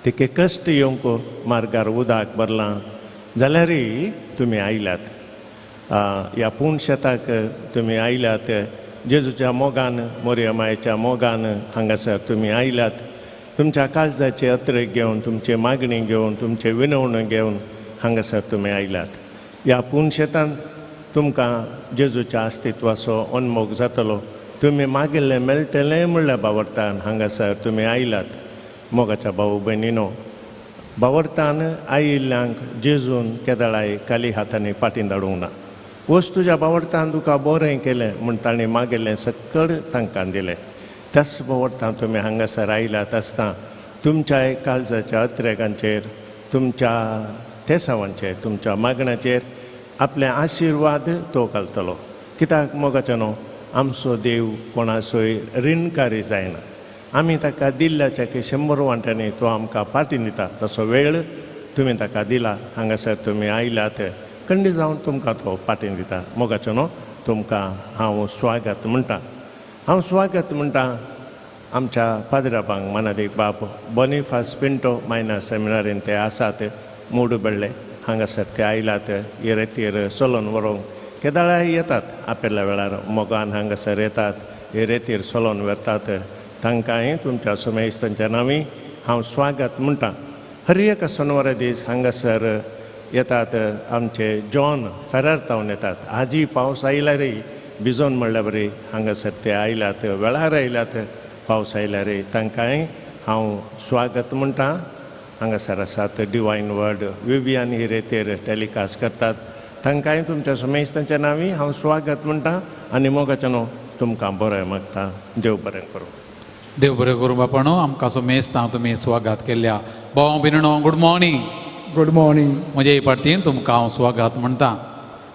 तिके कश्ट येवंक मार्गार उदक भरलां जाल्यारय तुमी आयल्यात. ह्या पूण शेताक तुमी आयल्यात. जेजूच्या मोगान, मोरया मायेच्या मोगान हांगासर तुमी आयल्यात. तुमच्या काळजाचे अत्रेक घेवन, तुमचे मागणी घेवन, तुमचे विनवणी घेवन हांगासर तुमी आयल्यात. ह्या पूण शेतान तुमकां जेजूच्या अस्तित्वाचो अनमोग जातलो. तुमी मागिल्लें मेळटलें म्हणल्या बावडतान हांगासर तुमी आयल्यात. मोगाच्या भाऊ भयणीनो, बावडतान आयिल्ल्यांक जेजून केदळाय खाली हातांनी फाटीं धाडूंक ना. वच तुज्या बावडतान तुका बरें केलें म्हूण तांणी मागिल्लें सकळ तांकां दिलें. त्याच बावडतान तुमी हांगासर आयल्यात आसतना तुमच्या काळजाच्या अत्रेगांचेर, तुमच्या तेसावांचेर, तुमच्या मागण्याचेर आपले आशिर्वाद तो घालतलो. कित्याक मोगाचें न्हू, आमचो देव कोणाचोय रिणकारी जायना. आमी ताका दिल्ल्याच्या की 100 वांट्यांनी तो आमकां फाटीं दिता. तसो वेळ तुमी ताका दिला. हांगासर तुमी आयल्यात खंडी जावन तुमकां तो फाटीं दिता. मोगाचें न्हू, तुमकां हांव स्वागत म्हणटा. हांव स्वागत म्हणटा आमच्या पाद्राबांक मानादीक बाब बोनिफास पिंटो मायनर सेमिनारीन ते आसात. मोडू बेळ्ळे हांगासर ते आयल्यात. हे रेतीर चलोन व्हरूंक केदाळाय येतात. आपल्या वेळार मोगान हांगासर येतात, हे रेतीर चलोन व्हरतात. तांकांय तुमच्या सुमेस्तांच्या नांवी हांव स्वागत म्हणटा. हर एका सोनवारा दीस हांगासर येतात आमचे जॉन फेरार तावन येतात. आजी पावस आयल्यारय भिजोन म्हणल्यार बरी हांगासर ते आयल्यात, वेळार आयल्यात. पावस आयल्यारय तांकांय हांव स्वागत म्हणटा. हांगासर आसात डिवायन वर्ड विवियान ही रेतेर टेलिकास्ट करतात. तांकांय तुमच्या सुमेस्तांच्या नांवी हांव स्वागत म्हणटा आनी मोगाचें न्हू तुमकां बरें मागता. देव बरें करूं. देव बरें करूं बापाणो. आमकां सुमेस्तां तुमी स्वागत केल्या. भाव भयणीनो, गूड मॉर्निंग. Good morning. म्हजे पार्टीन तुमकां हांव स्वागत म्हणटा.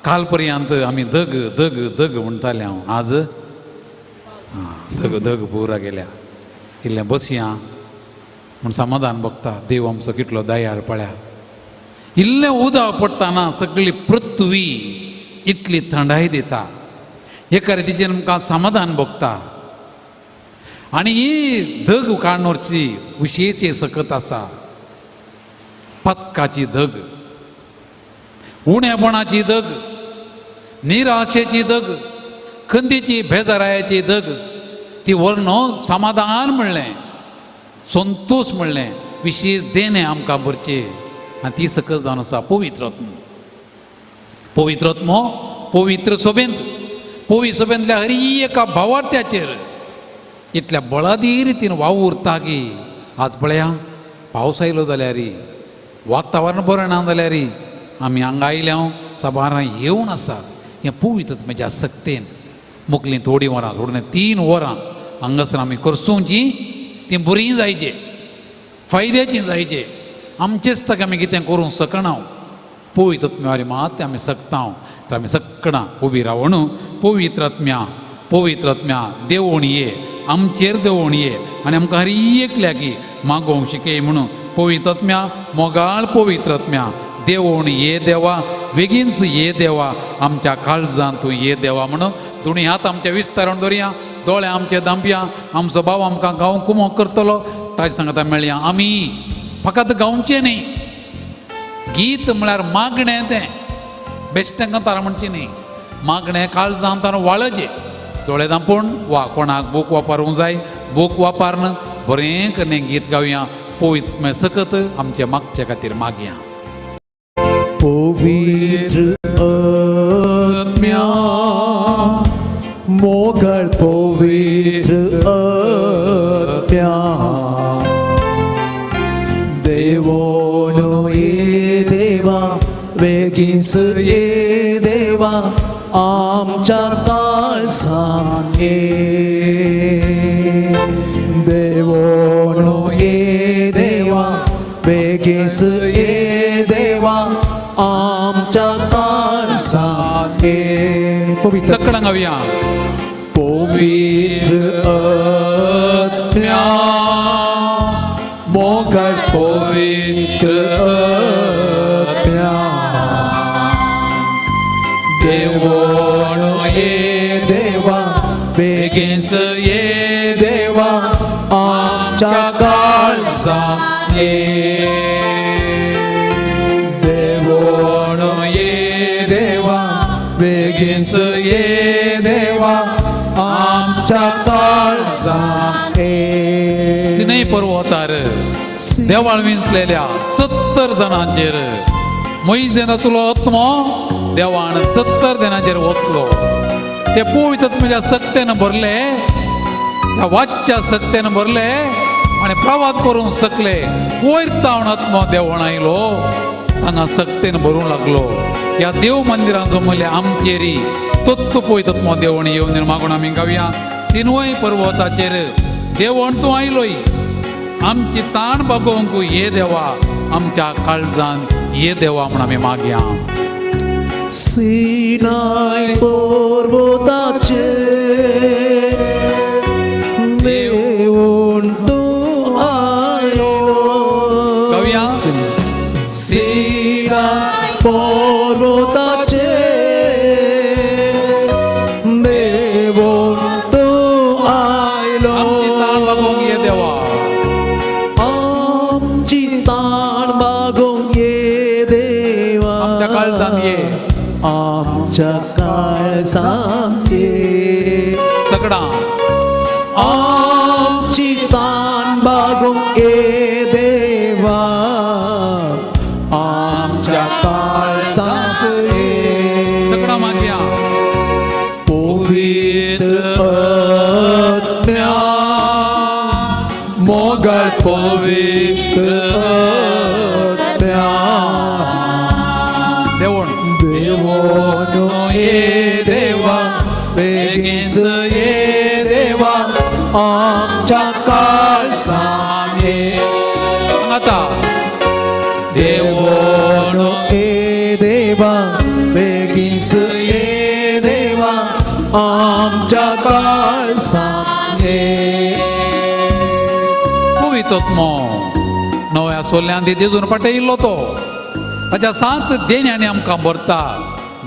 काल पर्यंत आमी दग दग दग म्हणटाले. हांव आज दग दग पुरा गेल्या. इल्लें बसया म्हूण समाधान बघता. देव आमचो कितलो दयाळ पळया. इल्लें उदक पडटना सगळी पृथ्वी इतली थंडाय दिता. एका रितीचेर आमकां समाधान भोगता. आनी ही दग काडून विशेश सकत आसा. पतकाची दग, उणेपणाची दग, निराशेची दग, खंदीची बेजारायाची दग, ती व्हरून समाधान म्हणलें, संतोष म्हणलें, विशेश देणें आमकां भरचें. आनी ती सकत जावन आसा पवित्र आत्मो. पवित्र आत्मो पवित्र सोबेंत, पवित्र सोबेंतल्या हरी एका भावार्थ्याचेर इतल्या बळादी रितीन वावुरता की आज पळया पावस आयलो जाल्यार, वातावरण बरें ना जाल्यार आमी हांगा आयल्या साबारां येवन आसात. हें पवित्र आत्म्याच्या सक्तेन मुकलीं थोडीं वरां, थोडी 3 वरां हांगासर आमी करसोवची तीं बरीं जायचे, फायद्याचीं जायचे. आमचेच ताका आमी कितें करूंक शकना. पवित्र आत्म्या मात आमी शकता. तर आमी सगळां उबी रावन पवित्र आत्म्या, पवित्र आत्म्या देवून ये, आमचेर देवून ये आनी आमकां हर एकल्याक मागोवंक शिकय म्हणून पवित्र आत्म्या, मोगाळ पवित्र आत्म्या देवून ये देवा, बेगीनच ये देवा, आमच्या काळजान तूं ये देवा म्हणून दोनी हात आमच्या विस्तारून दवरया, दोळे आमचे दांपया. आमचो भाव आमकां गांव कुमोक करतलो ताजे सांगता मेळया. आमी फकत गावचें न्ही, गीत म्हळ्यार मागणें. तें बेश्टें तारा म्हणचें न्ही, मागणें काळजान ताणें वाळचें. दोळे दांपून वा कोणाक बूक वापरूंक जाय बूक वापरून बरें करून गीत गावया. पवित्र सकत आमचे मागचे खातीर मागया. पवित्र आत्म्या, मोगळ पवित्र आत्म्या, देवोनो ये देवा, बेगीनच ये देवा, आमच्या काळजान ये. देवोनो ये देवा, बेगीनच ये देवा, आमच्या काळजान ये. पवित्र सगळ्यांक गावया. पवित्र आत्म्या, मोगळ पवित्र आत्म्या, देवोनो ये देवा, बेगीनच ये देवा, आमच्या काळजान ये. देवोण ये देवा बेगीनच ये देवा आमच्या काळजान ये. सिनय पर्वतार देवाळ विंचलेल्या 70 जाणांचेर मोयजेन आसलो आत्मो देवान 70 जाणांचेर वतलो. ते पवित्र आत्म्याच्या सक्तेन भरले, त्या वाच्या सक्तेन भरले आनी प्रवास करूंक शकले. वयर तावन आत्मो देवण आयलो, हांगा सक्तेन भरूंक लागलो. ह्या देव मंदिरांचो म्हणल्यार आमचेरी तत्व पवित्र आत्मो देवण येवन मागून आमी गावया. सिनवय पर्वताचेर देवण तूं आयलोय, आमची ताण बागोवंक ये देवा, आमच्या काळजान ये देवा म्हूण आमी मागया. सिनाय पर्वताचेर देवून तूं आयलो. गावया. सिनाय पर्वताचेर देवून तूं आयलो. आमची ताण बागोवंक ये देवा, आमची ताण बागोवंक ये देवा, आमच्या काळजान ये, आमच्या काळजान ये. सगळां आमची ताण बागोवंक ये देवा, आमच्या काळजांत ये. सगळां मागया. पवित्र आत्म्या मोगाळ पवित्र आत्म्या देवण देवोनो ये देवा बेगीनच ये देवा आमच्या काळजान ये. आतां देवोनो ये देवा बेगीनच ये देवा आमच्या काळजान ये. पवित्र आत्मो नव्या सोल्ल्यान जेजून पाटयिल्लो तो ताच्या 7 देण्यांनी आमकां भरता.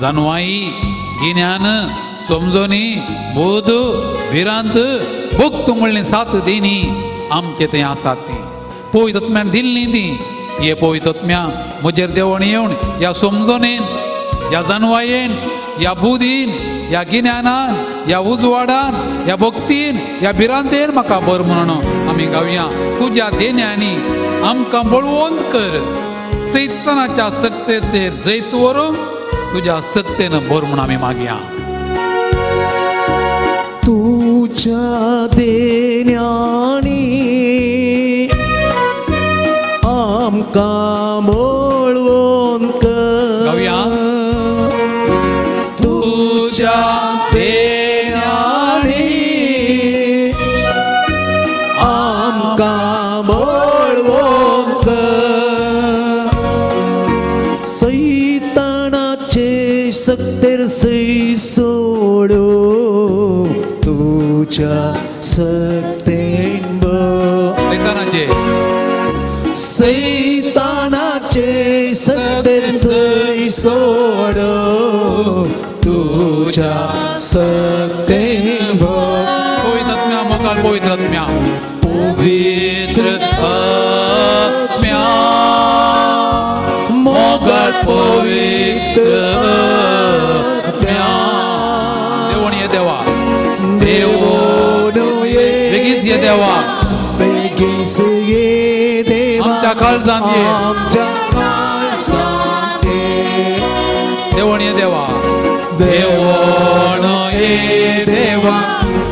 जानवाई, गिन्यान, समजणी, बोध, भिरांत, भक्त म्हणली 7 देणी आमचे थंय आसात. ती पवित्र आत्म्यान दिल्ली ती. हे पवित्र आत्म्या म्हजेर देवण येवन ह्या समजणेन, ह्या जानवायेन, ह्या बुदीन, ह्या गिन्यानान, ह्या उजवाडान, ह्या भक्तीन, ह्या भिरांतेन म्हाका बर म्हणून आमी गावया. तुज्या देण्यांनी आमकां बळवंत कर, सैतानाच्या सक्तेचेर जैत व्हरूंक तुज्या सक्तेन भर म्हूण आमी मागया. तुझ्या देण्यांनी आमकां बळवंत कर. गावया. तुझ्या देण्यांनी आमकां बळवंत कर. सैतानाचे सक्तेर सै सोडू तुझ्या सक्तेन भर. सैतानाचे सैतानाचे सक्तेर सै सोडू तुझ्या सक्तेन भर. पवित्र आत्म्या मोगाळ पवित्र आत्म्या, पवित्र आत्म्या मोगाळ पवित्र आत्म्या. देवण ये देवा, देवोनो ये बेगीच ये देवा, बेगीच ये देवा आमच्या काळजान ये. आमच्या काळजान ये. देवण ये देवा, देवोण ये देवा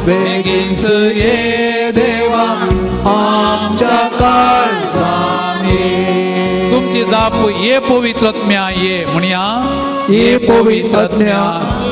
बेगीच ये देवा आमच्या काळजान ये. तुमची जाप ये पवित्र आत्म्या ये म्हणया. ये पवित्र आत्म्या,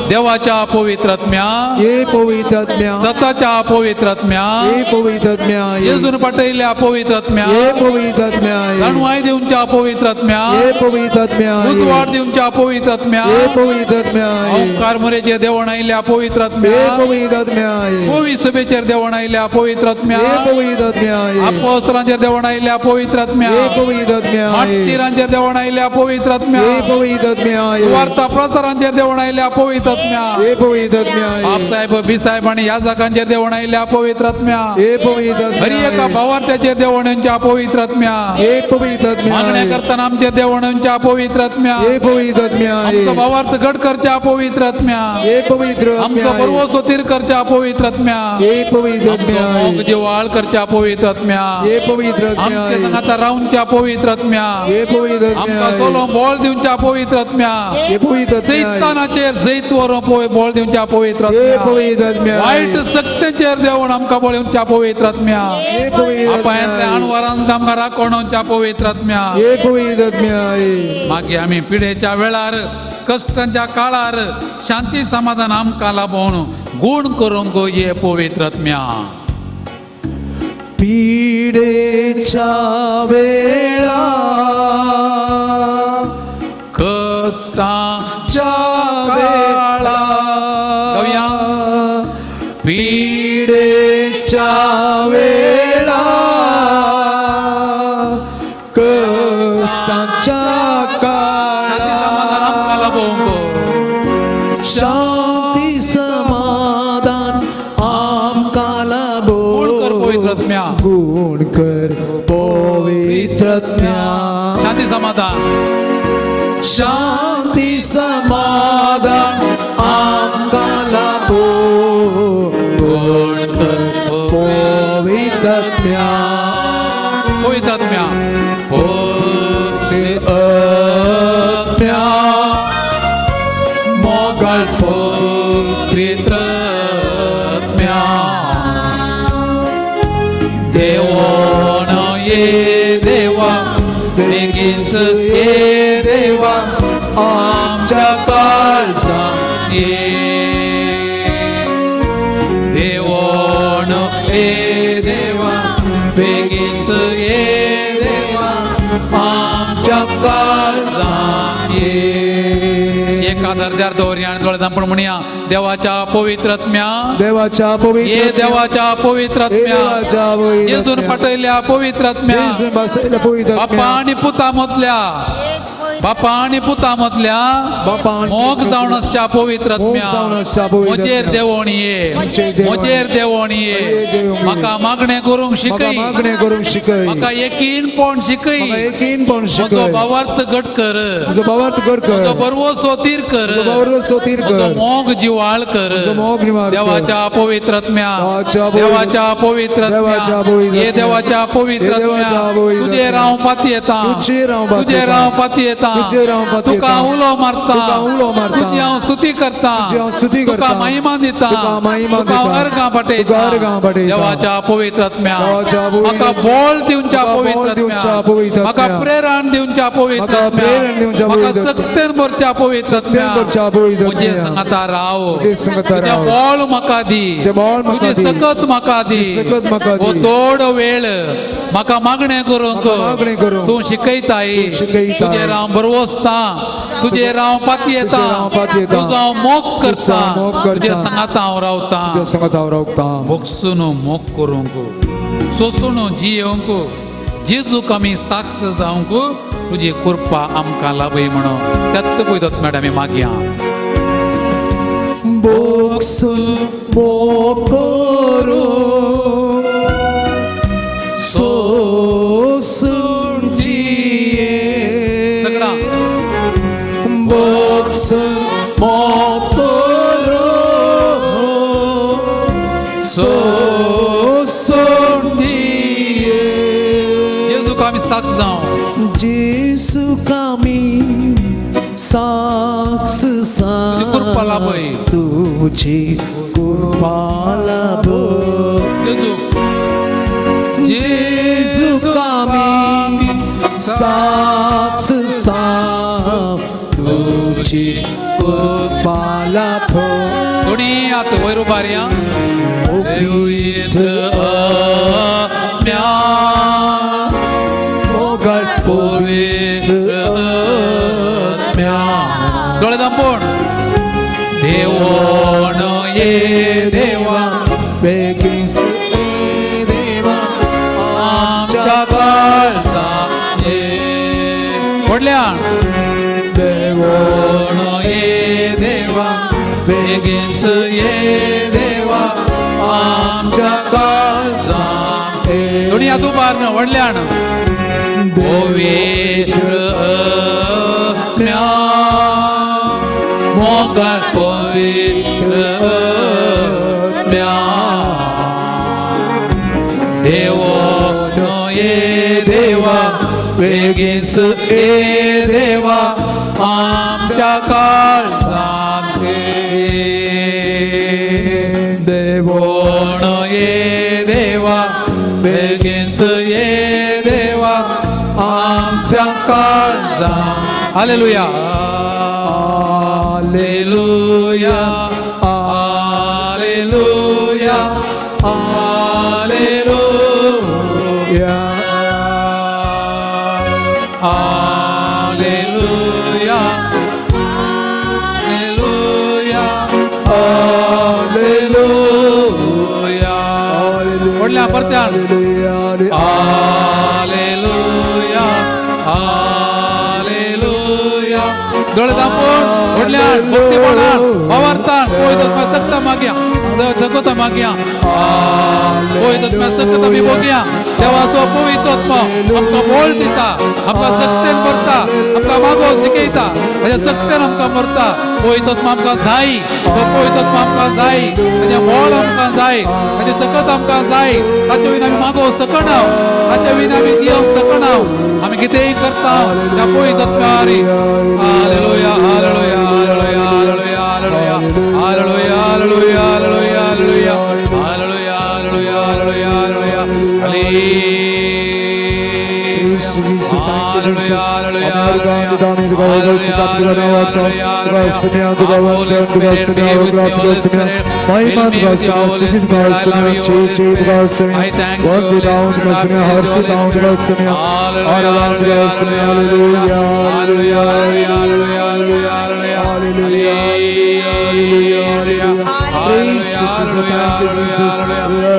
देवाच्या पवित्र आत्म्या, ये पवित्र आत्म्या, सताच्या पवित्र आत्म्या, ये पवित्र आत्म्या, जेजून पाठयल्ल्या पवित्र आत्म्या, ये पवित्र आत्म्या, जाणवाय दिवच्या पवित्र आत्म्या, ये पवित्र आत्म्या, उजवाड दिवच्या पवित्र आत्म्या, ये पवित्र आत्म्या, ओंकार मुरेचेर देवण आयिल्ल्या पवित्र ये आत्म्या, पवित्र आत्म्या, पवी सभेचेर देवण आयिल्ल्या पवित्र आत्म्या, ये पवित्र आत्म्या, अपोस्त्रांचेर देवण आयिल्ल्या पवित्र आत्म्या, ये पवित्र आत्म्या, मार्टिरांचेर देवण आयिल्ल्या पवित्र आत्म्या, ये पवित्र आत्म्या, वार्ता प्रसारांचेर देवण आयिल्ल्या पवित्र आत्म्या, ये पवित्र आत्म्या, बापसाहेब बीसाहेब आणि याजकांचेर देवण आयिल्ल्या पवित्र आत्म्या, ये पवित्र हरी एका आत्म्या, भावार्थ्याचेर देवण पवित्र आत्म्या, ये पवित्र आत्म्या, मागण्या करताना आमच्या देवणांच्या पवित्र आत्म्या, ये पवित्र आत्म्या, आमचो भावार्थ घट करच्या पवित्र आत्म्या, ये पवित्र आमचो आत्म्या, बरवसो तीर करच्या पवित्र आत्म्या, ये पवित्र आमचो आत्म्या, मोग जिवाळ करच्या पवित्र आत्म्या, ये पवित्र आत्म्या, आमच्या संगाता रावच्या पवित्र आत्म्या, ये पवित्र आमकां आत्म्या, सोलो बोळ दिवच्या पवित्र आत्म्या, ये पवित्र आत्म्या, सैतानाचेर जैत व्हरून बोळ दिवच्या पवित्र ये आत्म्या, पवित्र आत्म्या, वायट सक्तेचेर देवण आमकां बोळ दिवच्या पवित्र आत्म्या, ये पवित्र अपायांतल्या आत्म्या, अणवारांत आमकां राखणच्या पवित्र आत्म्या, ये पवित्र आत्म्या, मागीर आमी पिडेच्या वेळार कश्टांच्या काळार शांती समाधान आमकां लाभोवन गूण करूंक ये पवित्र आत्म्या. पीडेच्या वेळा कश्टांच्या काळार गावया. पीडेच्या वेळा कष्टाच्या शांती समाधान आमकां काळा लाभोवंक शांती समाधान आमकां लाभो गुण कर पवित्र आत्म्या. गुण कर पवित्र आत्म्या. शांती समाधान शांती समाधान आमकां लाभो गुण कर पवित्र आत्म्या. पवित्र आत्म्या पवित्र आत्म्या मोगाळ पवित्र आत्म्या देवण ये देवा बेगीनच ये देवा आमच्या काळजां ये देवण ये देवा बेगीनच ये देवा आमच्या काळजां ये. एका दर्जार दवरया आनी दोळे धांपून म्हणया देवाच्या पवित्र आत्म्या, देवाच्या पवित्र ये देवाच्या पवित्र ये आत्म्या, देवाच्या पवित्र जेजून आत्म्या. पाठयल्या पवित्र आत्म्या, जेजून बसयल्या पवित्र बापा आत्म्या. आनी पुता मदल्या, बापा आनी पुता मदल्या बापा आनी मोग जावन आसच्या पवित्र मोग आत्म्या, जावन आसच्या पवित्र म्हजेर आत्म्या. देवण ये, म्हजेर देवण म्हजेर देवण ये, म्हजेर देवण ये. म्हाका मागणें करूंक म्हाका शिकय, मागणें करूंक शिकय, म्हाका यकीनपण शिकय, म्हाका यकीनपण म्हजो शिकय, भावार्थ घट कर, म्हजो भावार्थ घट कर, म्हजो बरवसो तीर कर, म्हजो भरवसो थीर म्हजो कर, मोग जिवाळ कर, म्हजो मोग जिवाळ कर. देवाच्या पवित्र आत्म्या, देवाच्या पवित्र- देवाच्या पवित्र देवाच्या आत्म्या, पवित्र ये देवाच्या पवित्र ये देवाच्या आत्म्या, पवित्र तुजेर आत्म्या. हांव पातयेता, तुजेर हांव पातयेता. तुजेर हांव पातयेता, तुजेर हांव पातयेता. तुका उलो मारता, तुका उलो मारता. तुजी हांव स्तुती करता, तुजी हांव स्तुती तुका करता. महिमा दिता, तुका महिमा तुका दिता. अर्घां पाठयता, तुका अर्घां पाठयता. देवाच्या पवित्र आत्म्या, देवाच्या पवित्र म्हाका बळ दिवच्या तुका बळ पवित्र दिवच्या आत्म्या, पवित्र म्हाका आत्म्या. प्रेरण दिवच्या पवित्र म्हाका आत्म्या, प्रेरण दिवच्या म्हाका पवित्र आत्म्या. सक्तेन भरच्या पवित्र आत्म्या, सक्तेन भरच्या पवित्र म्हजे आत्म्या. संगाता राव, म्हजे संगाता तुजें राव. बळ म्हाका दी, तुजें बळ म्हाका तुजी दी. सकत म्हाका दी, तुजी सकत म्हाका हो दी. थोडो वेळ म्हाका मागणें करूंक म्हाका मागणें करूंक. तूं शिकयताय, तूं शिकयताय. तुजेर हांव बरवसता, तुजेर हांव पातयेता, तुजेर हांव पातयेता. तुजो हांव मोग करता, तुजो हांव मोग करता. तुजे संगाता हांव रावता, तुज्या संगात हांव रावता. भोगसून मोग करूंक, सोसून जियेवंक, जेजूक आमी साक्ष जावंक तुजी कृपा आमकां लाभय म्हणून त्यात पयत मॅडम आमी मागया. बोक्सून मोग करूं सोसून जिये, सगळा. बोक्सून मोग करूं सोसून जिये, जेजूक आमी साक्ष जावं, जेजूक आमी साक्ष तुजी कृपा लाभय. तुजी कृपा लाभय. जेजूक जेजूक आमी साक्ष तुजी कृपा लाभय. थोडी आत वयर उबारया. पवित्र आत्म्या मोगाळ पवित्र आत्म्या. दोळे दांपून देवोण ये देवा बेगीन ये देवा आमच्या काळजांत ये. व्हडल्यान देवोण ये देवा बेगीनच ये देवा आमच्या काळजांत ये. दोणी हात उबार व्हडल्यान पवित्र आत्म्या मोगाळ पवित्र आत्म्या देवो ये देवा बेगीनच ये देवा आमच्या काळजांत ये. देवोण कोण ये देवा बेगीनच ये देवा आमच्या काळजांत. Hallelujah hallelujah hallelujah hallelujah hallelujah hallelujah hallelujah. व्हडल्या परत्यान हालेलुया हालेलुया. दोळे दांपून व्हडल्यान भक्तीपणान भावार्थान पवित्र आत्मा सकता मागया, सकता मागया, पवित्र आत्मा सकत आमी भोगया. देवाचो पवित्र आत्मा आमकां बळ दिता, आमकां सक्तेन भरता, आमकां मागो शिकयता, ताच्या सक्तेन आमकां भरता. पवित्र आत्मा आमकां जाय, तो पवित्र आत्मा आमकां जाय, ताचें बळ आमकां जाय, ताचें सकत आमकां जाय. ताचे विना आमी मागो सकना, ताचे विना आमी दिवंक सकना. आमी कितेंय करता त्या पवित्र आत्म्यारी. Hallelujah hallelujah hallelujah hallelujah hallelujah hallelujah hallelujah hallelujah hallelujah hallelujah hallelujah hallelujah Jesus, thank you, Jesus.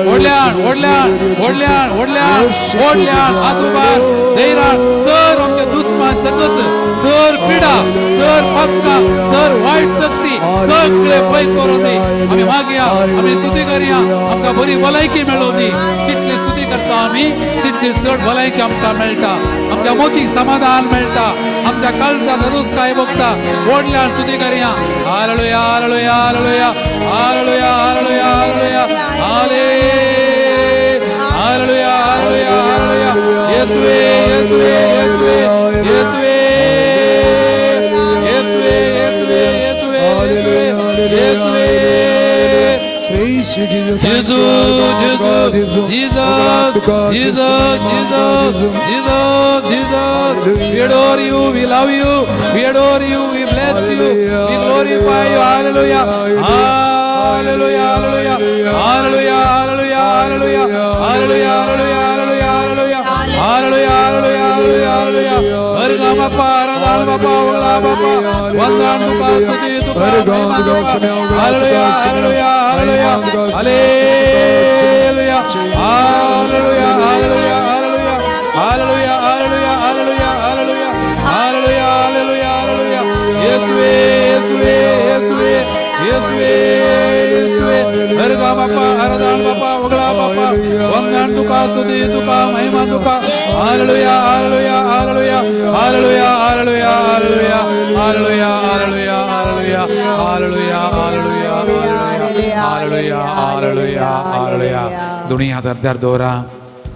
व्हडल्यान व्हडल्यान व्हडल्यान व्हडल्यान व्हडल्यान हात उबार धैर्यान. सर आमच्या दुस्मान सकत, सर पिडा, सर पातकां, सर वायट शक्ती सगळे पयस करूं दी. आमी मागया, आमी स्तुती करया, आमकां बरी भलायकी मेळूं दी. तितली स्तुती करता आमी तितली चड भलायकी आमकां मेळटा, आमच्या मोतीक समाधान मेळटा, आमच्या काळजांत काय बघता. व्हडल्यान स्तुती करया. Hallelujah hallelujah hallelujah hallelujah hallelujah hallelujah hallelujah hallelujah hallelujah. येसुवे येसुवे येसुवे येसुवे येसुवे येसुवे येसुवे येसुवे Jesus, Jesus, Jesus, Jesus, Jesus, Jesus, Jesus. We adore you, we love you, we adore you, we bless you, we glorify you. Hallelujah, hallelujah, hallelujah, hallelujah, hallelujah, hallelujah, hallelujah, hallelujah, hallelujah, hallelujah, hallelujah, hallelujah, hallelujah. हरगा बापा, आराधना बापा, उगळा बापा, वंदन तुका, स्तुती तुका, महिमा तुका. Hallelujah, hallelujah, hallelujah, hallelujah, hallelujah, hallelujah, hallelujah, hallelujah, hallelujah, hallelujah, hallelujah, hallelujah, hallelujah. येसुवे येसुवे येसुवे येसुवे येसुवे. हरगा बापा, आराधना बापा, उगळा बापा, वंदन तुका, स्तुती तुका, महिमा तुका. Hallelujah hallelujah hallelujah hallelujah hallelujah hallelujah hallelujah hallelujah hallelujah hallelujah hallelujah hallelujah hallelujah hallelujah. दोन्ही हात अर्ध्यार दवरा.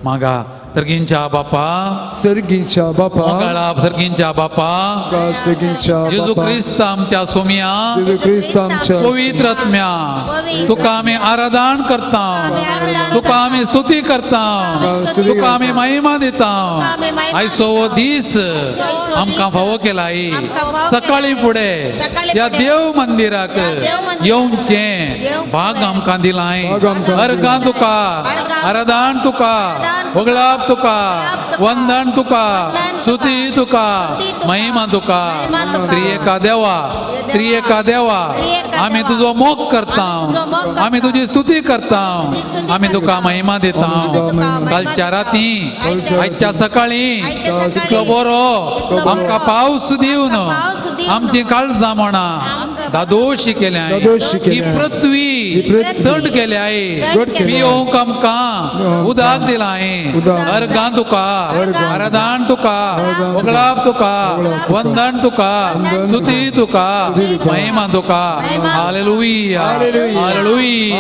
मागा सर्गींच्या बापा, सर्गींच्या बापा, मोगाळा सर्गींच्या बापा, सर्गींच्या जेजू बापा, क्रिस्त आमच्या सोमिया, जेजू क्रिस्त आमच्या पवित्र आत्म्या, तुका आमी आराधन करता, तुका आमी स्तुती करता, तुका आमी महिमा दिता. आयचो हो दीस आमकां फावो केलाय. सकाळी फुडें ह्या देव मंदिराक येवचें भाग आमकां दिलाय. अर्गां तुका, आराधन तुका, होगळाप होगळाप तुका, वंदन तुका, स्तुती तुका, महिमा तुका. त्रिएका देवा, त्रिएका देवा, आमी तुजो मोग करता, आमी तुजी स्तुती करता, आमी तुका महिमा दिता. कालच्या राती, आयच्या सकाळी इतलो बरो आमकां पावस दिवन आमची काळजां म्हणा दादोशी केल्या. दादोशी ही केल्या. पृथ्वी ही पृथ्वी थंड केल्या आहे, थंड केल्या. पियोंक आमकां उदक दिलां आहे. उदक. अर्गां तुका, अर्घां. आराधन तुका, तुका. होगळाप तुका, होगळाप तुका. वंदन तुका, वंदन स्तुती तुका, स्तुती तुका. महिमा तुका. Hallelujah, hallelujah. Hallelujah,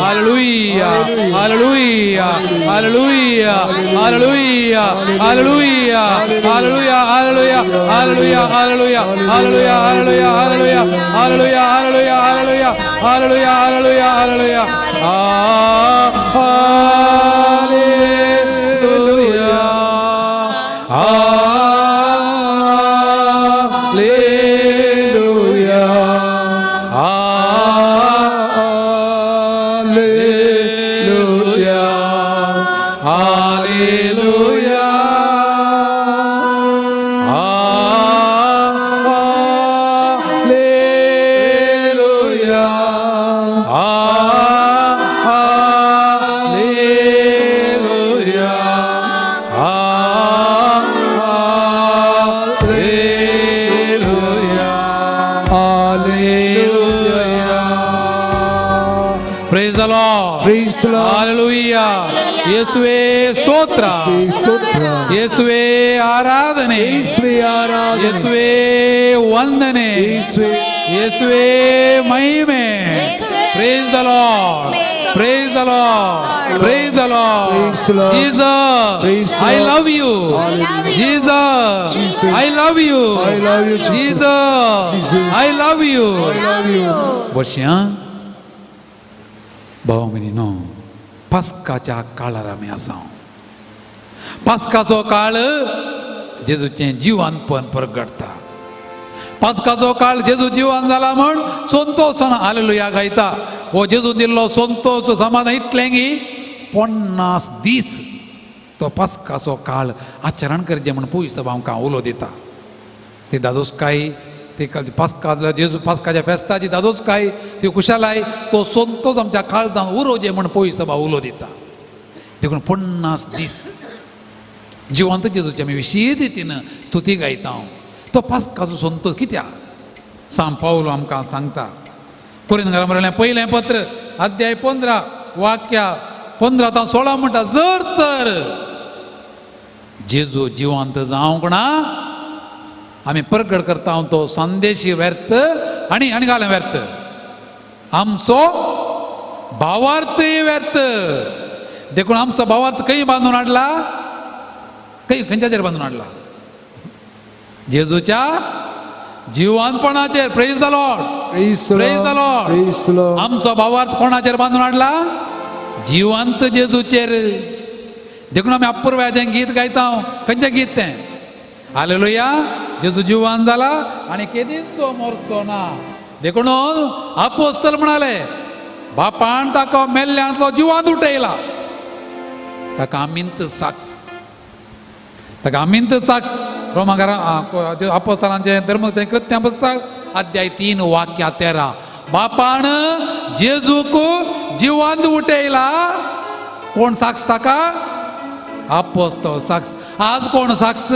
hallelujah, hallelujah, hallelujah, hallelujah, hallelujah, hallelujah, hallelujah, hallelujah, hallelujah, hallelujah, hallelujah, hallelujah, hallelujah, hallelujah, hallelujah, hallelujah, hallelujah. Hallelujah, hallelujah, hallelujah, hallelujah, hallelujah, hallelujah, hallelujah, hallelujah. Praise the Lord. Praise the Lord. Hallelujah. ಯೇಸುವೇ ಸ್ತೋತ್ರ, ಸ್ತೋತ್ರ. ಯೇಸುವೇ ಆರಾಧನೆ, ಯೇಸುವೇ ಆರಾಧನೆ. ಯೇಸುವೇ ವಂದನೆ, ಯೇಸುವೇ ಯೇಸುವೇ ಮಹಿಮೆ. Praise the Lord, praise the Lord, praise the Lord. Praise the Lord. Jesus, Praise the I Lord. Love you. Jesus, Jesus. I love you. I love you, Jesus. Jesus, Jesus. I love you. I love you. वर्षां भाव भयणीनो, पास्काच्या काळार आमी आसा. पास्काचो काळ जेजूचें जिवानपण परगटता. पास्काचो काळ जेजू जिवान जाला म्हण संतोशान हालेलुया गायता. हो जेजू दिल्लो संतोश समाधान इतलें की 50 दीस तो पास्काचो काळ आचरण करचें म्हण पयस आमकां उलो दिता. ती दादोसकाय, ती पास्का जेजू पास्काच्या फेस्ताची दादोसकाय, ती खुशालाय, तो संतोश आमच्या काळजान उरोजे म्हण पयस उलो दिता. देखून 50 दीस जिवंत जेजूची आमी विशेश रितीन स्तुती गायता. तो पास्काचो संतोश कित्याक सांग पावलो आमकां सांगता. कोरिंथकारां बरयलें पयलें पत्र अध्याय 15 वाक्या 15 तां 16 म्हणटा, जर तर जेजू जिवंत जावंक ना आमी परगट करता तो संदेशी व्यर्थ आनी आनी घालें व्यर्थ, आमचो भावार्थय व्यर्थ. देखून आमचो भावार्थ खंय बांदून हाडला, खंय खंयच्याचेर बांदून हाडला? जेजूच्या जिवानपणाचेर. Praise the Lord, Praise the praise the Lord. Lord. Praise the Lord. आमचो भावार्थ कोणाचेर बांदून हाडला? जिवंत जेजूचेर. देखून आमी अपुर्वाचें गीत गायता. खंयचें गीत तें? हालेलुया, जेजू जिवान जाला आनी केदींचो मोरचो ना. देखून आपोस्तल म्हणाले, बापान ताका मेल्ल्यांतलो जिवान उठयला, ताका आमींत साक्ष, ताका आमींत साक्ष. रोमाकारा आपोस्तलांचें धर्म कृत्यां पुस्तक अध्याय 3 वाक्या 13, बापान जेजूक जिवान उठयला. कोण साक्ष ताका? आपोस्तल साक्ष. आज कोण साक्ष?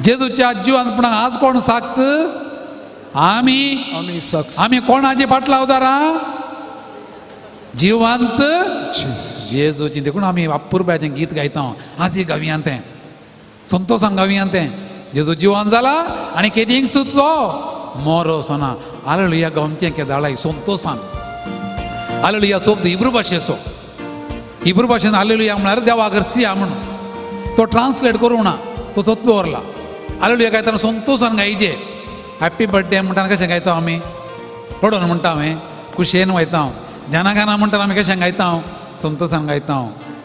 जेजूच्या जिवानपणाक आज कोण साक्ष? आमी. आमी साक्ष. आमी कोणाची फाटलावदारां? जिवंत जेजूची. देखून आमी अपुरबायेचें गीत गायता. आजय गावया तें, संतोशान गावया तें. जेजू जिवन जाला आनी केदींक सुचलो मोरो सना. हालेलुया गावचें केदाळाय संतोशान. हालेलुया शब्द हिब्रू भाशेचो. हिब्रू भाशेन हालेलुया म्हळ्यार देवा गरसिया म्हणून. तो ट्रान्सलेट करूंक ना, तो तत्व दवरला. हालेलुया गायतना संतोशान गायचे. हॅप्पी बर्थडे म्हणटाना कशें गायता आमी? रडोन म्हणटा हांवें, खुशयेन वयता हांव. ध्याना गाना म्हणटाना आमी कशें गायता? संतोशान गायता.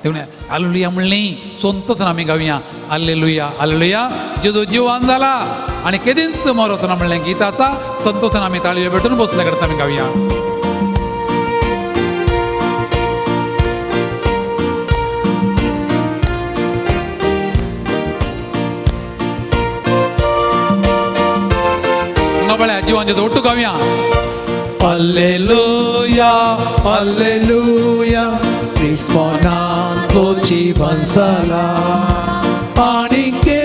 देखून हालेलुया म्हणली संतोशान आमी गावया. हालेलुया, हालेलुया, जेजू जिवान जाला आनी केदींच मोरोचो ना म्हणलें गीताचा संतोशान आमी ताळयो भेटून बसले कडेन आमी गावया. जिवन जेजू ಒಟ್ಟು गावया. Alleluia, Alleluia, क्रिस्मनांतलो जीवन जाला आनी के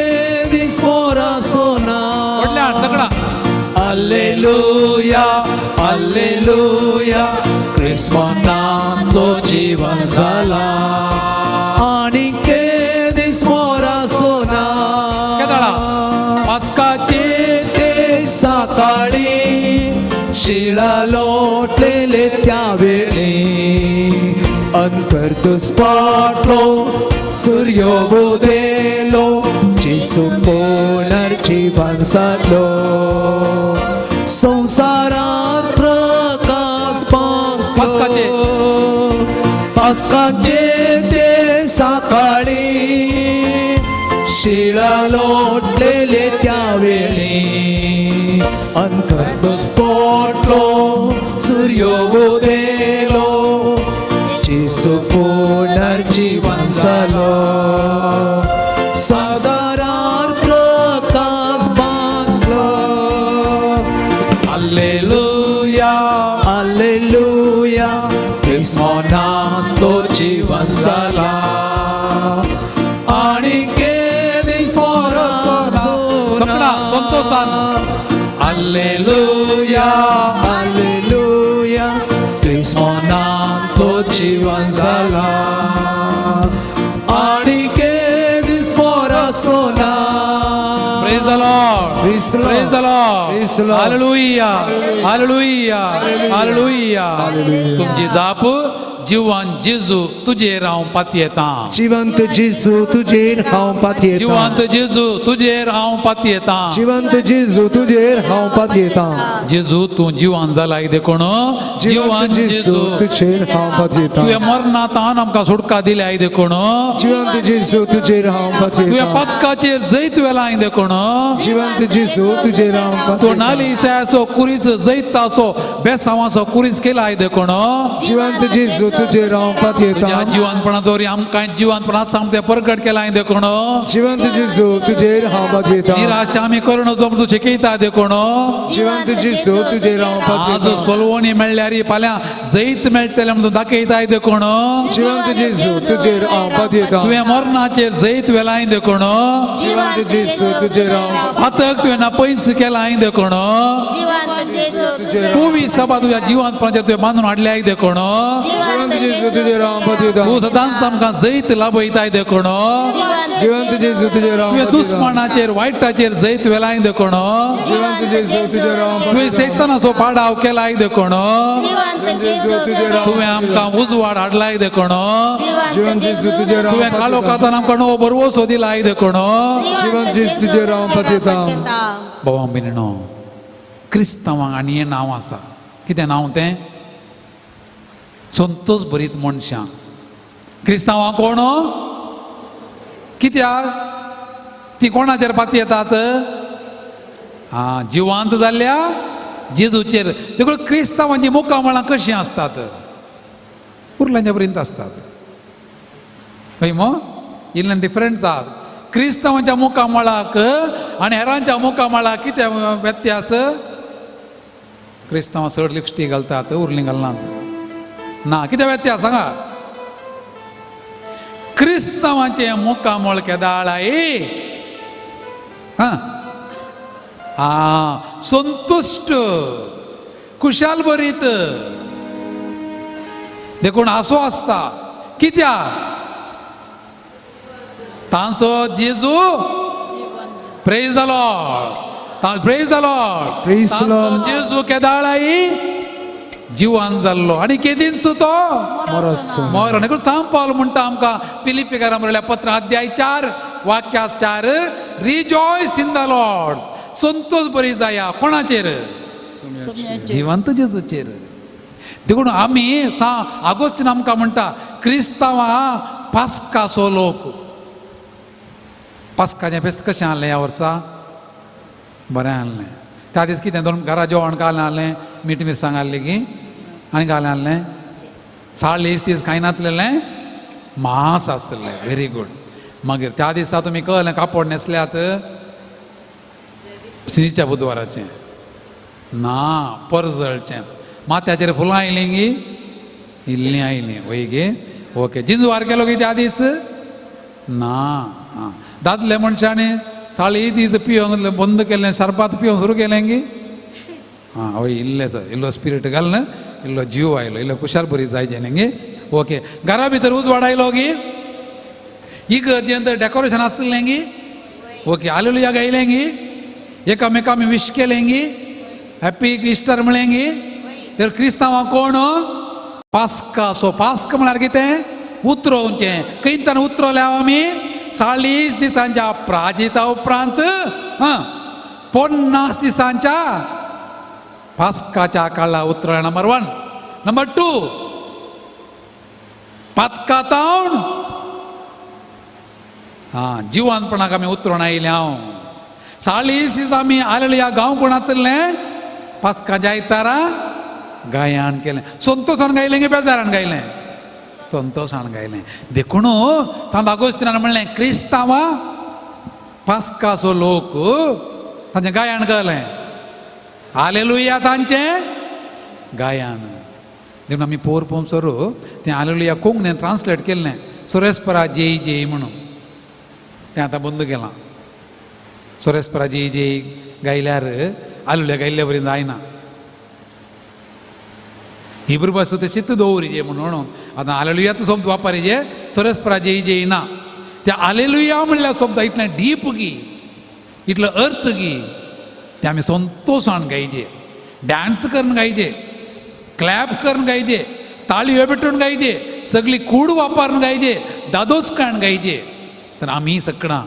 दीस मोरासो ना. व्हडल्यान सगळा. Alleluia, Alleluia, क्रिस्मनांतलो जीवन जाला आनी के दीस मोरासो ना. केदाळा पास्काचे ते सकाळी शिळा लोटलेले त्यावेळी अंतर दुस्पाटलो सूर्य उदेलो जेसू पुनर्जीवन जालो संवसारात प्रकाश पास्काचे. पांगलो. पास्काचे ते सकाळी शिळा लोटलेले त्यावेळी अंतर दुस्पोटलो सूर्य उदेलो जेसू पुनर्जीवन जालो संवसारार प्रकाश बांदलो. Alleluia, Alleluia, क्रिस्मनांतलो जीवन जाला आनी के दीस मोरासो ना. सगळा संतोषान. Alleluia, Alleluia, क्रिस्मनांतलो जीवन जाला आनी के दीस मोरासो ना. Praise the Lord. Praise the Lord. Praise the Lord. Praise the Lord. Hallelujah. Hallelujah. Hallelujah. तुमची जाप जिवान जेजू तुजेर हांव पातयेतां. जिवंत जेजू तुजेर हांव पातयेतां. जिवंत जेजू तुजेर हांव पातयेतां. जिवंत जेजू तुजेर हांव पातयेतां. जेजू तूं जिवान जालाय देखून जिवंत जिवान जेजू जेजू तुजेर हांव पातयेतां. तुवें मरणांत आमकां सुटका दिल्याय देखून जिवंत जेजू तुजेर हांव तुवें पातयेतां. पदकाचेर जैत वेलाय देखून जिवंत जेजू तुजेर हांव तूं पातयेतां. नालिसाचो कुरीस जैताचो बेसांवाचो कुरीस केलाय देखून जिवंत जेजू तुजेर हांव तुज्या पातयेतां. जिवनपणा दवरी आमकां जिवनपणा आसा तें परगट केलाय देखून जिवंत जेजू तुजेर हांव पातयेतां. निराशा आमी करून जो तूं शिकयता देखून जिवंत जेजू तुजेर हांव आज पातयेतां. सोलवणी मेळ्ळ्यार फाल्यां जैत मेळटलें म्हणून तूं दाखयताय देखून जिवंत जेजू तुजेर हांव पातयेतां. तुवें मरणाचेर जैत वेलाय देखून जिवंत जेजू तुजेर हांव पातक तुवें ना पयस केलाय देखून तुजेर पुवी सभा तुज्या जिवनपणाचेर तुवें बांदून हाडल्याय देखून जिवंत जेजू तुजेर हांव पातयेतां. तूं सदांच आमकां जैत लाभयताय देखून जिवंत जेजू तुजेर हांव तुवें पातयेतां. दुस्मानाचेर वायटाचेर जैत वेलाय देखून जिवंत जेजू तुजेर हांव तुवें पातयेतां. सैतानाचो पाडाव केलाय देखून तुवें आमकां उजवाड हाडलाय देखून जिवंत जेजू तुजेर हांव तुवें पातयेतां. काळोखांतल्यान आमकां नवो भरवंसो दिलाय देखून जिवंत जेजू तुजेर हांव पातयेतां. बाबा भयणीनो, क्रिस्तांवांक आनी हें नांव आसा. कितें नांव तें? संतोष भरीत मनशां. क्रिस्तांवां कोण? कित्याक ती कोणाचेर पातयेतात? आं, जिवांत जाल्ल्या जेजूचेर. देखून क्रिस्तांवांची मुखामळां कशीं आसतात? उरल्यांच्या पर्यंत आसतात. हय मो इल्लें डिफरंस आसा. क्रिस्तांवांच्या मुखामळाक आनी हेरांच्या मुखामळाक कितें व्यत्यास? क्रिस्तांवां चड लिपस्टीक घालतात, उरलीं घालनात. ना, कितें व्यत्यास सांगा? क्रिस्तांवांचें मुखामळ केदाळाय आं संतुश्ट, खुशाल भरीत, देखून हांसो आसता. कित्याक? तांचो जेजू. Praise the Lord, praise the Lord. Praise the Lord. जेजू केदाळाई जिवान जाल्लो आनी केदींच तो मोरासो. मरण. देखून सांत पावल म्हणटा आमकां पिलिपेकारां बरयल्या पत्र अध्याय 4 वाक्या 4, rejoice in the Lord. Santosh बरी जाया. कोणाचेर? जिवंत जेजूचेर. देखून आमी सा आगोस्तीन आमकां म्हणटा क्रिस्तांवां पास्काचो लोक. पास्काचें फेस्त कशें आहलें ह्या वर्सा? बरें आहलें. त्या दीस कितें दोन घरा जेवण घालें आहलें, मीठ मिरसांग आहली की आनी घालें आहलें, 40 दीस खायनातलेलें मांस आसलें. Very good. मागीर त्या दिसा तुमी कळ्ळें कापड न्हेसल्यात सिनीच्या बुधवाराचें. ना परजळचें. माथ्याचेर फुलां आयलीं गी इल्लीं आयलीं वय गे. ओके, जिंजवार केलो की ते आदींच ना. आं, दादले मनशांनी साळी दीस पिवंक बंद केलें, सरपात पिवंक सुरू केलें गी. आं हय, इल्लेसो इल्लो स्पिरीट घालून इल्लो जीव आयलो, इल्लो खुशाल बरी जायचे न्ही गे. ओके, घरा भितर उजवाड आयलो गी. इगर्जेंत डेकोरेशन आसलें गी. ओके, हालेलुया गायलें गी, एकामेका आमी विश केलें गी, हॅप्पी इस्टर म्हणलें गी. तर क्रिस्तांवां कोण पास्का. सो पास्क म्हळ्यार कितें? उतरोवचें. खंयच्यान उतरवले आमी? 40 दिसांच्या प्राजिता उपरांत 50 दिसांच्या पास्काच्या काळा उतरवल्या. नंबर 1. नंबर 2, पातकातावन आं जिवानपणाक आमी उतरोवन आयले. हांव 40 दीस आमी आलेलुया गांव कोणातलें पास्काच्या आयतारा गायन केलें. संतोशान गायलें की बेजारान गायलें? संतोशान गायलें. देखून सांत आगोस्तिनान म्हणलें क्रिस्तांवां पास्काचो लोक तांचें गायन केलें, हालेलुया तांचें गायन. देखून आमी पोर पोंवसर तें हालेलुया कोंकणीन ट्रान्सलेट केल्लें, सुरेशपरा जेय जेय म्हणून. तें आतां बंद केलां. सुरेशपरा जेय जेय गायल्यार हालेलुया गायल्ल्या बरी जायना. हिब्रू भास तशीच दवरिजे म्हणून आतां हालेलुयाच शब्द वापरिजे, सुरेशपरा जेय जेय ना. त्या हालेलुया म्हणल्यार शब्द इतलें डीप गी, इतलो अर्थ गी, ते आमी संतोशान गायचे, डांस करून गायचे, क्लॅप करून गायचे, ताळयो पेटून गायचे, सगळी कूड वापरून गायचे, दादोसकाण गायचे. तर आमी सगळां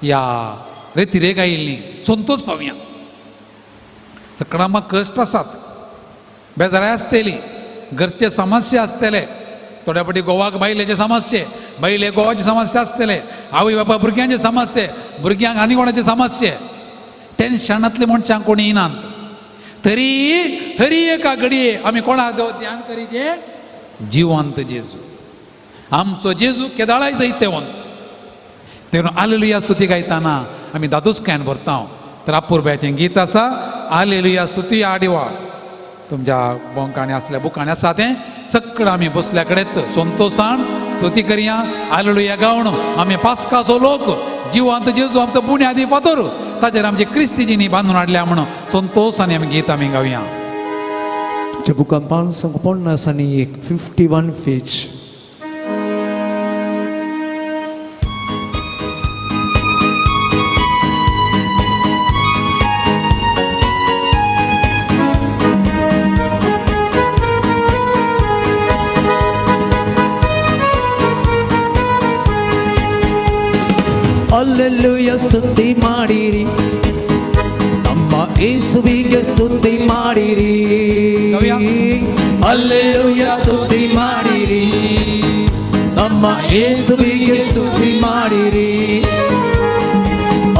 ह्या रेतिरेक आयिल्लीं संतोष पावया. सगळां म्हाका कश्ट आसात, बेजाराय आसतली, घरचे समस्या आसतले, थोड्या फावटी गोवाक बायलेचे समस्ये, बायले गोवाची समस्या आसतले, आवय बापा भुरग्यांचे समस्ये, भुरग्यांक आनी कोणाचे समस्ये, टेन्शनांतले मनशांक कोणी येनात. तरी हरी एका घडये आमी कोणाक ध्यान करीजे? जिवंत जेजू, आमचो जेजू केदाळाय जैतेवंत. देखून हालेलुया स्तुती गायतना आमी दादोसकायन भरता. तर अपुरबायेचें गीत आसा हालेलुया स्तुती आडिवा. तुमच्या बंकांनी आसल्या बुकांनी आसा तें सगळें आमी बसल्या कडेन संतोशान स्तुती करया, हालेलुया गावन. आमी पास्काचो लोक, जिवंत जेजू आमचो बुन्यादी फातर, ताचेर आमची क्रिस्तीजींनी बांदून हाडल्या म्हणून संतोशान आमी गीत आमी गावया. तुमच्या बुकान 551, 51 पेज. ಅಲ್ಲೆಲ್ಲೂಯ ಸ್ತುತಿ ಮಾಡಿರಿ, ನಮ್ಮ ಯೇಸುವಿಗೆ ಸ್ತುತಿ ಮಾಡಿರಿ. ಅಲ್ಲೆಲ್ಲೂಯ ಸ್ತುತಿ ಮಾಡಿರಿ, ನಮ್ಮ ಯೇಸುವಿಗೆ ಸ್ತುತಿ ಮಾಡಿರಿ.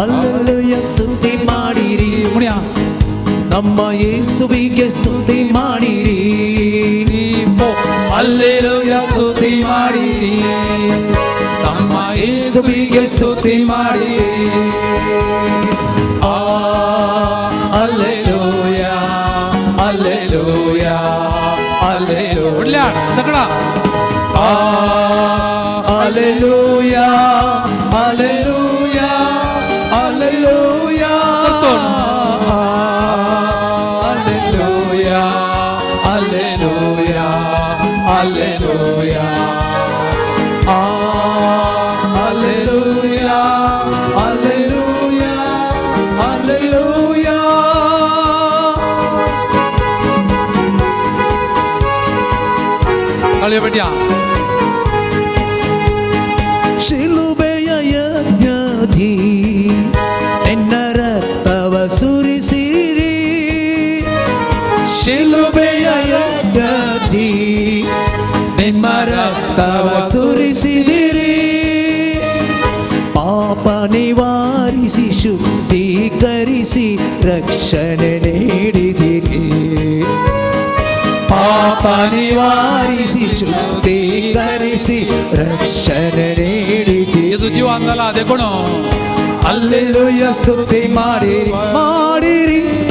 ಅಲ್ಲೆಲ್ಲೂಯ ಸ್ತುತಿ ಮಾಡಿರಿ, ನಮ್ಮ ಯೇಸುವಿಗೆ ಸ್ತುತಿ ಮಾಡಿರಿ. ಅಲ್ಲೆಲ್ಲೂಯ ಸ್ತುತಿ ಮಾಡಿರಿ, ನಮ್ಮ ಯೇಸುವಿಗೆ ಸ್ತುತಿ ಮಾಡಿರಿ. ಆ ಅಲ್ಲೆಲೂಯಾ ಅಲ್ಲೆಲೂಯಾ ಅಲ್ಲೆಲೂಯಾ ಆ alleluia alleluia alleluia alleluia alleluia alleluia ಆ ಅಲ್ಲೆಲೂಯಾ ಅಲ್ಲೆಲೂಯಾ ಅಲ್ಲೆಲೂಯಾ. ಶಿಲುಬೆಯ ಯಜ್ಞದಿ ನಿನ್ನ ರಕ್ತವ ಸುರಿಸಿರಿ, ಶಿಲುಬೆಯ ಯಜ್ಞದಿ ನಿಮ್ಮ ರಕ್ತವ ಸುರಿಸಿದಿರಿ. ಪಾಪ ನಿವಾರಿಸಿ ಶುದ್ಧೀಕರಿಸಿ ರಕ್ಷಣೆ ನೀಡಿದಿರಿ, ಪಾಪ ನಿವಾರಿಸಿ ಶುದ್ಧೀಕರಿಸಿ ರಕ್ಷಣೆ ನೀಡಿದಿರಿ. ಇದು ಜೀವಾಂಗಲ ಅದೇ ಗುಣ. ಅಲ್ಲೆಲೂಯ ಸ್ತುತಿ ಮಾಡಿರಿ ಮಾಡಿರಿ,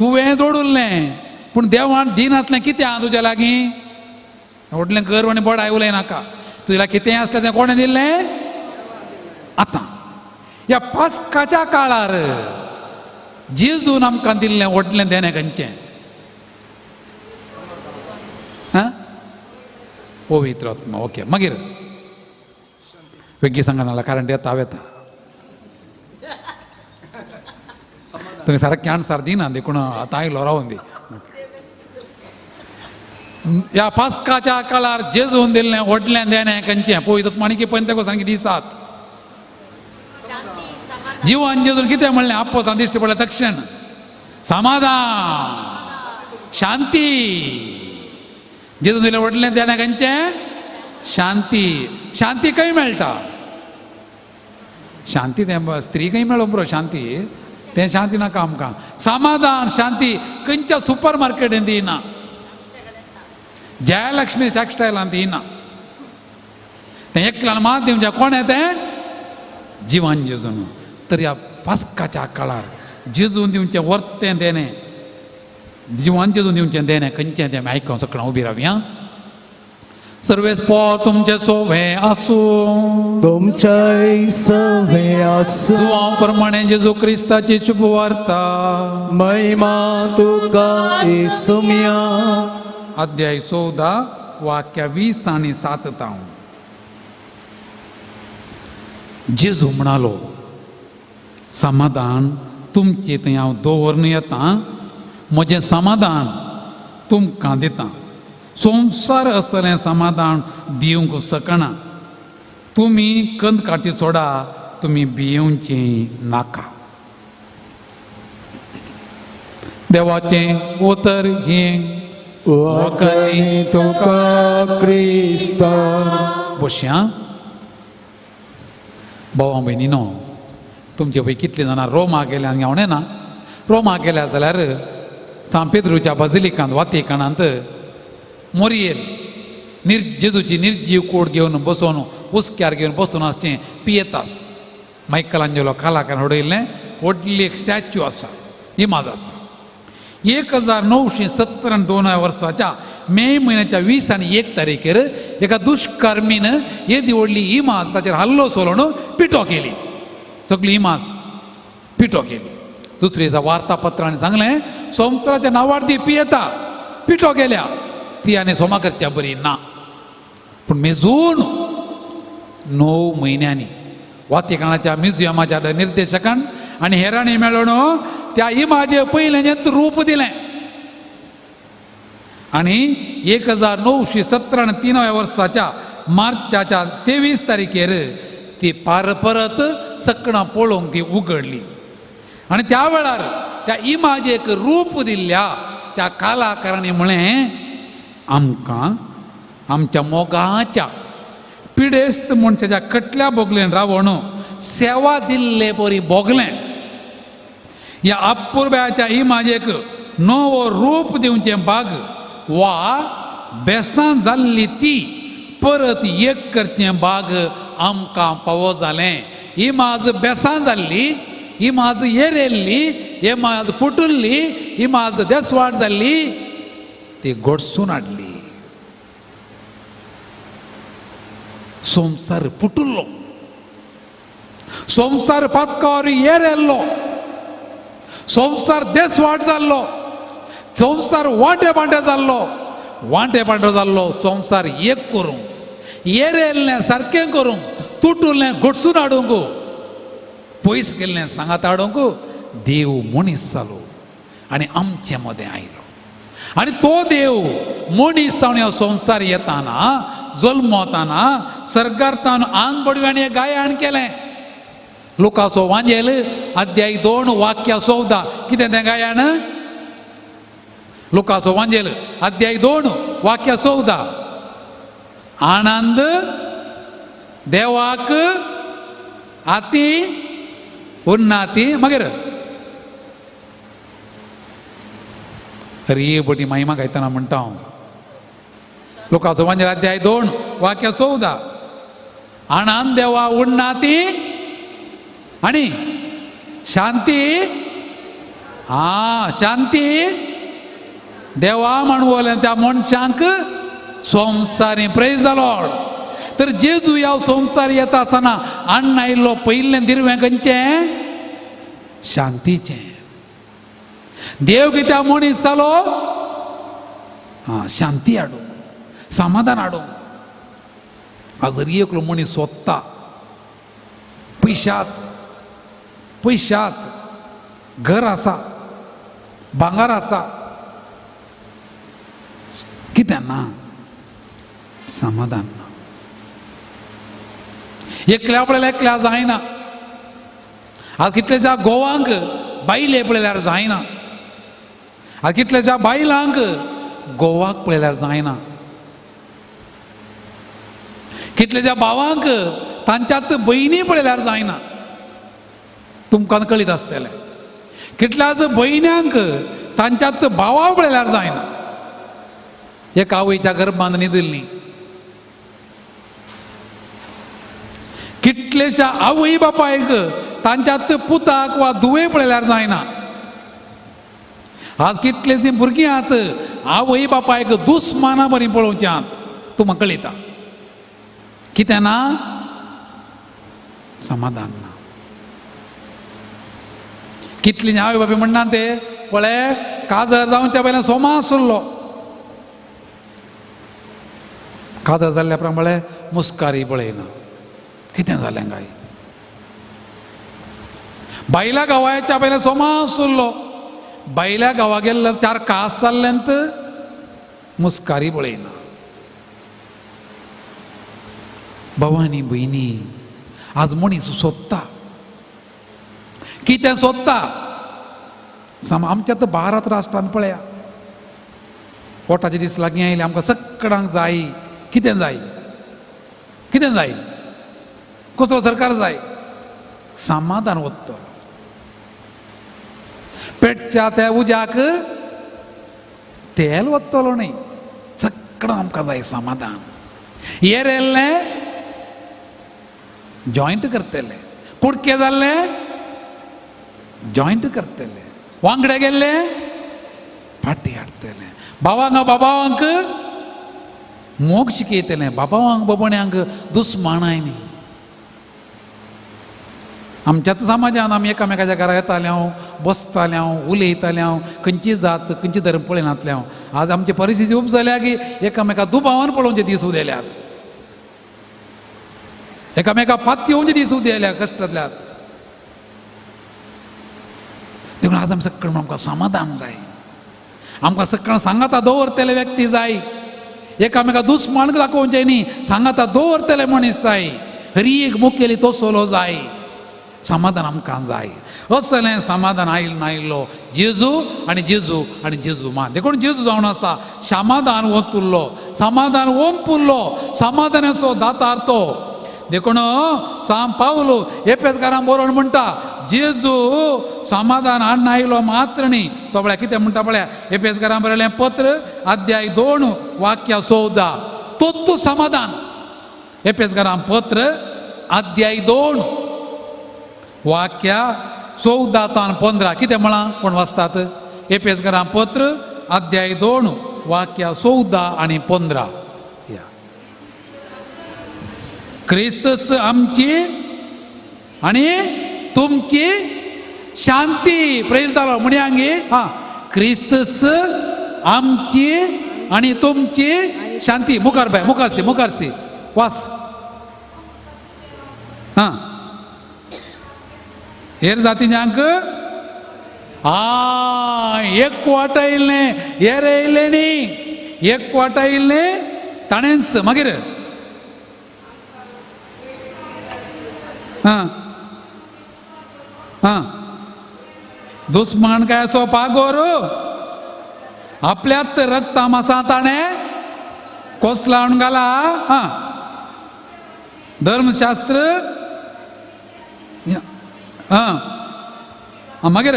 तुवें जोडुल्लें पूण देवान दिनातलें कितें आहा तुज्या लागीं? व्हडलें गर्व आनी बडाय उलय नाका. तुज्या कितें आसलें तें कोणें दिल्लें? आतां ह्या पास्काच्या काळार जेजून आमकां दिल्लें व्हडलें देणें खंयचें? पवित्र आत्मा. ओके, मागीर वेगळी सांगा नाल्यार कारण येता वेता तुमी सारकें आन्सर दिना देखून आतां आयलो रावून दी. ह्या पास्काच्या काळार जेजून दिल्लें व्हडलें देणें खंयचें? पवित्र आत्मा आनी पंतेकोस आनी दिसात जिवान जेजून कितें म्हणलें? आपोस्तां दिश्टी पडलें तक्षण समाधान, शांती. जेजून दिलें व्हडलें देणें खंयचें? शांती. शांती खंय मेळटा? शांती तें स्त्री खंय मेळो बरो शांती, तें शांती नाका आमकां. समाधान शांती खंयच्या सुपर मार्केटीन दिना, जयलक्ष्मी टेक्स्टायलान दिना. तें एकल्यान मात दिवचें कोणें? तें जिवान जेजून. तर ह्या पास्काच्या काळार जेजून दिवचें वर्तें देणें, जिवान जेजून दिवचें देणें खंयचें तें आयकोन सगळें उबी रावया. सर्वेस पो तुमचे सोवे आसूं, तुमचे सवे आसूं. जुवांव प्रमाणे जेजू क्रिस्ताची शुभ वार्ता. महिमा तुका येसुम्या. अध्याय 14 वाक्य 20 आनी 7 तावन. जेजू म्हणालो, समाधान तुमचे थंय हांव दवरून येता, म्हजें समाधान तुमकां दिता. संवसार असलें समाधान दिवंक शकना. तुमी कंद काडची सोडा, तुमी भियेवचें नाका. देवाचें उतर हें वखणी तुका क्रिस्ता. बशया भावा भयणीनो, तुमचे पळय कितलीं जाणां रोमा गेल्यान गावणें ना. रोमा गेल्या जाल्यार सांपेद्रूच्या बाजिलिकांत वातिकानांत मोरयेर जेजूची निर्जीव कोट घेवन बसोवन हुस्क्यार घेवन बसून आसचें पियेतास. मायकल आंजेलो कलाकार उडयल्लें व्हडली एक स्टॅच्यू आसा, इमाज आसा. 1972 वर्साच्या मे म्हयन्याच्या 20 आनी 1 तारखेर एका दुश्कर्मीन येदी व्हडली इमाज ताचेर हल्लो चलोवन पिटो केली. सगळी इमाज पिटो केली. दुसरे दिसा वार्तापत्रांनी सांगलें संवसाराच्या नांवार ती पियेता, पिटो केल्या, ती आनी सोमा करच्या बरी ना. पूण मेजून 9 म्हयन्यांनी वातिकानाच्या म्युझियमाच्या निर्देशकान आनी हेरांनी मेळून त्या इमाजे पयलें रूप दिलें. आनी 1973 वर्साच्या मार्चाच्या 23 तारखेर ती पार परत सकणां पळोवंक ती उगडली. आनी त्या वेळार त्या इमाजेक रूप दिल्ल्या त्या कलाकारांनी म्हळें, आमकां आमच्या मोगाच्या पिडेस्त मनशाच्या कटल्या भोगलेन रावण सेवा दिल्ले परी भोगलें. ह्या अपुर्ब्याच्या इमाजेक नवो रूप दिवचें बाग वा बेसां जाल्ली ती परत एक करचें बाग आमकां फावो जालें. इमाज बेसां जाल्ली, इमाज येरेल्ली, इमाज पुटुल्ली, इमाज देसवाट जाल्ली, ती गोडसून हाडली. संवसार पुटुल्लो, संवसार पातकार येरेल्लो, संवसार देसवाट जाल्लो, संवसार वांटे पांटे जाल्लो, वांटे पांटे जाल्लो. संवसार एक करूंक, येरेल्लें सारकें करूंक, तुटुल्लें गोडसून हाडूंक, पयस गेल्लें सांगात हाडूंक देव मनीस जालो आनी आमचे मदें आयलो. आनी तो देव मनीस जावन ह्या संवसार येताना, जल्मताना सर्गार्थान आंग बडव्यान गायन केलें. लुकाचो वांजेल अध्याय 2 वाक्य 14. कितें तें गायन? लुकाचो वांजेल अध्याय 2 वाक्य 14. आनंद देवाक आती उन्नाती. मागीर रे बटी महिमा गायतना म्हणटा हांव. लुकाचो वांजेल अध्याय 2 वाक्य 14. आनंद देवा उन्नाती आनी शांती आ शांती देवा म्हणवलें त्या मनशांक संवसारी. Praise the Lord. तर जेजू ह्या संवसारी येता आसतना अण्ण आयिल्लो पयलें दिरवें खंयचें? शांतीचें. देव कित्याक मनीस जालो? आं, शांती हाडूंक, समाधान हाडूंक. आज जरी एकलो मनीस सोदता पयशात पयशात, घर आसा, भांगर आसा, कितें ना? समाधान ना. एकल्या पळयल्यार एकल्या जायना. आज कितल्याच्या गोवांक बायले पळयल्यार जायना, आज कितल्याच्या बायलांक गोवाक पळयल्यार जायना, कितल्याच्या भावांक तांच्यात भयणी पळयल्यार जायना. तुमकां कळीत आसतलें. कितल्याच भयण्यांक तांच्यात भावा पळयल्यार जायना. एका आवयच्या गर्भान न्हिदिल्ली कितलेशा आवय बापायक तांच्यात पुताक वा धुवे पळयल्यार जायना. आज कितलेशीं भुरगीं आहात आवय बापायक दुस्माना बरी पळोवचें आहात. तुमकां कळयता कितें ना? समाधान ना. कितली आवय बापाय म्हणना ते पळय काजर जावच्या पयल्यान सोमा आसलो, काजर जाल्ल्या प्रमाणे मुस्कारी पळयना. कितें जालें काय? बायला गांवाच्या पयल्यान सोमा आसलो, बायल्या गांवा गेल्ले चार कास जाल्ल्यांत मुस्कारी पळयना. भवानी भयणी, आज मनीस सोदता. कितें सोदता? आमच्या तर भारत राष्ट्रान पळया, पोटाचे दीस लागीं आयले, आमकां सगळ्यांक जाय. कितें जाय? कितें जाय? कसलो सरकार जाय? समाधान वतलो. पेटच्या त्या उज्याक तेल वतलो न्ही. सगळं आमकां जाय समाधान. येरेल्लें जॉयंट करतले, कुडके जाल्ले जॉयंट करतले, वांगडे गेल्ले फाटी हाडटले, बाबांक बाबांक मोग शिकयतले, बाबांक बाबण्यांक दुस्मानाय न्ही. आमच्याच समाजान आमी एकामेकाच्या घरा येताले हांव, बसताले हांव, उलयताले हांव, खंयची जात खंयची धर्म पळयनातले हांव. आज आमची परिस्थिती उब जाल्या की एकामेका दुबावान पळोवचे दीस उदेल्यात, एकामेका पातयेवचे दीस उदेल्या कश्टांतल्यात. देखून आज आमी सगळें आमकां समाधान जाय. आमकां सगळें सांगाता दवरतले व्यक्ती जाय, एकामेका दुस्मान दाखोवचें न्ही, सांगाता दवरतले मनीस जाय, हरी एक मुखेली तसलो जाय. समाधान आमकां जाय. असलें समाधान आयल नायलो जेजू आनी जेजू आनी जेजू मान. देखून जेजू जावन आसा समाधान वतुल्लो, समाधान ओंपुल्लो, समाधानाचो दातार तो. देखून सांग पावलो एपेसकारां बरोवन म्हणटा जेजू समाधान हाडून आयलो मात्र न्ही. तो पळया कितें म्हणटा पळया, एपेसकारां बरयलें पत्र अध्याय 2 वाक्य 14, तोच समाधान. एपेसकारां पत्र अध्याय 2 वाक्य 14 तान 15 कितें म्हळां? कोण वाचतात? एपेसकारां पत्र अध्याय 2 वाक्य 14 आनी 15. क्रिस्तच आमची आनी तुमची शांती. प्रेज the Lord. म्हणया गे हां, क्रिस्तच आमची आनी तुमची शांती. मुखार बाय, मुखारसी मुखारसी वास. हां, हेर जातींक आ एक वाट येयलें, हेर येयलें न्ही, एक वाट येयलें ताणेंच. मागीर हां हां, दुस्मान काय असो पागोर आपल्यात रक्ता मासा ताणें कोसलावन घाला. हां, धर्मशास्त्र. हां हां, मागीर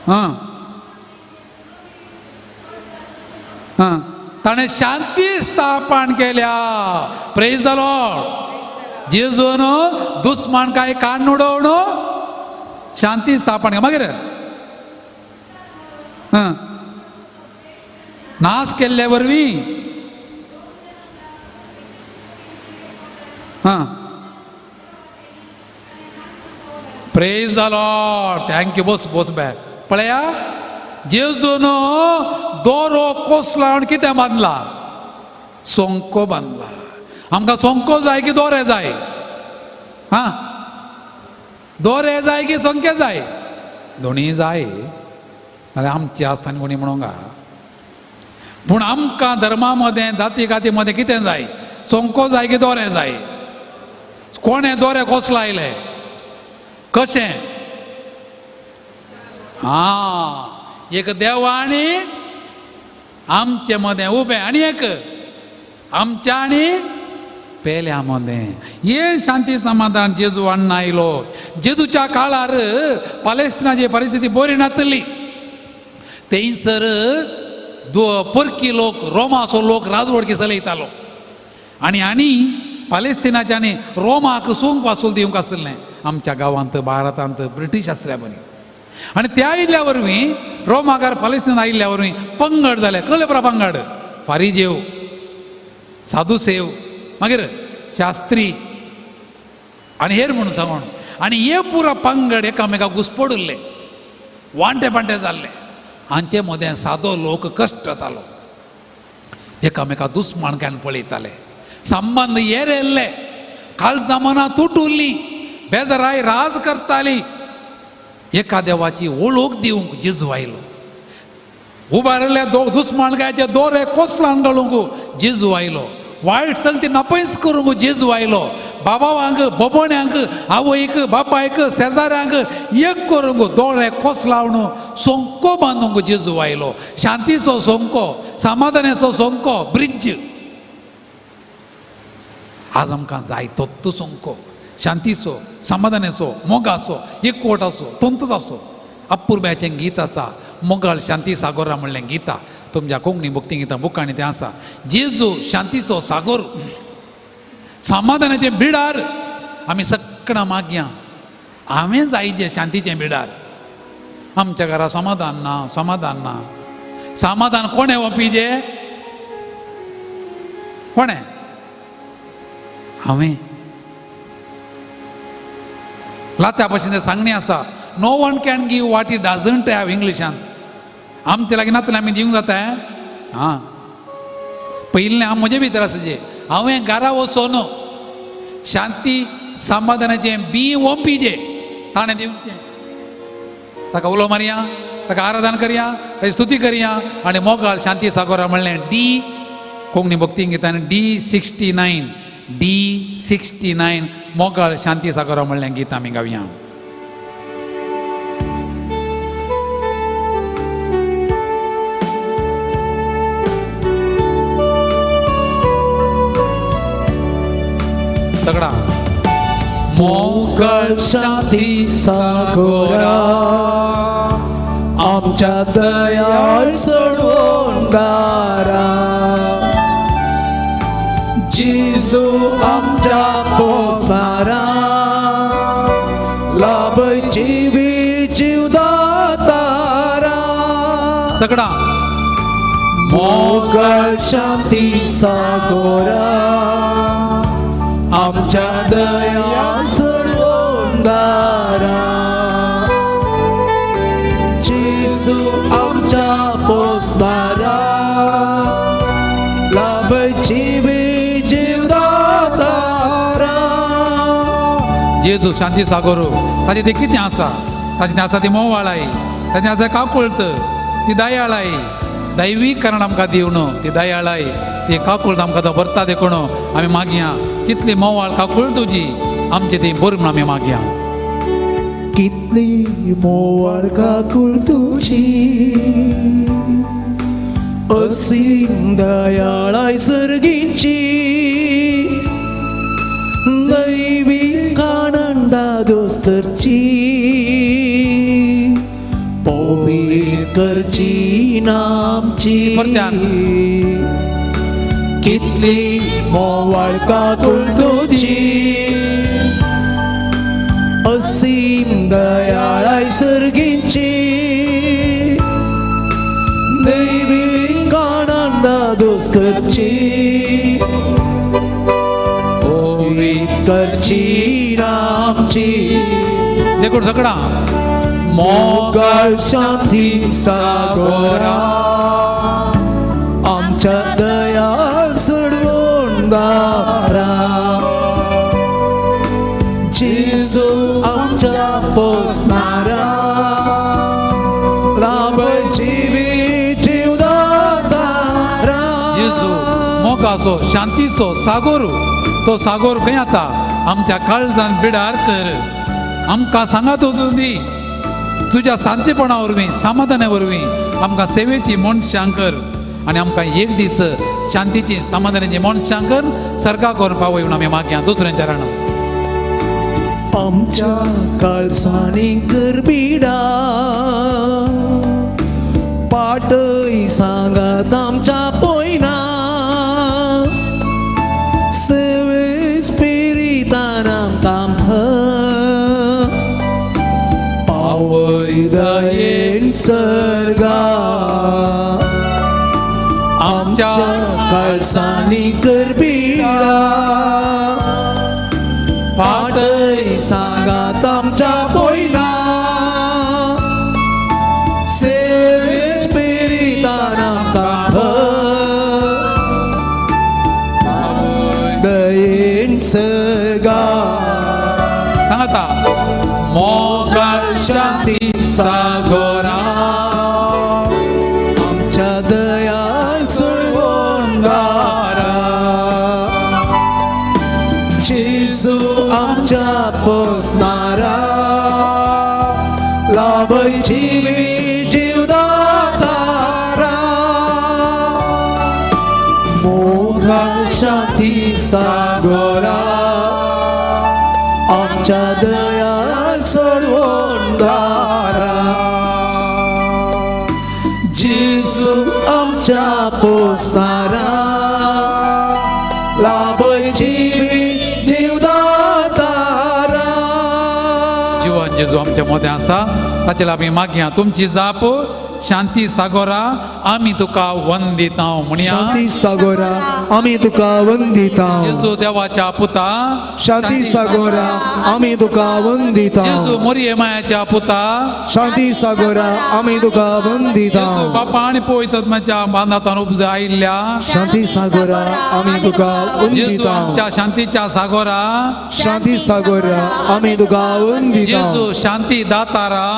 हां हां, ताणें शांती स्थापन केल्या. Praise the Lord. जेजून दुस्मान काय काडून उडोवन शांती स्थापन. मागीर नाश केल्ले वरवीं हां. Praise the Lord. Thank you. Bose Bose back पळया जेजून दोरो कोसला आनी कितें बांदला? सोंको बांदला. आमकां सोंको जाय की दोरे जाय? हां, दोरे जाय की सोंके जाय? दोनूय जाय. नाल्यार आमची आसतना कोणी म्हणूंक. पूण आमकां धर्मा मदें जाती काती मदें कितें जाय? सोंको जाय की दोरे जाय? कोणें दोरे कोसला आयले? कशें? आं, एक देव आनी आमचे मदें उबें आनी एक आमच्या आनी पेल्या मदें. हे शांती समाधान जेजू अण्णा आयलो. जेजूच्या काळार पालेस्तिनाची परिस्थिती बरी नातली. थंयसर परकी लोक, रोमाचो लोक राजवडकी चलयतालो आनी आनी पालेस्तिनाच्या आनी रोमाक सूंक वासूल दिवंक आसलें. आमच्या गांवांत भारतांत ब्रिटीश आसल्या बरी. आनी त्या आयिल्ल्या वरवीं रोमाकार पालेस्तीन आयिल्ल्या वरवीं पंगड जाले. कले पंगड? फारीजेव, साधुसेव, मागीर शास्त्री आनी हेर म्हणून सांगून. आनी हे पुरा पंगड एकामेका घुसपड उरले, वांटे पांटे जाल्ले. हांचे मदें सादो लोक कश्ट जातालो, एकामेका दुस्मानकान पळयताले, संबंद येरेल्ले, काळजा मनां तुटुल्ली, बेजाराय राज करताली. एका देवाची ओळख दिवंक जेजू आयलो. उबारिल्ल्या दुस्मानकायचे दोरे कोसलान घालूंक जेजू आयलो. वायट संगती नपयच करूंक जेजू आयलो. बाबावांक, बोबोण्यांक, आवयक, बापायक, शेजाऱ्यांक एक करूंक दोळे कोसलावन सोंको बांदूंक जेजू आयलो. शांतीचो सोंको, समाधानाचो सोंको, ब्रिज. आज आमकां जाय तोत्त सोंको, शांतीचो, समाधानाचो, मोगाचो, एकवटाचो, तंतूच. अपुर्ब्याचें गीत आसा मोगाळ शांती सागोरा म्हणलें गीता. तुमच्या कोंकणी भक्ती गितां बुकांनी तें आसा. जेजू शांतीचो सागोर, समाधानाचें बिडार. आमी सगळां मागया, हांवें जाय जें शांतीचें बिडार. आमच्या घरा समाधान ना, समाधान ना. समाधान कोणें ओंपी जे? कोणें? हांवें. लात्या भशेन तें सांगणी आसा, no one can give what he doesn't have. इंग्लिशान आमचे लागीं नातलें आमी दिवंक जाता. आं, पयलें हांव म्हजे भितर आसा जें हांवें घरा वचोन शांती समाधानाचें बी ओंपी जे ताणें दिवचें. ताका उलो मारया, ताका आराधन करया, ताची स्तुती करया आनी मोगाळ शांती सागोरा म्हणलें डी कोंकणी भक्ती गितान D 69, D 69 मोगाळ शांती सागोरा म्हणलें गीत आमी गावया. तगडा मोगाळ शांती सागोरा आमच्या दयाळ सोडून दारा, जेजू आमच्या पोसारा लाभय जिवी जीवदातारा. सगळा मोगाळ शांती सागोरा आमच्या दयाळ सोडून दारा, जेजू आमच्या पोसणारा लाभय जिवी जीवदातारा. जेजू शांती सागोर ताचें तें कितें आसा? ताचें आसा ती मोवाळाय, ताचें आसा काकुळट, ती दयाळाय. दैवीक कारण आमकां दिवन ती दयाळाय, ती काकुळट आमकां तो भरता. देखून आमी मागया, कितली मोवाळ काकुळट तुजी आमची ती बरी म्हूण आमी मागया. कितली मोवाळ काकुळ तुजी असीम दयाळाय सर्गींची, दैवी आनंदादोस करची, पवित्र करची नामची. परत्यान. कितली मोवाळ काकुळ तुजी असीम दयाळाय शांतताय सर्गींची दैवीक आनंदा दोस करची पवित्र करची आमची देखून सगळा मोगाळ शांती सागोरा आमच्या दयाळ सोडवून दारा जेजू आमच्या पोसणारा लाभ जिवी जीवदातारा जेजू मोगाचो शांतीचो सागोर, तो सागोर खंय आता आमच्या काळजान बिडार कर. आमकां सांगात दी तुज्या शांतीपणा वरवीं समाधाना वरवीं आमकां सेवेची मनशां कर आनी आमकां एक दीस शांतीची समाधानाची मनशां कर सर्गा करून पावय म्हणून आमी मागया दुसऱ्यांच्या रानां. आमच्या काळसांनी करबिडा पाटय सांगात आमच्या पोयना सेवे स्पिरितान आमकां भर पावय दयेन सर्गा आमच्या काळसांनी करबिडा पाटय सांगात आमच्या पोयना सेवे स्पिरितान आमकां भर दयेन सर्गा सांगाता मोगाळ शांती सागोरा आमच्या दयाळ सोडवणदारा जेजू आमच्या पोसणारा लाभ जीवी जीवदातारा मोगाळ शांती सागोरा आमच्या दयाळ सोडवणदारा जेजू आमच्या पोसणारा लाभ जीवी जीवदातारा. जिवन जेजू आमच्या मोदें आसा ताचे आमी मागया तुमची जाप शांती सागोरा आमी तुका वंदिता म्हणया. शांती सागोरा आमी तुका वंदिता. जेजू देवाच्या पुता शांती सागोरा आमी तुका वंदिता. जेजू मोरये मायाच्या पुता शांती सागोरा आमी तुका वंदिता. जेजू बापा आनी पवित्र बांदातान उपजा आयिल्ल्या शांती सागोरा आमी तुका जेजू वंदिता. आमच्या शांतीच्या सागोरा शांती सागोरा आमी तुका वंदिता. जेजू शांती दातारा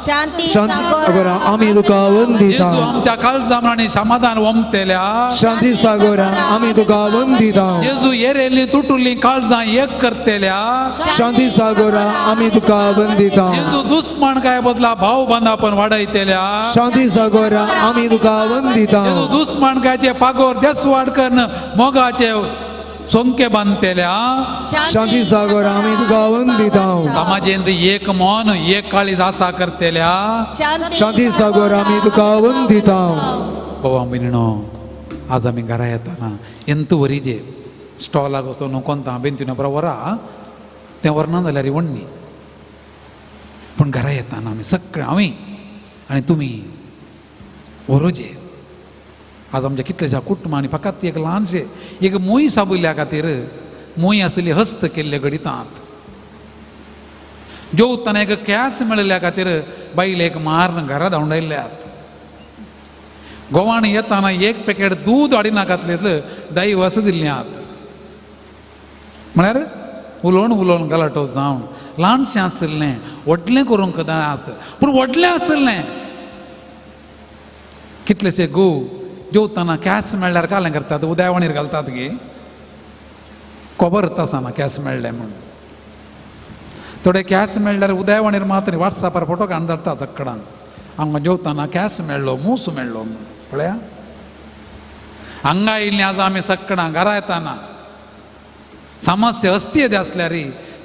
शांती शांती सागोरा आमी तुका वंदिता. जेजू आमच्या काळजान आनी समाधान ओमतेल्या शांती सागोरा आमी तुका वंदिता. जेजू येरेल्ली तुटुल्ली काळजां एक करतेल्या शांती सागोरा आमी तुका वंदिता. जेजू दुस्मान काय बदला भाव बांदापण वाडयतेल्या शांती सागोरा आमी तुका वंदिता. जेजू दुस्मान कायचे पागोर देसवाड करून मोगाचे सोंके बांदतेल्या शांती सागोरा आमी तुका वंदिता. समाजेंत एक मन एक काळीज आसा करतेल्या शांती सागोरा आमी तुका वंदिता. बाबा भयणीनो आज आमी घरा येताना एंत वरीजे स्टॉलाक वचून कोणता बेंतीन बरो वरा तें व्हरना जाल्यार वण्णी पूण घरा येताना आमी सगळे हांवें आनी तुमी वरोजे. आज आमच्या कितल्याश्या कुटुंबांनी फकत एक ल्हानशें एक मूय साबुल्ल्या खातीर मूय आसली हस्त केल्ले घडितांत जेवतना एक कॅस मेळिल्ल्या खातीर बायलेक मारून घरा धांवडायल्यात. गोवान येताना एक पॅकेट दूद हाडिना घातलें डायवस दिल्ल्यात म्हळ्यार उलोवन उलोवन गलाटो जावन ल्हानशें आशिल्लें व्हडलें करूंक जाय आस पूण व्हडलें आशिल्लें. कितलेशे गो जेवतना कॅस मेळ्ळ्यार कालें करतात उदयवाणीर घालतात गे खबरच आसना कॅस मेळ्ळें म्हूण. थोडे कॅस मेळ्ळ्यार उदयवाणीर मात्र वॉट्सॅपार फोटो काडून धाडटा सगळ्यांक आमकां जेवतना कॅस मेळ्ळो मूस मेळ्ळो म्हूण पळया. हांगा आयिल्लीं आज आमी सगळ्यां घरा येताना समस्या अस्ती येदे आसल्यार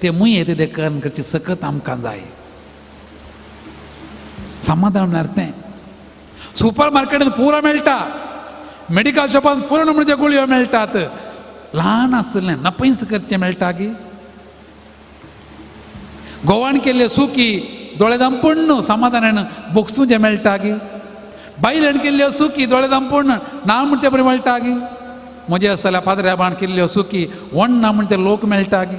ते मुये ते करून करची सकत आमकां जाय. समाधान म्हळ्यार तें सुपर मार्केटांत पुरो मेळटा मेडिकल शॉपान पुरो म्हणजे गुळयो मेळटात. ल्हान आसलें नपयस करचें मेळटा की गोवान केल्ले सुकी दोळे दामपूण समाधानान बोगसूचें मेळटा गी? बायलेन केल्ल्यो सुखी दोळे दामपूण ना म्हणचे बरी मेळटा गी? म्हजे आसतल्या पाद्र्याबान केल्ल्यो सुखी व्हड ना म्हणचे लोक मेळटा गी?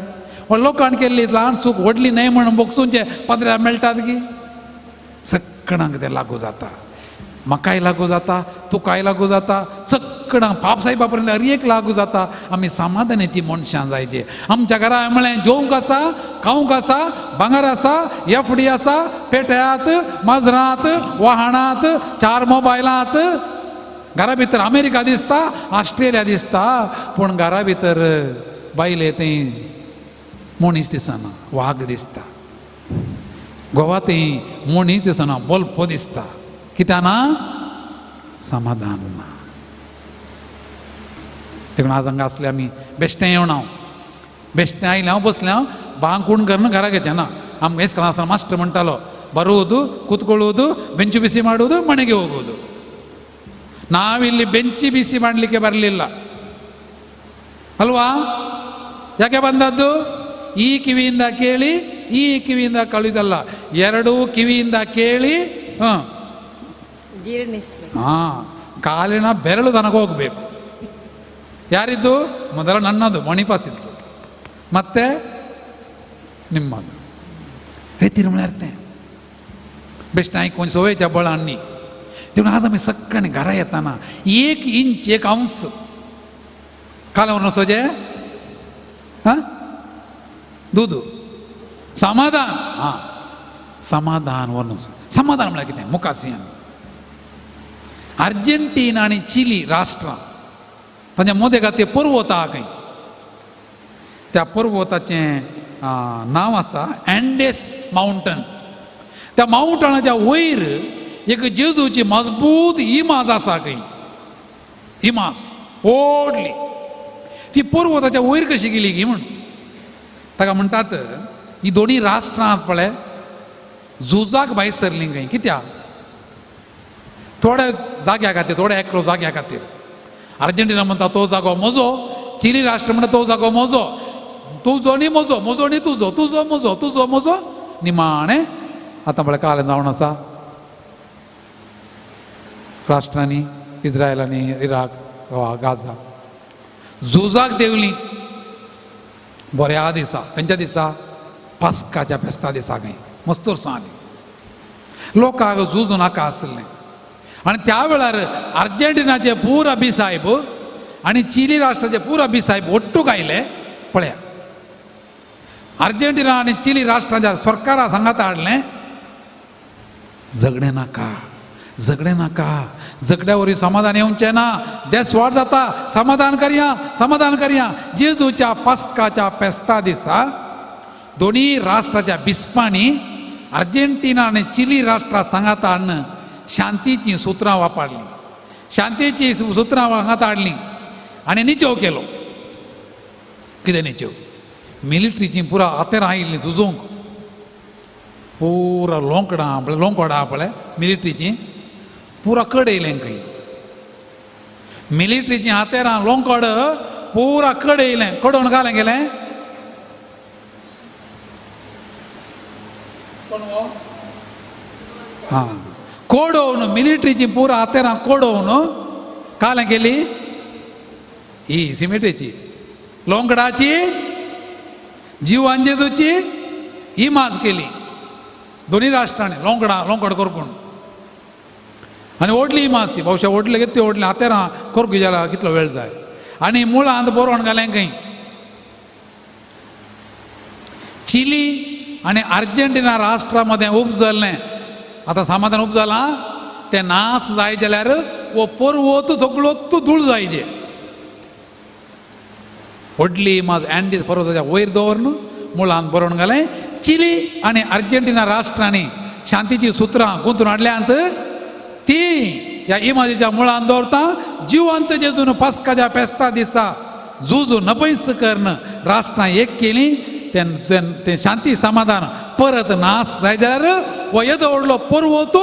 लोकान केल्ली ल्हान सूख व्हडली न्हय म्हण बोगसूंचे पाद्र्या मेळटात गी? सगळ्यांक तें लागू जाता, म्हाकाय लागू जाता, तुकाय लागू जाता, सगळ्यांक पाप साहेबा पर्यंत हर एक लागू जाता. आमी समाधानाची मनशां जायचे. आमच्या घरा म्हळें जेवंक आसा, खावंक आसा, भांगर आसा, एफडी आसा, पेट्यात, माजरांत, वाहनांत, 4 मोबायलांत. घरा भितर अमेरिका दिसता, ऑस्ट्रेलिया दिसता, पूण घरा भितर बायले थंय मनीस दिसना, वाग दिसता. गोवा थंय मनीस दिसना, बल्प दिसता. कित्याक ना? समाधान ना. देखून आज हांगा आसले आमी बेश्टें येवन हांव बेश्टें आयलें, हांव बसलें, हांव बांकूण करून घरा घेचें ना. आमकां इस्कोलान आसतना मास्टर म्हणटालो, ಬರುವುದು ಕೂತ್ಕೊಳ್ಳುವುದು ಬೆಂಚು ಬಿಸಿ ಮಾಡುವುದು ಮನೆಗೆ ಹೋಗುವುದು. ನಾವಿಲ್ಲಿ ಬೆಂಚಿ ಬಿಸಿ ಮಾಡಲಿಕ್ಕೆ ಬರಲಿಲ್ಲ ಅಲ್ವಾ? ಯಾಕೆ ಬಂದದ್ದು? ಈ ಕಿವಿಯಿಂದ ಕೇಳಿ ಈ ಕಿವಿಯಿಂದ ಕಳಿದಲ್ಲ, ಎರಡೂ ಕಿವಿಯಿಂದ ಕೇಳಿ ಹಾಂ ಜೀರ್ಣಿಸ್ಬೇಕು. ಹಾಂ, ಕಾಲಿನ ಬೆರಳು ತನಕ ಹೋಗಬೇಕು. ಯಾರಿದ್ದು? ಮೊದಲ ನನ್ನದು ಮಣಿಪಾಸಿದ್ದು, ಮತ್ತೆ ನಿಮ್ಮದು. ರೀತಿ ಅರ್ಥ बेश्टें आयकून संवयेच्या बळान न्ही. देखून आज आमी सगळ्यांनी घरा येताना 1 इंच 1 अंश काल सोजे हां दूद समाधान. हां, समाधान व्हरून समाधान म्हळ्यार कितें? मुखासी आमी अर्जेंटिना आनी चिली राष्ट्रां तांच्या मदें खातीर पर्वत आहा खंय, त्या पर्वताचें नांव आसा अँडेस मावंटन. त्या मावंटनाच्या वयर एक जेजूची मजबूत इमाज आसा खंय, इमाज व्हडली. ती पर्वताच्या वयर कशी गेली गी म्हूण ताका म्हणटात ही दोनी राष्ट्रां पळय झुजाक भायर सरलीं खंय. कित्याक? थोड्या जाग्या खातीर, थोड्या एकरो जाग्या खातीर. अर्जेंटिना म्हणटा तो जागो म्हजो, चिली राष्ट्र म्हणटा तो जागो म्हजो, तुजो न्ही म्हजो, म्हजो न्ही तुजो, तुजो म्हजो, तुजो म्हजो. निमाणें आतां पळय काल जावन आसा राष्ट्रांनी इस्रायल आनी इराक गाझा झुजाक देंवली. बऱ्या दिसा, खंयच्या दिसा? पास्काच्या फेस्ता दिसा खंय मस्त वर्सां आली. लोकांक झुजू नाका आसलें. आनी त्या वेळार अर्जेंटिनाचे पुरा बी साहेब आनी चिली राष्ट्राचे पुरा बी साहेब ಒಟ್ಟುಗ್ आयले. पळया, अर्जेंटिना आनी चिली राष्ट्राच्या सरकारा सांगात हाडलें, झगडें नाका, झगडें नाका, झगड्या वरवीं समाधान येवचें ना, देसवाट जाता, समाधान करया, समाधान करया. जेजूच्या पास्काच्या फेस्ता दिसा दोनी राष्ट्राच्या बिस्पांनी अर्जेंटिना आनी चिली राष्ट्रा सांगात हाडून शांतीचीं सुत्रां वापरलीं, शांतीचीं सुत्रां सांगात हाडलीं आनी निचेव केलो. कितें निचेव? मिलिट्रीचीं पुरा हातेरां आयिल्लीं झुजूंक, पुरा लोंकडां पळय, लोंकोडां पळय मिलिट्रीचीं पुरा कडयलें खंय. मिलिट्रीचीं हातेरां लोंकड पुरा कडयलें, कडोवन घालें गेलें. हां, कोडोवन मिलिट्रीची पुरा हातेरां कोडोवन कालें केली ही सिमेटेची लोंकडाची जिवान जेजूची ही माज केली दोन्ही राष्ट्रांनी लोंकडां लोंकड करकून. आनी व्हडली इमाज ती, बहुशा व्हडले कितले व्हडले हातेरां करकू जाल्यार कितलो वेळ जाय. आनी मुळांत बरोवन घालें खंय चिली आनी अर्जेंटिना राष्ट्रा मदें उपजल्लें. आतां समाधान उपजलां तें नास जाय जाल्यार हो पर्वत सगळो धूळ जायचे. व्हडली इमाज अँडीज पर्वताच्या वयर दवरून मुळांत बरोवन घालें चिली आनी अर्जेंटिना राष्ट्रांनी शांतीची सुत्रां गुंतून हाडल्यांत ती ह्या इमाजीच्या मुळांत दवरता. जिवंत जेजून पास्काच्या फेस्ता दिसा झुजू नपयस करून राष्ट्रां एक केली. तें शांती समाधान परत नास जाय जाल्यार हो येदो व्हडलो पर्वत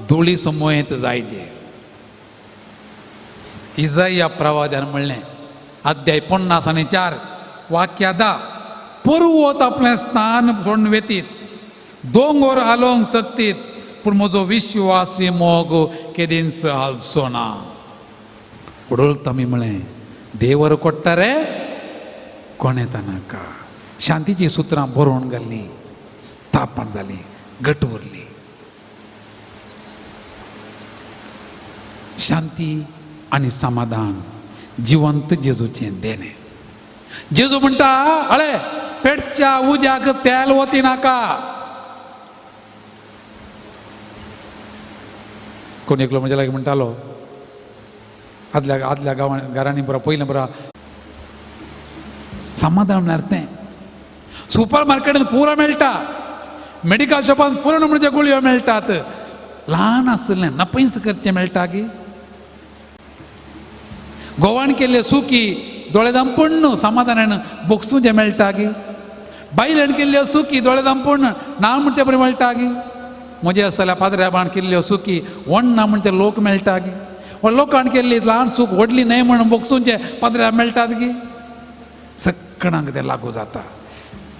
धुळी समयेंत जायचे. इजाया प्रवाद्यान म्हणलें, अध्याय 54 वाक्य 10, पर्वत आपलें स्थान सोडून वेतीत, दोंगोर हालोवंक शकतीत पूण म्हजो विश्वासी मोग केदींच हालचो ना. उडोलता आमी म्हळें देवर कोट्टा रे कोण येता नाका. शांतीचीं सुत्रां बरोवन घाल्लीं, स्थापन जालीं, घट उरली. शांती आनी समाधान जिवंत जेजूचें देणें. जेजू म्हणटा अळे पेटच्या उज्याक तेल वती नाका. कोण एकलो म्हज्या लागीं म्हणटालो आदल्या आदल्या गांवां घरांनी पुरा पयलें पुरा समाधान म्हळ्यार तें. सुपर मार्केटान पुरो मेळटा, मेडिकल शॉपान पुरो म्हणजे गुळयो मेळटात. ल्हान आसलें नपैस करचें मेळटा की गोवान केल्ले सुकी दोळे दामपूण समाधानान बोगसूचें मेळटा की बायलेन केल्ल्यो सुकी दोळे दामपूण ना म्हणचे बरें मेळटा की म्हजे आसतल्या पाद्र्याबान केल्ल्यो सुकी वण्णा म्हणचे लोक मेळटा की लोकान केल्ली ल्हान सूख व्हडली न्हय म्हण बोगसूचें पाद्र्या मेळटात की. सगळ्यांक तें लागू जाता,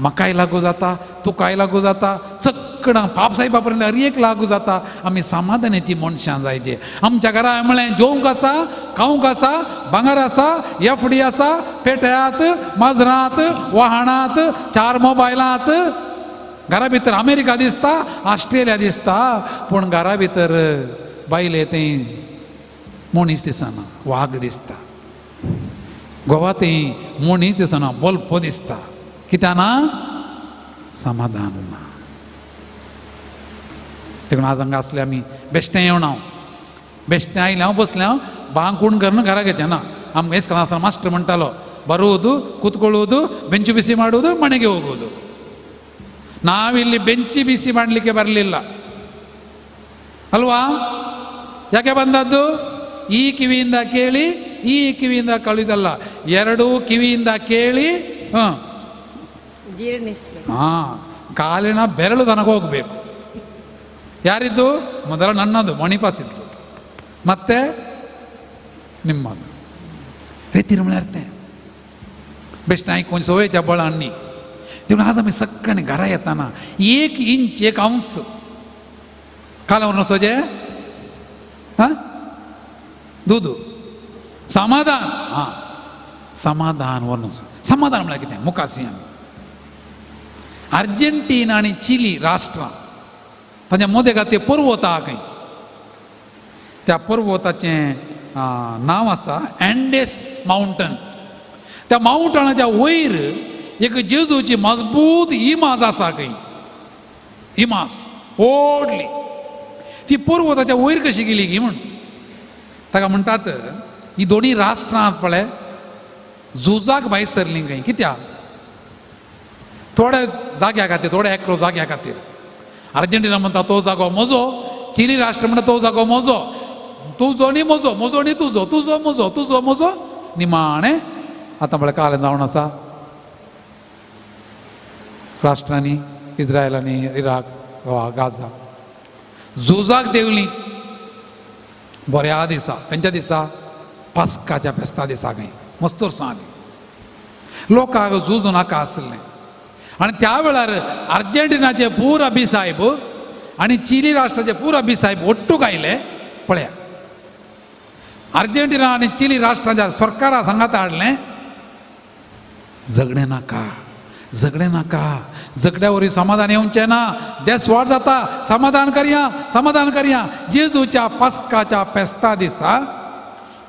म्हाकाय लागू जाता, तुकाय लागू जाता, सगळ्यांक पाप साहेबा पर्यंत हर एक लागू जाता. आमी समाधानाची मनशां जायचे. आमच्या घरा म्हळें जेवंक आसा, खावंक आसा, भांगर आसा, एफ डी आसा, पेट्यात, माजरांत, वाहनांत, 4 मोबायलांत. घरा भितर अमेरिका दिसता, ऑस्ट्रेलिया दिसता, पूण घरा भितर बायले थंय मनीस दिसना, वाग दिसता. गोवा थंय मनीस दिसना, बल्प दिसता. कित्याक ना? समाधान ना. देखून आज हांगा आसले आमी बेश्टें येवन हांव बेश्टें आयलें, हांव बसलें, हांव बांकूण करून घरा घेचें ना. आमकां इस्कोलान आसतना मास्टर म्हणटालो ಬರುವುದು, ಕೂತ್ಕೊಳ್ಳುವುದು, ಬೆಂಚು ಬಿಸಿ ಮಾಡುವುದು, ಮನೆಗೆ ಹೋಗುವುದು. ನಾವಿಲ್ಲಿ ಬೆಂಚಿ ಬಿಸಿ ಮಾಡಲಿಕ್ಕೆ ಬರಲಿಲ್ಲ ಅಲ್ವಾ? ಯಾಕೆ ಬಂದದ್ದು? ಈ ಕಿವಿಯಿಂದ ಕೇಳಿ ಈ ಕಿವಿಯಿಂದ ಕಳಿದಲ್ಲ, ಎರಡೂ ಕಿವಿಯಿಂದ ಕೇಳಿ ಹಾಂ ಜೀರ್ಣಿಸಬೇಕು. ಹಾಂ, ಕಾಲಿನ ಬೆರಳು ತನಕ ಹೋಗಬೇಕು. ಯಾರಿದ್ದು? ಮೊದಲ ನನ್ನದು ಮಣಿಪಾಸಿದ್ದು, ಮತ್ತೆ ನಿಮ್ಮದು. ರೀತಿ म्हळ्यार बेश्टें आयकून सवयेच्या बळान न्ही. देखून आज आमी सगळ्यांनी घरा येताना 1 इंच 1 अंश कालावर नसोजे हां दूद समाधान. हां, समाधान वर समाधान म्हळ्यार कितें? मुखासी आमी अर्जेंटिना आनी चिली राष्ट्रां तांच्या मदें खातीर पर्वत आहा खंय, त्या पर्वताचें नांव आसा अँडेस माउंटन. त्या माउंटनाच्या वयर एक जेजूची मजबूत इमाज आसा खंय, इमाज व्हडली. ती पर्वताच्या वयर कशी गेली की म्हण ताका म्हणटात ही दोनी राष्ट्रां पळय झुजाक भायर सरलीं खंय. कित्याक? थोड्या जाग्या खातीर, थोड्या एकरो जाग्या खातीर. अर्जेंटिना म्हणटा तो जागो म्हजो, चिली राष्ट्र म्हणटा तो जागो म्हजो, तुजो न्ही म्हजो, म्हजो न्ही तुजो, तुजो म्हजो, तुजो म्हजो. निमाणें आतां पळय काल जावन आसा राष्ट्रांनी इस्रायल आनी इराक, गोवा, गाझा झुजाक देंवली. बऱ्या दिसा, खंयच्या दिसा? पास्काच्या फेस्ता दिसा खंय, मस्त वर्सां आदी लोकांक झुजू नाका आसलें. आनी त्या वेळार अर्जेंटिनाचे पुरा बी साहेब आनी चिली राष्ट्राचे पुरा बी साहेब ಒಟ್ಟುಗ್ आयले. पळया, अर्जेंटिना आनी चिली राष्ट्राच्या सरकारा सांगात हाडलें, झगडें नाका, झगडें नाका, झगड्या वरवीं समाधान येवचें ना, देसवाड जाता, समाधान करया, समाधान करया. जेजूच्या पास्काच्या फेस्ता दिसा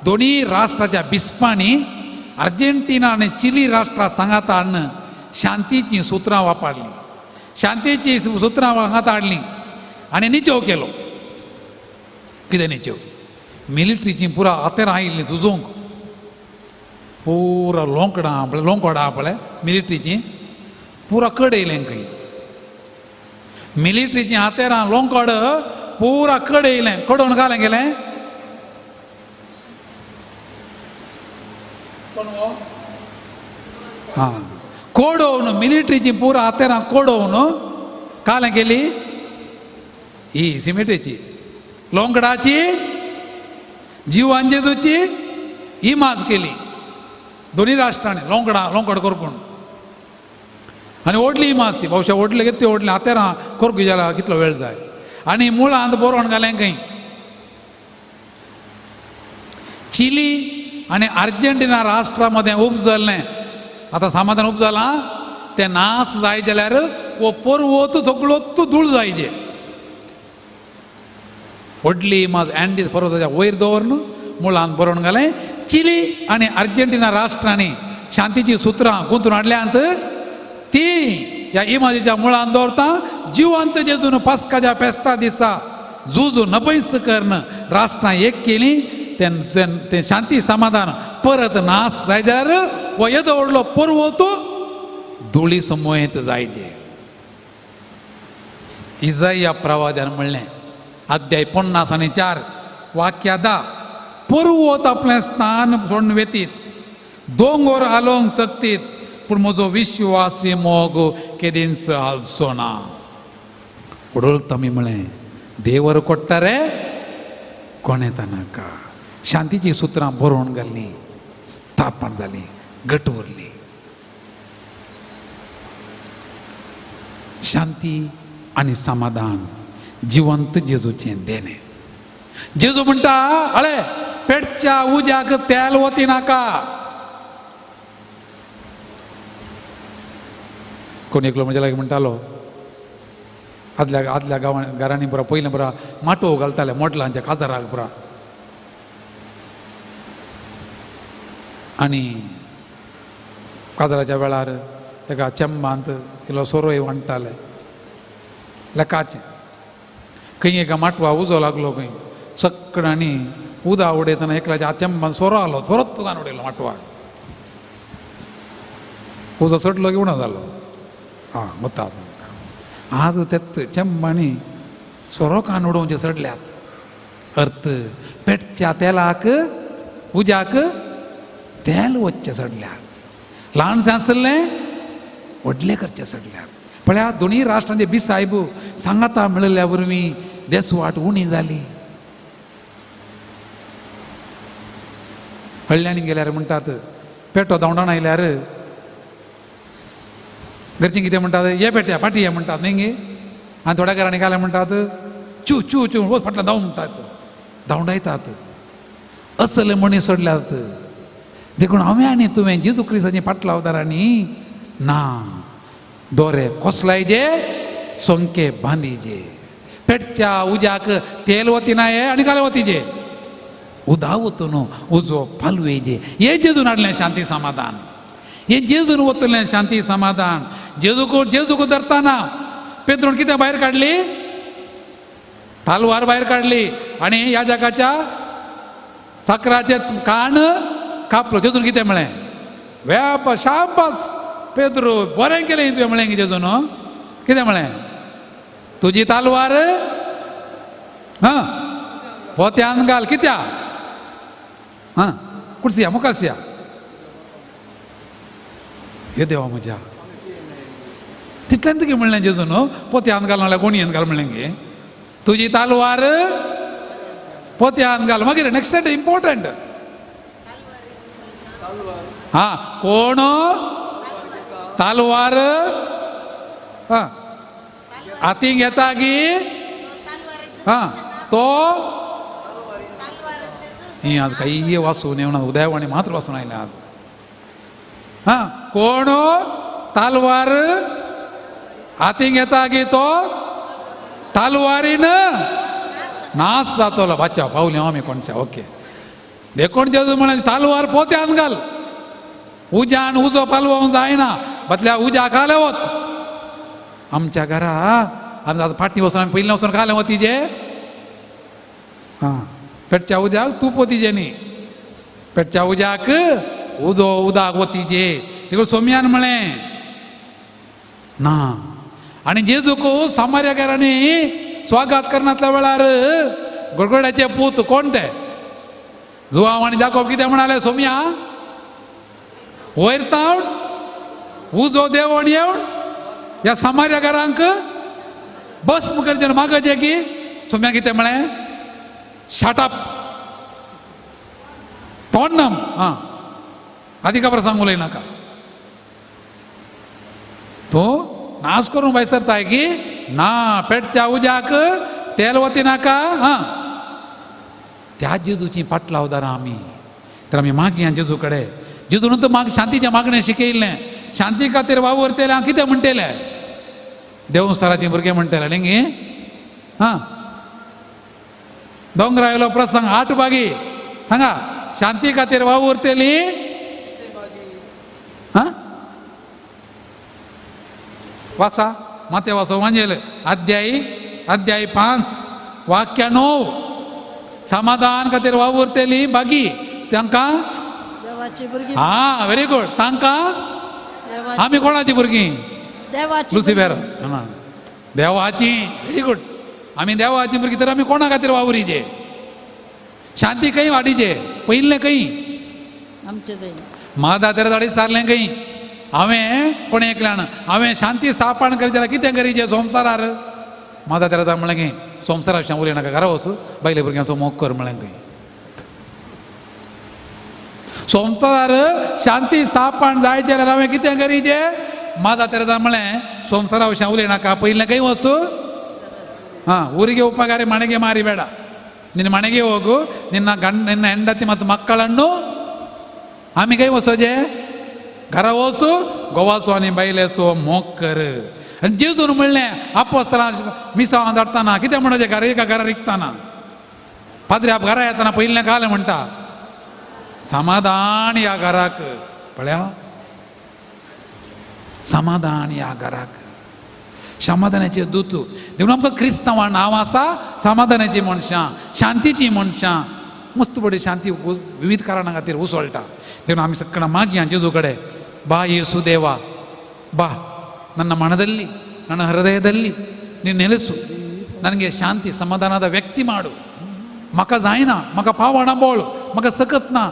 दोनी राष्ट्राच्या बिस्पांनी अर्जेंटिना आनी चिली राष्ट्रा सांगात हाडून शांतीचीं सुत्रां वापरलीं, शांतीचीं सुत्रां सांगात हाडलीं आनी निचेव केलो. कितें निचेव? मिलिट्रीचीं पुरा हातेरां आयिल्लीं झुजूंक, पुरा लोंकडां पळय, लोंकोडां पळय मिलिट्रीचीं पुरा कडयलें खंय. मिलिट्रीचीं हातेरां लोंकड पुरा कडयलें, कडोवन घालें गेलें. हां, कोडोवन मिलिट्रीची पुरा हातेरां कोडोवन कालें गेली ही सिमेंटीची लोंकडाची जिवान जेजूची इमाज केली दोन्ही राष्ट्रांनी लोंकडां लोंकड करकून. आनी व्हडली इमाज ती, भोवशा व्हडले कितले व्हडलें हातेरां कोरकू जाल्यार कितलो वेळ जाय. आनी मुळांत बरोवन घालें खंय चिली आनी अर्जेंटिना राष्ट्रा मदें उपजल्लें. आतां समाधान उपजलां तें नास जाय जाल्यार हो पर्वत सगळो धूळ जायजे. व्हडली इमाज अँडीज पर्वताच्या वयर दवरून मुळांत बरोवन घालें चिली आनी अर्जेंटिना राष्ट्रांनी शांतीची सुत्रां गुंतून हाडल्यांत ती ह्या इमाजीच्या मुळांत दवरता. जिवंत जेजून पास्काच्या फेस्ता दिसा झुजू नपयस करून राष्ट्रां एक केली तें शांती समाधान परत नास जाय जाल्यार हो येदो व्हडलो पर्वत धुळी समयत जायजे. इजाया प्रवाद्यान म्हणलें अध्याय 54 वाक्य 10, पर्वत आपलें स्थान सोडून वेतीत, दोंगर हालोवंक शकतीत, पूण म्हजो विश्वासी मोग केदींच हालचो ना. उडोलता मी म्हळें देवर कोट्टा रे कोण येता नाका. शांतीची सुत्रां बरोवन घाल्लीं, स्थापन जालीं, घट उरली. शांती आनी समाधान जिवंत जेजूचें देणें. जेजू म्हणटा अळे पेटच्या उज्याक तेल वती नाका. कोण एकलो म्हज्या लागीं म्हणटालो आदल्या आदल्या गांवां घरांनी पुरा पयलें पुरा माटोव घालताले मोटलांच्या काजाराक पुरा. आनी काजाराच्या वेळार एका चेंबांत इल्लो सोरोय वांट्टाले लेकाचें. खंय एका माटवा उजो लागलो खंय सगळ्यांनी उदा उडयतना एकल्याच्या चेंबान सोरो आलो, सोरोच तुकान उडयलो माटवाक, उजो सटलो की उणो जालो. आं वता आज तेत चेंबांनी सोरो कान उडोवचे सडल्यात. अर्थ पेटच्या तेलाक उज्याक तेल वचचें सडल्यात. ल्हानशें आसलें व्हडलें करचें सडल्यात. पळया दोनूय राष्ट्रांचे बिसायब सांगाता मेळिल्ल्या वरवीं देसवाट उणी जाली. हळ्ळ्यांनी गेल्यार म्हणटात पेटो धांवडावन आयल्यार घरचीं कितें म्हणटात, ये पेट्या फाटी ये म्हणटात न्ही गे. आनी थोड्या घरांनी घालें म्हणटात चू चू चू वच फाटल्यान धांव म्हणटात, धांवडायतात. असले मनीस सोडल्यात. देखून हांवें आनी तुवें जेजू क्रिस्ताचे फाटलावदारांनी ना दोरे कोसलायजे, सोंके बांदीजे, पेटच्या उज्याक तेल वतिना हे आनी घाले वतीजे, उदा वतून उजो पालवेजे. हे जेजून हाडलें शांती समाधान, हे जेजून वतलें शांती समाधान. जेजूक जेजूक धरताना पेत्रून कितें भायर काडली, तालवार भायर काडली आनी ह्या जगाच्या साकराचें कान कापलो. जेजून कितें म्हळें, व्याप शाबास पेद्रू बरें केलें तुवें म्हळें. जेजून कितें म्हळें, तुजी तालवार हां पोत्यान घाल. कित्या हां कुडसिया मुखारसिया हे देवा म्हज्या तितल्यान तुगे म्हणलें जेजून पोत्यान घाल नाल्यार गोणयेन घाल म्हणलें गे. तुजी तालवार पोत्यान घाल. मागीर नेक्स्ट इम्पॉर्टंट हां कोण तालवार हां हातीं घेता की हां तो ही आज काही वासून येवना उदयवाणी मात्र वासून आयले आज. हां कोण तालवार हातीं घेता की तो तालवारीन नास जातलो. बाच्या पावली आमी कोणच्या ओके. देखून जेजू म्हणलें तालवार पोत्यान घाल, उज्यान उजो पालवोंक जायना, बदल्या उज्या खाले वत. आमच्या घरा आमी आतां फाटणी वचून आमी पयलीं वचून खालें वतीजे. हां पेटच्या उद्याक तूप वतीजे न्ही, पेटच्या उज्याक उजो उदाक वतीजे. देखून सोम्यान म्हळें ना. आनी जेजूक सामार्या घरांनी स्वागत करनातल्या वेळार गोडगोड्याचे पूत कोण ते जुवांव आनी जाकोब कितें म्हणाले, सोम्या वयर तावन उजो देवण येवन ह्या सामार्या घरांक बस मुखार मागचे की. सोम्या कितें म्हळें, शाटअप तोंड नम हां आदी खबर सांग उलय नाका. तूं नाश करून भायर सरताय की ना पेटच्या उज्याक तेल वती नाका. हां, त्या जेजूची पाटलावदारां आमी. तर आमी मागया जेजू कडेन. जेजून तर म्हाका शांतीचें मागणें शिकयल्लें. शांती खातीर वावुरतलें हांव कितें म्हणटलें? देवस्ताराचीं भुरगीं म्हणटलें न्ही गे. हां, दोंगरा आयलो प्रसंग 8 भागी सांगा, शांती खातीर वावुरतली. हां, वाचा माते वाचो वांजेल अध्याय अध्याय 5 वाक्य 9. समाधान खातीर वावुरतली बागी तांकां. हां, व्हेरी गुड. तांकां आमी कोणाची भुरगीं? लुसिफेर देवाची. Very good. आमी देवाची भुरगीं तर आमी कोणा खातीर वावुरीचे? शांती खंय वाडीचे? पयिल्लें खंय? मादा तेरा सारलें खंय? हांवें कोणें एकल्यान हांवें शांती स्थापन करी जाल्यार कितें करीचें संवसारार? मादा तेरेजा म्हणलें की संवसारा विशीं उलय नाका, घरा वचू, बायले भुरग्यांचो मोग कर म्हणलें खंय. संवसारार शांती स्थापन जायचें जाल्यार हांवें कितें करीचें? मादा तेरेजा म्हणलें संवसारा विशीं उलय नाका, पयलें खंय वचू. ಹಾಂ, ಊರಿಗೆ ಉಪಕಾರಿ ಮನೆಗೆ ಮಾರಿಬೇಡ. ನಿನ್ನ ಮನೆಗೆ ಹೋಗು, ನಿನ್ನ ಗಂಡ ನಿನ್ನ ಹೆಂಡತಿ ಮತ್ತು ಮಕ್ಕಳನ್ನು ಆಮಿ ಕೈ ವಸೋಜೆ घरा वचू, गोवाचो आनी बायलेचो मोग कर. आनी जेजून म्हणलें आपोस्तलां मिसांव धाडटाना कितें म्हणचें? घर एका घरा रिकतना पाद्री आप घरा येतना पयलें काल म्हणटा समाधान ह्या घराक. पळया, समाधान ह्या घराक, समाधानाचे दूत. देखून आमकां क्रिस्तांवां नांव आसा समाधानाची मनशां, शांतीची मनशां. मस्त बरी शांती विविध कारणां खातीर उसळटा. देखून आमी सगळ्यां मागया जेजू कडेन, ಬಾ ಯೇಸು ದೇವ ಬಾ, ನನ್ನ ಮನದಲ್ಲಿ ನನ್ನ ಹೃದಯದಲ್ಲಿ ನೀನು ನೆಲೆಸು, ನನಗೆ ಶಾಂತಿ ಸಮಾಧಾನದ ವ್ಯಕ್ತಿ ಮಾಡು. म्हाका जायना, म्हाका पावना बोळ, म्हाका सकत ना.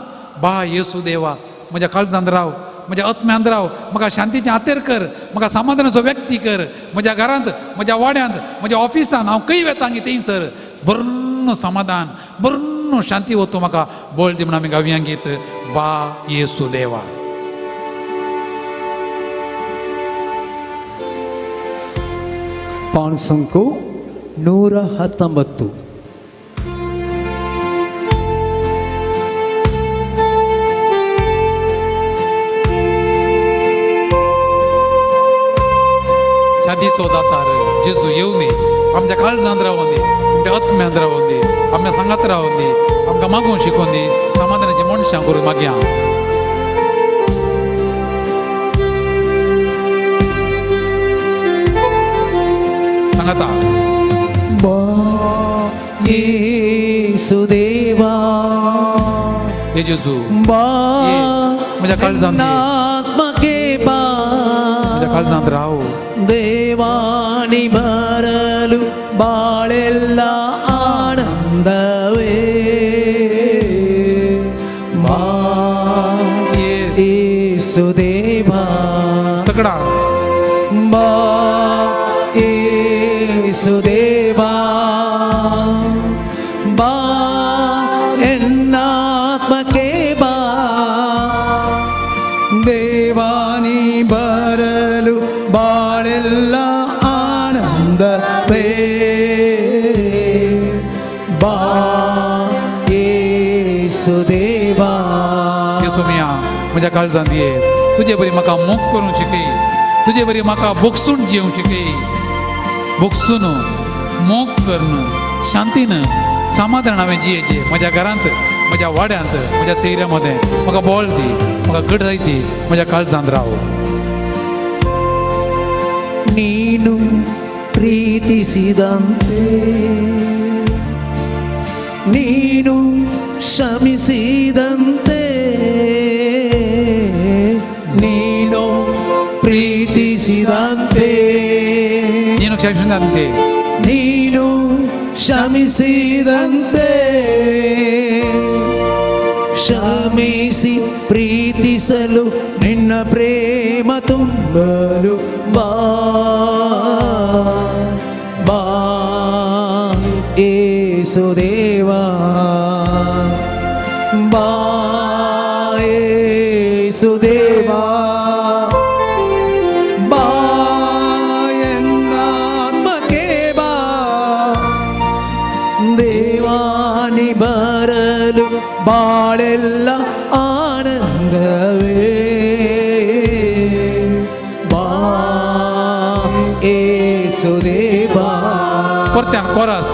बा येसू देवा, म्हज्या काळजांत राव, म्हज्या आत्म्यांत राव, म्हाका शांतीचें आतेर कर, म्हाका समाधानाचो व्यक्ती कर. म्हज्या घरांत, म्हज्या वाड्यांत, म्हज्या ऑफिसान हांव खंय वेता थंयसर बर्ण समाधान, बर्ण शांती वतू म्हाका बोळ दी म्हूण आमी गावया गीत बा येसू देवा. ಪಾಣಸಂಕು 119. शांती सोदातार जेजू येवनी, आमच्या काळजांत रावंदी, आमच्या आत्म्यांत रावंदी, आमच्या सांगात रावंदी, आमकां मागूंक शिकोवंदी, समाधानाची मनशां करून मागया. सांगाता बा येसू देवा, हे जेजू बा म्हज्या काळजांत ये. आत्मके बा, म्हज्या काळजांत राव, ದೇವಾನಿ ಬರಲು ಬಾಳೆಲ್ಲ ಆನಂದವೇ. ಬಾ ಯೇಸು ದೇವಾ, ಸಕಡ ಬಾ ಯೇಸು ದೇವಾ, ಬಾ ಎನ್ನಾತ್ಮಕ್ಕೆ ಬಾ, ದೇವಾನಿ ಬರಲು ಬಾಳೆಲ್ಲ ಆನಂದವೇ. ಬಾ ಯೇಸು देवा. येसू मिया म्हज्या काळजांत ये, तुजे बरी म्हाका मोग करूंक शिकय, तुजे बरी म्हाका भोगसून जिवंक शिकय. भोगसून मोग करून शांतीन समाधान हांवें जियेचें म्हज्या घरांत, म्हज्या वाड्यांत, म्हज्या सैऱ्या मदें. म्हाका बोळ दी, म्हाका घटाय दी, म्हज्या काळजांत राव. ನೀನು ಪ್ರೀತಿಸಿದಂತೆ, ನೀನು ಕ್ಷಮಿಸಿದಂತೆ, ನೀನು ಪ್ರೀತಿಸಿದಂತೆ, ನೀನು ಕ್ಷಮಿಸಿದಂತೆ, ನೀನು ಕ್ಷಮಿಸಿದಂತೆ, ಕ್ಷಮಿಸಿ ಪ್ರೀತಿಸಲು ನಿನ್ನ ಪ್ರೇಮ ತುಂಬಲು ಬಾ ಬಾ ಯೇಸು ದೇವಾ, ಬಾ ಯೇಸು ದೇವಾ, ಬಾ ಬರಲು ಬಾಳೆಲ್ಲ ಆನಂದವೇ. ಬಾ ಏಸುದೇವಾ, परत्यान कोरस.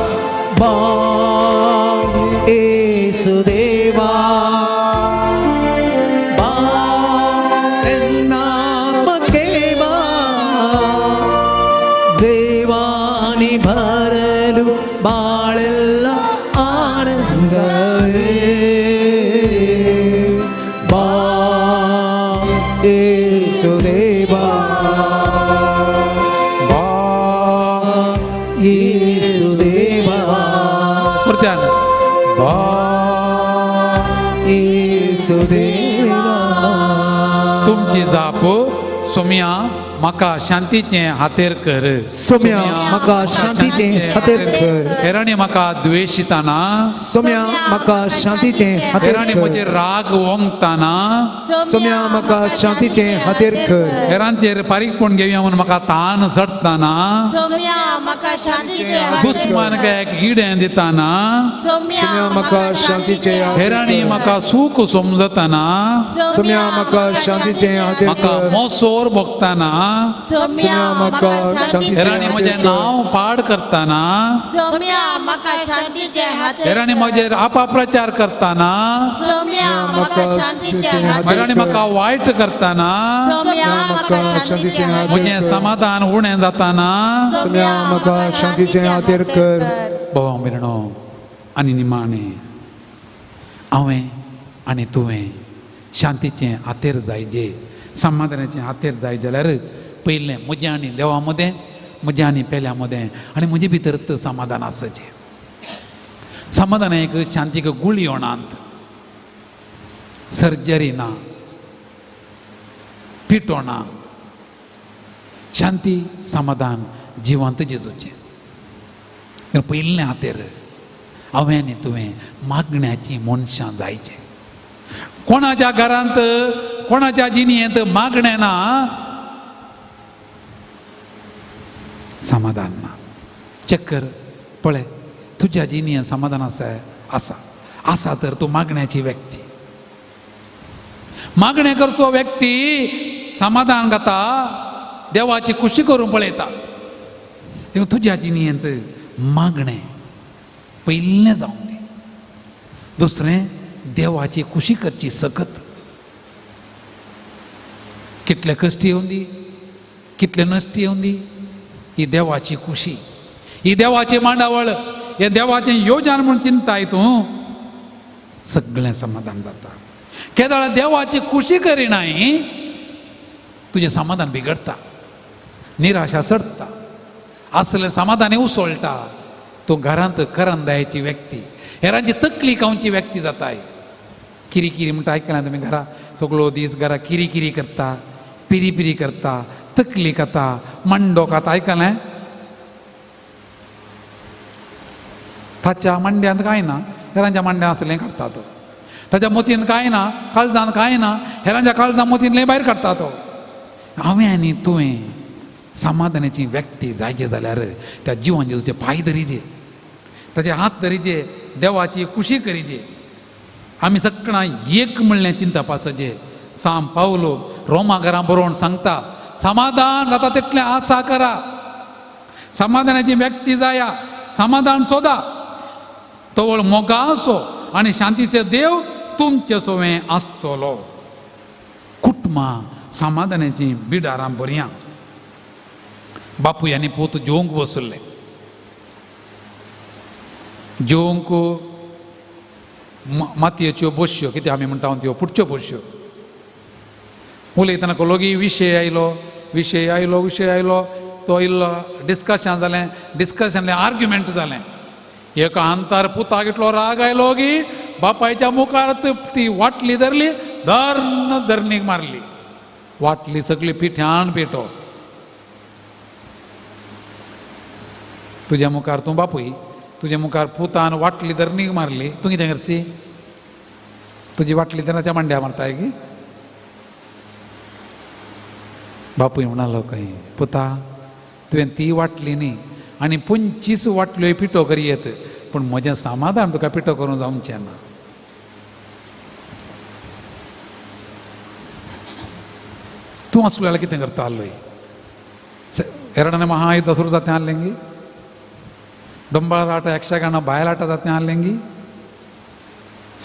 ಬಾ ಏಸುದೇವಾ, ಬಾ ಎನ್ನಾತ್ಮಕ್ಕೆ ಬಾ, ದೇವಾನಿ ಬರಲು ಬಾಳೆಲ್ಲ ಆನಂದವೇ. ಬಾ ಏಸುದೇವಾ, ಬಾ ಏಸುದೇವಾ, परत्यान ಬಾ ಏಸುದೇವಾ. तुमची जाप सोम्या म्हाका शांतीचें हातेर कर. सोम्या म्हाका शांतीचें हातेर कर. हेरांनी म्हाका द्वेशिताना, सोम्या म्हाका शांतीचें हातेर हेरांनी कर. म्हजेर राग ओंकताना, सोम्या म्हाका शांतीचें हातेर कर. हेरांचेर फारीकपण घेवया म्हूण म्हाका तान चडटाना, सोम्या म्हाका शांतीचे दुस्मान गायक इडें दिताना, सोम्या म्हाका शांतीचें हातेर हेरांनी कर. म्हाका सूख समजताना, सोम्या म्हाका शांतीचें हातेर म्हाका कर. मोसोर भोगताना, सोम्या म्हाका शांतीचे हेरांनी म्हजें नांव पाड करताना, सोम्या म्हाका शांतीचे हातेर हेरांनी म्हजेर अपाप्रचार करताना, सोम्या म्हाका शांतीचे हातेर हेरांनी म्हाका वायट करताना, सोम्या म्हाका शांतीचे हातेर म्हजें समाधान उणें जाताना, सोम्या म्हाका शांतीचें हातेर कर. भावा भयणो आनी निमाणें हांवें आनी तुवें शांतीचें हातेर जायजे, समाधानाचें हातेर जाय जाल्यार पयलें म्हजें आनी देवा मदें, म्हजें आनी पेल्या मदें आनी म्हजे भितर समाधान आसचें. समाधान एक शांतीक गुळी येणांत, सर्जरी ना, पिटो ना. शांती समाधान जिवंत जेजूचें. पयलें हातेर हांवें आनी तुवें मागण्याची मनशां जायचें. कोणाच्या घरांत कोणाच्या जिणेंत मागणें ना, समाधान ना. चक्कर पळय तुज्या जिणेंत समाधान आसा आसा आसा तर तूं मागण्याची व्यक्ती. मागणें करचो व्यक्ती समाधान खाता, देवाची खुशी करूंक पळयता. देखून तुज्या जिणेंत मागणें पयलें जावं दी, दुसरें देवाची खुशी करची सकत. कितले कश्ट येवन दी, कितले नश्ट येवन दी, ही देवाची खुशी, ही देवाची मांडावळ, हे देवाचें योजन म्हूण चिंताय तूं, सगळें समाधान जाता. केदळा देवाची खुशी करिनाय तुजें समाधान बिगडटा, निराशा चडटा, आसलें समाधान उसळटा. तूं घरांत करंदायची व्यक्ती, हेरांची तकली खावची व्यक्ती जाताय. किरी किरी म्हणटा आयकलां तुमी? घरा सगळो दीस घरा किरी किरी करता, पिरी पिरी करता, तकली खाता, मांडो खाता, आयकलें? ताच्या मांड्यांत कांय ना, हेरांच्या मांड्यांत आसलें काडटा तो. ताच्या मोतीन कांय ना, काळजान कांय ना, हेरांच्या काळजा मोतींतलें भायर काडटा तो. हांवें आनी तुवें समाधानाची व्यक्ती जायचे जाल्यार त्या जिवन जेजूचे पांय धरिजे, ताचे हात धरिजे, देवाची खुशी करिजे. आमी सगळां एक म्हणलें चिंतप आसचें. साम पावलो रोमा घरां बरोवन सांगता, समाधान जाता तितलें आसा करा, समाधानाची व्यक्ती जाया, समाधान सोदा, तवळ मोगा असो आनी शांतीचे देव तुमचे सोवें आसतलो. कुटुंबां समाधानाची बिडारां बरयां. बापूय आनी पूत जेवंक बसले. जेवंक मातयेच्यो बश्यो, कितें आमी म्हणटा त्यो पुटच्यो बश्यो. उलयतना लोगी विशय आयलो, विशय आयलो, विशय आयलो, तो इल्लो डिस्कशन जालें, डिस्कशन जालें, आर्ग्युमेंट जालें. एका अंतार पुताक इतलो राग आयलो की बापायच्या मुखार ती वाटली धरली, धर्ण धरणीक मारली, वाटली सगळी पिठ्यान पिठो. तुज्या मुखार तूं बापूय, तुज्या मुखार पुतान वाटली धरणीक मारली, तूं कितें करसी? तुजी वाटली तेन्ना त्या मांड्या मारताय की? बापूय म्हणालो खंय, पुता तुवें ती वाटली न्ही आनी 25 वाटल्यो पिठो करी येत, पूण म्हजें समाधान तुका पिठो करूंक जावचें ना. तूं आसलो जाल्यार कितें करता आसलोय? ಎರಡನೇ ಮಹಾಯುದ್ಧ ಸುರು जाते आसलेंगी, डोंबाळ आटा यक्षगान बायलाटा जाते आसलेंगी.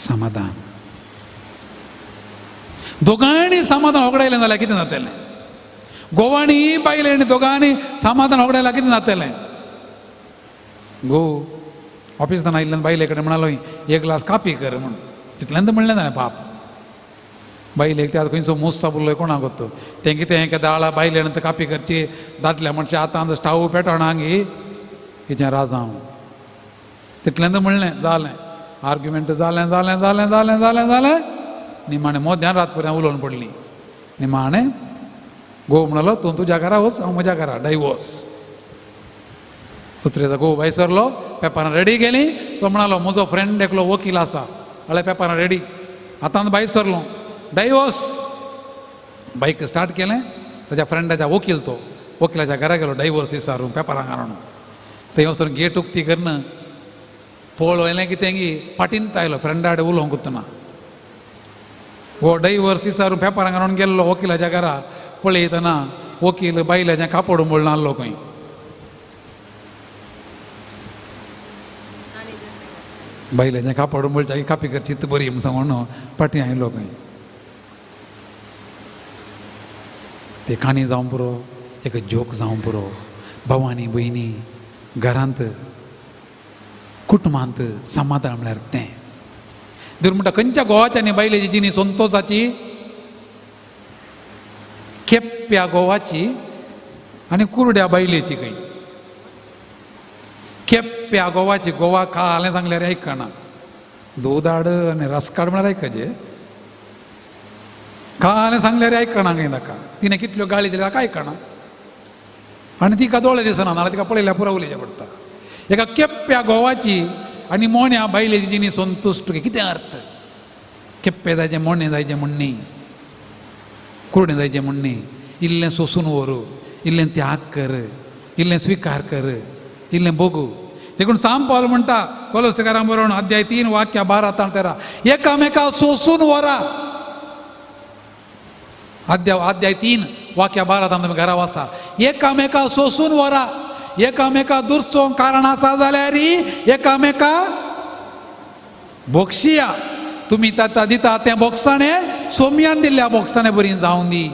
समाधान दोगांनी समाधान होगडायलें जाल्यार कितें जातलें? गोवांनी बायले आनी दोगांनी समाधान होगडायल्यार कितें जातलें? गो ऑफिसान आयिल्ल्यान बायले कडेन म्हणालो एक ग्लास कापी कर म्हूण. तितल्यान तर म्हणलें जालें पाप बायलेक. ते खंयचो मूस साबुल्लो कोणाक गोत्तो तें कितें एका दाळा बायले नंतर कापी करची दादल्या म्हणचे आतां स्टाव पेटोवना गी हिचें राजांव. तितल्यान तर म्हणलें जालें आर्ग्युमेंट जालें जालें जालें जालें जालें जालें. निमाणें मोद्यान रात पर्यंत उलोवन पडली. निमाणें घोव म्हणलो तूं तुज्या घरा वच हांव म्हज्या घरा, डायवोर्स. दुसरे दिसा घोव भायर सरलो, पेपरां रेडी गेली. तो म्हणालो म्हजो फ्रेंड एकलो वकील आसा, जाल्यार पेपरां रेडी. आतां भायर सरलो, डायवोर्स. बायक स्टार्ट केलें, ताच्या फ्रेंडाच्या वकील तो वकिलाच्या घरा गेलो डायवोर्स विचारून पेपरां घालून. थंय वचून गेट उक्ती करून पळयलें कितें की फाटींत आयलो फ्रेंडा कडेन उलोवंक वतना. हो डायवोर्स विचारून पेपरां घालून गेल्लो वकिलाच्या घरा. पळयतना वकील बायलाचें कापड उमळून आहलो खंय. बायलाचें कापड उमळच्या कापी करची बरी म्हूण सांगून फाटीं आयलो खंय. ते काणी जावं पुरो, एक जोक जावं पुरो. भावानी भयणी घरांत कुटुंबांत समाधान म्हळ्यार तें. धरून म्हणटा खंयच्या घोवाच्या आनी बायलेची जिणी संतोसाची? केप्प्या घोवाची आनी कुरड्या बायलेची. खंय केप्प्या घोवाची? गोवा खालें सांगल्यार आयकना, दूद हाड आनी रस काड म्हळ्यार आयकचे. खालें सांगल्यार आयकना खंय ताका. तिणें कितल्यो गाळी दिल्या ताका आयकना आनी तिका दोळे दिसना, नाल्यार तिका पळयल्यार पुरो उलयचें पडटा. एका केप्प्या घोवाची आनी मोण्या बायलेची जिणी संतुश्ट. कितें अर्थ? केप्पे जायचें मोणें जायचें म्हूण न्ही, कुरडें जायचें म्हूण न्ही. इल्लें सोंसून व्हरू, इल्लें त्याग कर, इल्लें स्विकार कर, इल्लें भोगू. देखून सांत पावल म्हणटा कोलोसेकारां बरोवन अध्याय 3 वाक्या 12 13, एकामेका सोंसून व्हरा. अध्याय 3 वाक्या 12 तुमी घरा वसा. एकामेका सोंसून व्हरा, एकामेका दुरचोंक कारण आसा जाल्यार एकामेका बोक्षिया. तुमी ताता दिता तें बोक्साणें सोमयान दिल्ल्या बोक्साणे बरी जावं दी.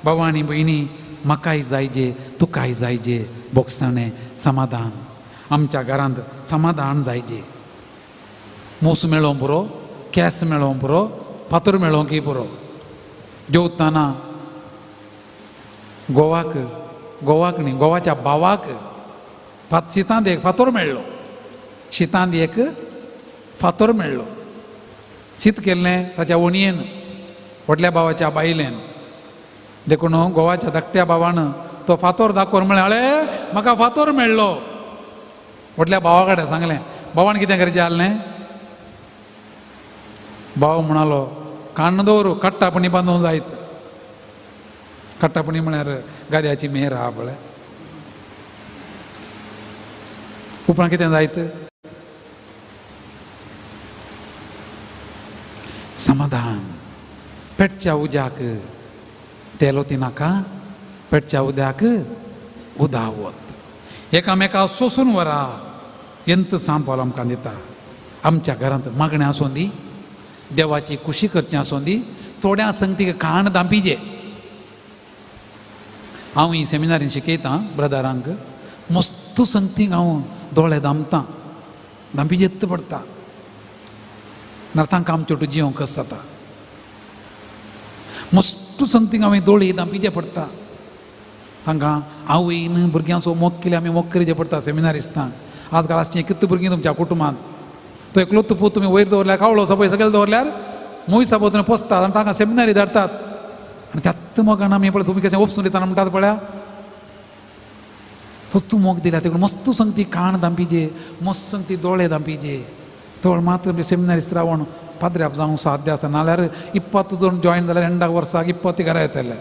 बाबा आनी भयणी म्हाकाय जायजे तुकाय जायजे बोक्साणें समाधान. आमच्या घरांत समाधान जायजे. मूस मेळोंक पुरो, केंस मेळोंक पुरो, फातर मेळोंक पुरो. जेवतना गोवाक गोवाक न्ही गोवाच्या भावाक शितांत एक फातर मेळ्ळो, शितांत एक फातर मेळ्ळो. शीत केल्लें ताच्या वणयेन व्हडल्या भावाच्या बायलेन. देखून गोवाच्या धाकट्या भावान तो फातर दाखोवन म्हळें अळे म्हाका फातर मेळ्ळो. व्हडल्या भावा कडेन सांगलें. भावान कितें करचें आहलें? भाव म्हणालो काण्ण दवरू कट्टापणी बांदूंक जायत. कट्टापणी म्हळ्यार गाद्याची मेर आहा पळय. उपरांत कितें जायत? समाधान. पेटच्या उज्याक तेल ओती नाका, पेटच्या उद्याक उदावत. एकामेका सोंसून व्हरा. यंत सांपाल आमकां दिता. आमच्या घरांत मागणें आसूं दी, देवाची खुशी करचें आसूं दी, थोड्या संगतीक कान दांपिजे. हांव ही सेमिनारीन शिकयतां ब्रदरांक, मस्त संगतीक हांव दोळे दामतां, दांपिजेत पडटा. नाल्यार तांकां आमच्यो जिवंक कस जाता. मस्त संगतीक हांवें दोळे दांपिजे पडटा. तांकां आवयन भुरग्यांचो मोग केले आमी मोग करचें पडटा सेमिनारिस्तांक. आज काल आसचीं कितलीं भुरगीं तुमच्या कुटुंबांत तो एकलोच पूत तुमी वयर दवरल्यार कावळो सपय सकयल दवरल्यार मूय साबो तुमी पोसतात आनी तांकां सेमिनारी धाडटात. आनी त्याच मोगान आमी पळय तुमी कशें ओपसून दितना म्हणटात पळया तो तूं मोग दिल्या. देखून मस्त संगती कान दांपिजे, मस्त संगती दोळे दांपिजे. तोळ मात्र सेमिनारिस्त रावन पाद्र्याप जावंक साध्य आसा. नाल्यार 20 जण जॉयन जाल्यार एंडाक वर्साक 20 घरा येतले.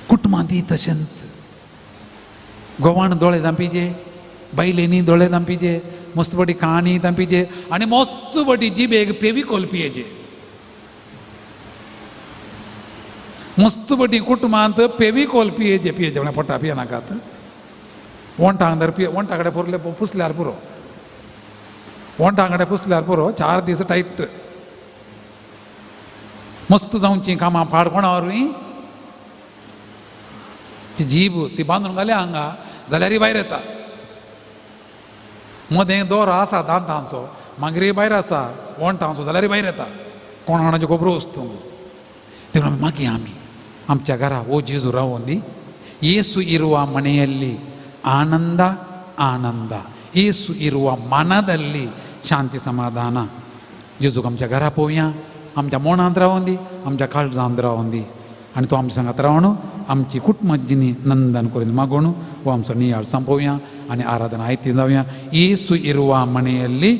कुटुंबांत तशेंच गोवान दोळे दांपिजे, बायलेनी दोळे दांपीचे, मस्त पटी काणी दांपीचे आनी मस्त पटी जिबेक फेविकोल पियेचे. मस्त पटी कुटुंबांत फेविकोल पियेचे पियेचे म्हळ्यार पोटा पियेनाकात, ओंठांक धर पिये, ओंठा कडेन पुरले पुसल्यार पुरो, ओंठा कडेन पुसल्यार पुरो, 4 दीस टायट. मस्त जावची कामां पाड कोणा वरवीं, ती जीब ती बांदून घाल्या हांगा जाल्यारय भायर येता. मदें दोरो आसा दांतांचो, मागीर भायर आसता, ओंठांचो जाल्यारय भायर येता. कोण कोणाच्यो खबरो वस्तू देखून मागीर आमी आमच्या घरा ओ जेजू रावोन दी. येसू इರುವ ಮನೆಯಲ್ಲಿ ಆನಂದ ಆನಂದ, येसू ಇರುವ ಮನದಲ್ಲಿ ಶಾಂತಿ ಸಮಾಧಾನ. जेजूक आमच्या घरा पळोवया, आमच्या मोणांत रावोन दी, आमच्या काळजांत रावोन दी आनी तो आमच्या सांगात रावण आमची कुटुंबाजिनी नंदन करून मागोण हो आमचो नियाळ संपोवया आनी आराधना आयती जावया. येसू ಇರುವ ಮನೆಯಲ್ಲಿ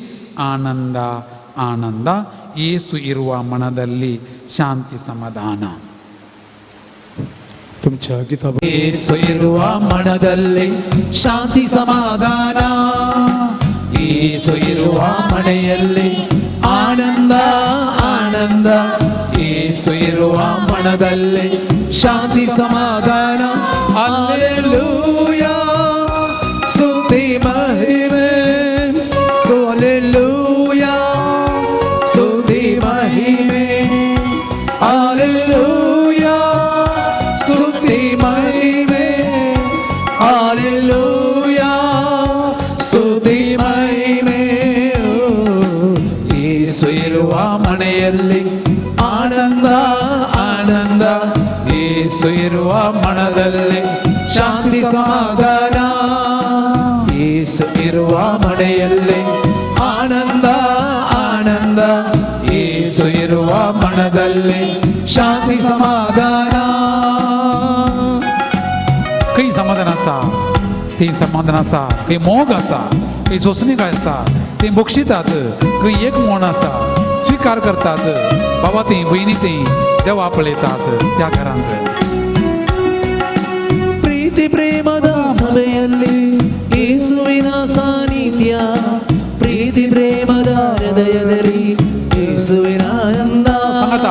ಆನಂದ ಆನಂದ, ಯೇಸು ಇರುವ ಮನದಲ್ಲಿ ಶಾಂತಿ ಸಮಾಧಾನ. तुमच्या गीता ಯೇಸು ಇರುವ ಮನದಲ್ಲಿ ಶಾಂತಿ ಸಮಾಧಾನ, ಯೇಸು ಇರುವ ಮನೆಯಲ್ಲಿ ಆನಂದ ಆನಂದ, ಯೇಸು ಇರುವ ಮನದಲ್ಲಿ ಶಾಂತಿ ಸಮಾಧಾನ. ಹಲ್ಲೆಲೂಯಾ, ಸ್ತುತಿ ಮಹಿಮೆ, ಹಲ್ಲೆಲೂಯಾ, ಸ್ತುತಿ ಮಹಿಮೆ, ಹಲ್ಲೆಲೂಯಾ, ಸ್ತುತಿ ಮಹಿಮೆ, ಹಲ್ಲೆಲೂಯಾ, ಸ್ತುತಿ ಮಹಿಮೆ. ಯೇಸು ಇರುವ ಮನೆಯಲ್ಲಿ ಆನಂದ ಆನಂದ, ಯೇಸು ಇರುವ ಮನದಲ್ಲಿ ಶಾಂತಿ ಸಮಾಧಾನ, ಯೇಸು ಇರುವ ಮನೆಯಲ್ಲಿ ಆನಂದ ಆನಂದ, ಯೇಸು ಇರುವ ಮನದಲ್ಲಿ ಶಾಂತಿ ಸಮಾಧಾನ. खंय समाधान आसा, थंय समाधान आसा, खंय मोग आसा, खंय सोंसणीक आसा, थंय बक्षितात, खंय एक म्हण आसा, स्विकार करतात बाबा थंय भयणी थंय देवा पळयतात त्या घरांत. ಪ್ರೀತಿ ಪ್ರೇಮದ ಸಭೆಯಲ್ಲಿ ಯೇಸುವಿನ ಸಾನ್ನಿಧ್ಯ, ಪ್ರೀತಿ ಪ್ರೇಮದ ಹೃದಯದಲ್ಲಿ ಯೇಸುವಿನ ಆನಂದ. ಸಂಗತ.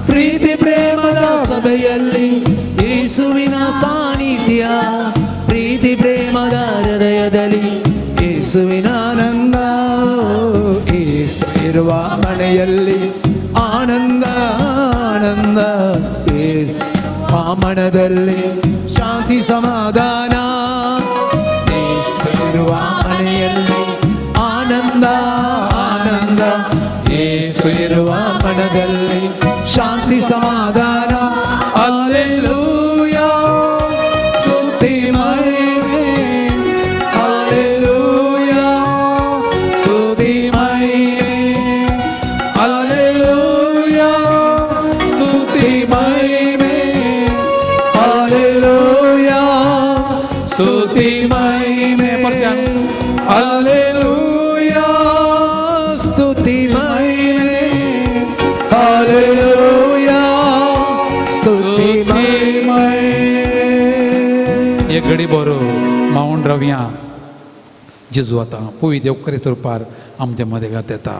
ಪ್ರೀತಿ ಪ್ರೇಮದ ಸಭೆಯಲ್ಲಿ ಯೇಸುವಿನ ಸಾನ್ನಿಧ್ಯ, ಪ್ರೀತಿ ಪ್ರೇಮದ ಹೃದಯದಲ್ಲಿ ಯೇಸುವಿನ ಆನಂದ. ಯೇಸು ಇರುವ ಮನೆಯಲ್ಲಿ ಆನಂದ ಆನಂದ, ಯೇಸು ಮನದಲ್ಲಿ ಶಾಂತಿ ಸಮಾಧಾನ, ಯೇಸು ಇರುವ ಮನೆಯಲ್ಲಿ ಆನಂದ ಆನಂದ, ಯೇಸು ಇರುವ ಮನದಲ್ಲಿ ಶಾಂತಿ ಸಮಾಧಾನ. ಹಲ್ಲೆಲೂಯಾ, ಸ್ತುತಿ ಮಹಿಮೆ, ಹಲ್ಲೆಲೂಯಾ, ಸ್ತುತಿ ಮಹಿಮೆ, ಹಲ್ಲೆಲೂಯಾ, ಸ್ತುತಿ ಮಹಿಮೆ, ಹಲ್ಲೆಲೂಯಾ, ಸ್ತುತಿ ಮಹಿಮೆ. ಹಲ್ಲೆಲೂಯಾ, ಸ್ತುತಿ ಮಹಿಮೆ, ಹಲ್ಲೆಲೂಯಾ, ಸ್ತುತಿ ಮಹಿಮೆ. एक घडी बरो मावून रावया. जेजू आतां पवित्र देवकरी स्वरुपार आमच्या मदें घात येता.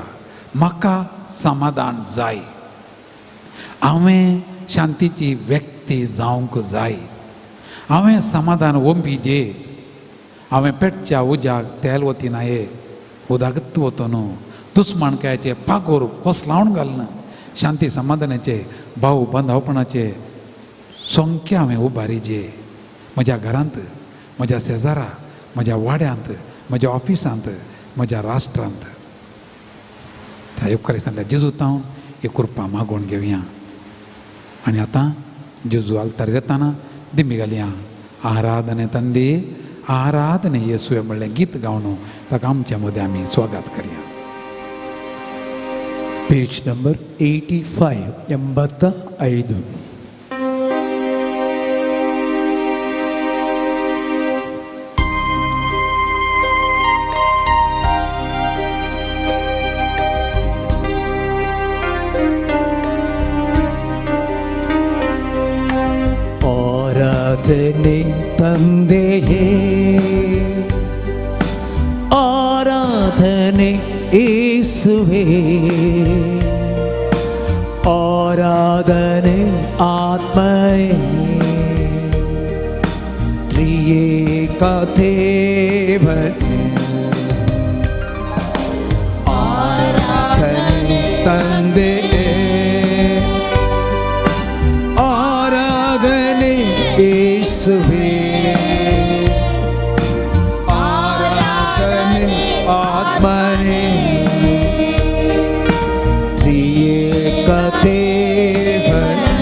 म्हाका समाधान जाय, हांवें शांतीची व्यक्ती जावंक जाय, हांवें समाधान ओंपी जे, हांवें पेटच्या उज्याक तेल वतिना ये उदकत वतो न्हू, दुस्मानकायाचे पागोर कोसलावन घालना, शांती समाधानाचे भाव बांदावपणाचे सोंके हांवें उबारीजे म्हज्या घरांत, म्हज्या शेजारा, म्हज्या वाड्यांत, म्हज्या ऑफिसांत, म्हज्या राष्ट्रांत. त्या येवकारिस्तांतल्या जेजू तावन एक कृपा मागोवन घेवया. आनी आतां जेजू आल्तार येताना दिमी घालया. आराधने तंदे आराधने येसुवे म्हणलें गीत गावन ताका आमच्या मदें आमी स्वागत करया. पेज नंबर 85, 85. ಆರಾಧನೆ ತಂದೆಯೇ, ಆರಾಧನೆ ಯೇಸುವೇ, ಆರಾಧನೆ ಆತ್ಮಯೇ, ತ್ರಿಯೇಕ ದೇವನೇ. ಆರಾಧನೆ ತಂದೆಯೇ, ಆರಾಧನೆ ಯೇಸುವೇ, ಆರಾಧನೆ ಆತ್ಮನೇ, ತ್ರಿಯೇಕ ದೇವನೇ.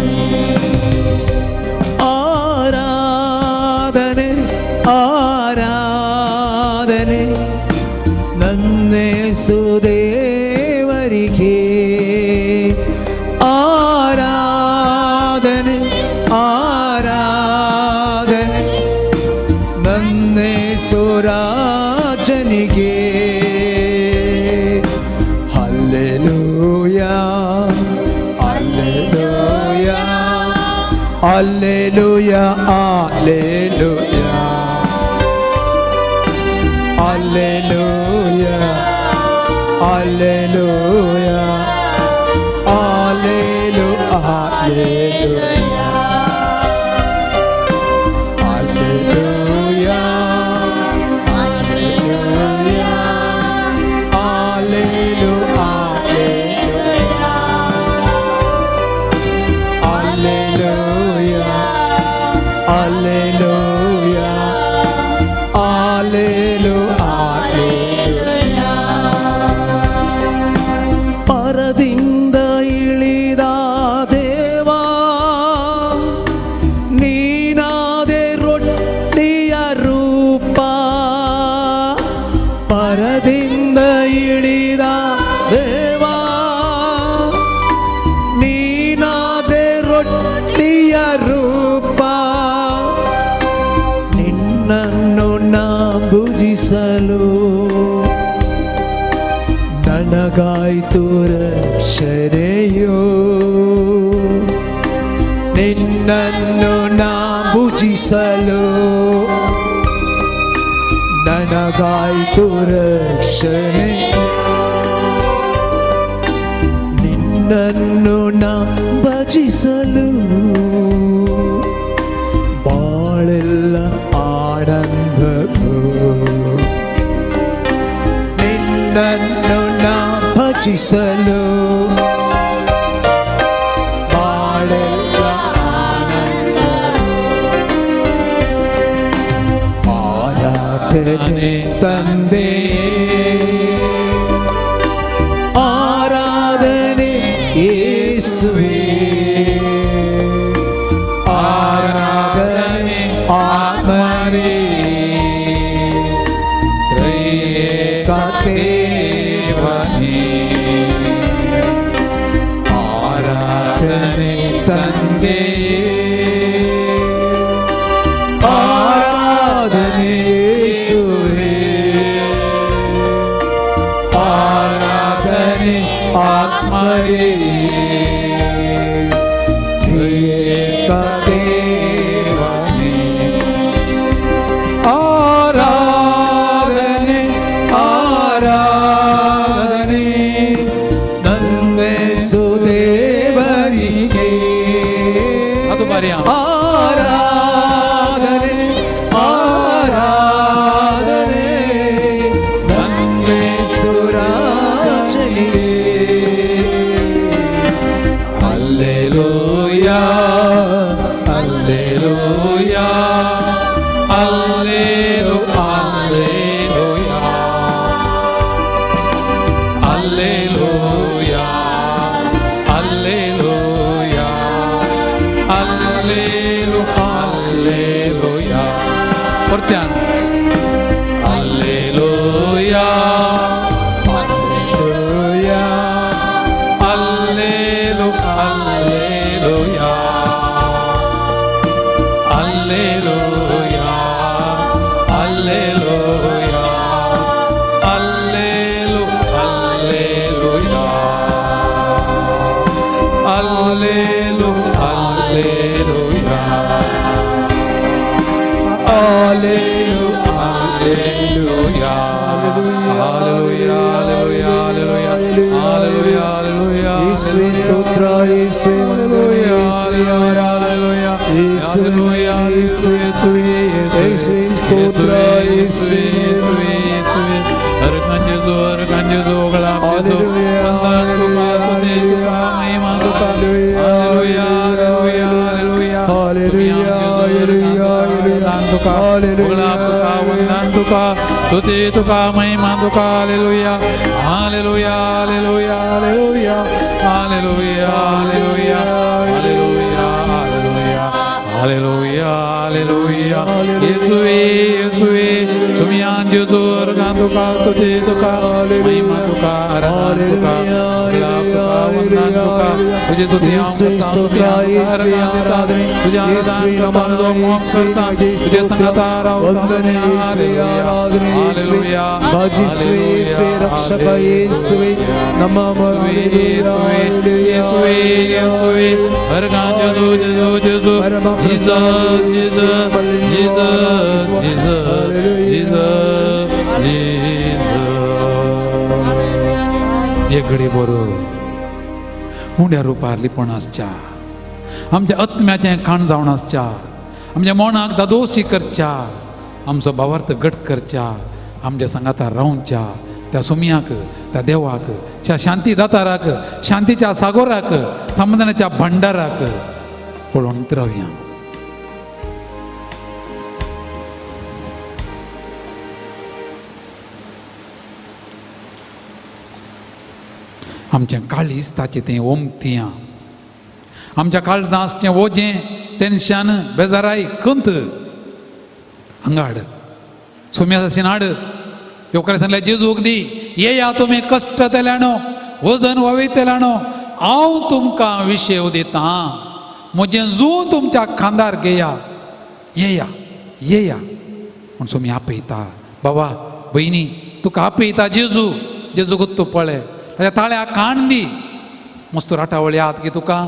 ಆರಾಧನೆ ಆರಾಧನೆ ನನ್ನೇಸು ದೇವರಿಗೆ, ಆರಾಧನೆ ಆರಾಧನೆ ನನ್ನೇಸು ರಾಜನಿಗೆ. Hallelujah hallelujah hallelujah hallelujah hallelujah hallelujah hallelujah hallelujah hallelujah hallelujah hallelujah hallelujah hallelujah. ಪರದಿಂದ ಇಳಿದ ದೇವಾ, ನೀನಾದೆ ರೊಟ್ಟಿಯ ರೂಪ. ಪರದಿಂದ ಇಳಿದ ದೇವಾ, ನೀನಾದೆ ರೊಟ್ಟಿಯ ರೂಪ. ನಿನ್ನನ್ನು ನಾ ಭುಜಿಸಲು ನನಗಾಯ್ತು ರಕ್ಷಣೆಯು. ನಿನ್ನನ್ನು ನಾ ಭುಜಿಸಲು ನನಗಾಯ್ತು ರಕ್ಷಣೆ. ನಿನ್ನನ್ನು ನಾ ಭಜಿಸಲು ಬಾಳೆಲ್ಲ ಆನಂದವು. ನಿನ್ನನ್ನು ನಾ ಭಜಿಸಲು ಬಾಳೆಲ್ಲ ಆನಂದವು. ಆರಾಧನೆ ತಂದೆ, ಆರಾಧನೆ ಯೇಸುವೇ, ಆರಾಧನೆ ಆತ್ಮನೇ, ತ್ರಿಯೇಕ ದೇವನೇ. ಆರಾಧನೆ ತಂದೆ, ಆರಾಧನೆ ಯೇಸುವೇ, ಆರಾಧನೆ ಆತ್ಮನೇ, ತ್ರಿಯೇಕ ದೇವನೇ. ಆರಾಧನೆ ಆರಾಧನೆ ನನ್ನೇಸು ದೇವರಿಗೆ. ಅದು ಬಾರಿಯ. ಆರಾಧನೆ ಆರಾಧನೆ ನನ್ನೇಸು ರಾಜನಿಗೆ. Hallelujah hallelujah hallelujah hallelujah hallelujah hallelujah hallelujah. ಕೊಡ್ತ್ಯಾನ. Hallelujah hallelujah hallelujah hallelujah hallelujah hallelujah hallelujah hallelujah hallelujah. Hallelujah. ಯೇಸುವೇ ಸ್ತೋತ್ರ, ಯೇಸುವೇ ವಂದನೆ, ಯೇಸುವೇ ಆರಾಧನೆ, ಯೇಸುವೇ, ಯೇಸುವೇ ಸ್ತುತಿ, ಯೇಸುವೇ ಸ್ತೋತ್ರ, ಯೇಸುವೇ. स्तुति तुका महिमा तुका hallelujah hallelujah hallelujah hallelujah hallelujah hallelujah hallelujah hallelujah hallelujah hallelujah येसुवे येसुवे सुमियान जेजू अर्गान तुका स्तुती तुका महिमा तुका आराधना तुका गुलाब तुका वंदन तुका तुझे स्तुती हांव करता तुझे आराधना दिता तुझे आराधना करता तुजो मोग करता तुझे संगाता रावता ವಂದನೆ ಯೇಸುವೇ, ಆರಾಧನೆ ಯೇಸುವೇ, ಭಜಿಸುವೆ ಯೇಸುವೇ, ರಕ್ಷಕ ಯೇಸುವೇ, ನಮ್ಮ एक घडी बरो उंड्या रुपार लिपण आसच्या आमच्या आत्म्याचें खाण जावन आसच्या आमच्या मनाक दादोशी करच्या आमचो भावार्थ घट करच्या आमच्या सांगाता रावच्या त्या सुमयाक त्या देवाक त्या शांती दाताराक शांतीच्या सागोराक समाधानाच्या भंडाराक पळोवन रावया. आमचें काळीज ताचें तें ओमतियां आमच्या काळजां आसचें ओजें टेन्शन बेजाराय खंत हांगाड सुम्या सिनाड येवकार सांगल्या जेजूक दी येया तुमी कश्ट तेल्यानो वजन वावयतल्यानो हांव तुमकां विशेव दितां म्हजें जूं तुमच्या खांदार घेया येया येया म्हूण सुमी आपयता. बाबा भयणी तुका आपयता जेजू जेजूक तूं पळय ताच्या ताळ्याक काण दी मस्त राटावळी आहात की तुका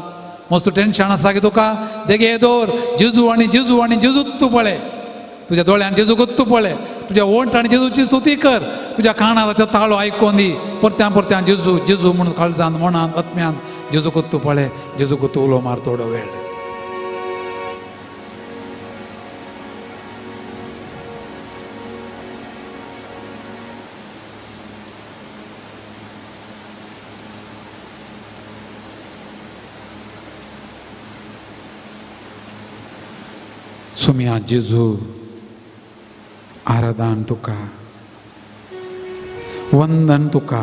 मस्त टेन्शन आसा की तुका देगे दवर जेजू आनी जेजू आनी जेजूच तूं पळय तुज्या दोळ्यान जेजूकच तूं पळय तुज्या ओंठ आनी जेजूची स्तुती कर तुज्या कानार तो ताळो आयकोन दी परत्यान परत्यान जेजू जेजू म्हणून काळजान मनान आत्म्यान जेजूकच तूं पळय जेजूकच तूं उलो मार थोडो वेळ. सुम्या जेजू आराधन तुका वंदन तुका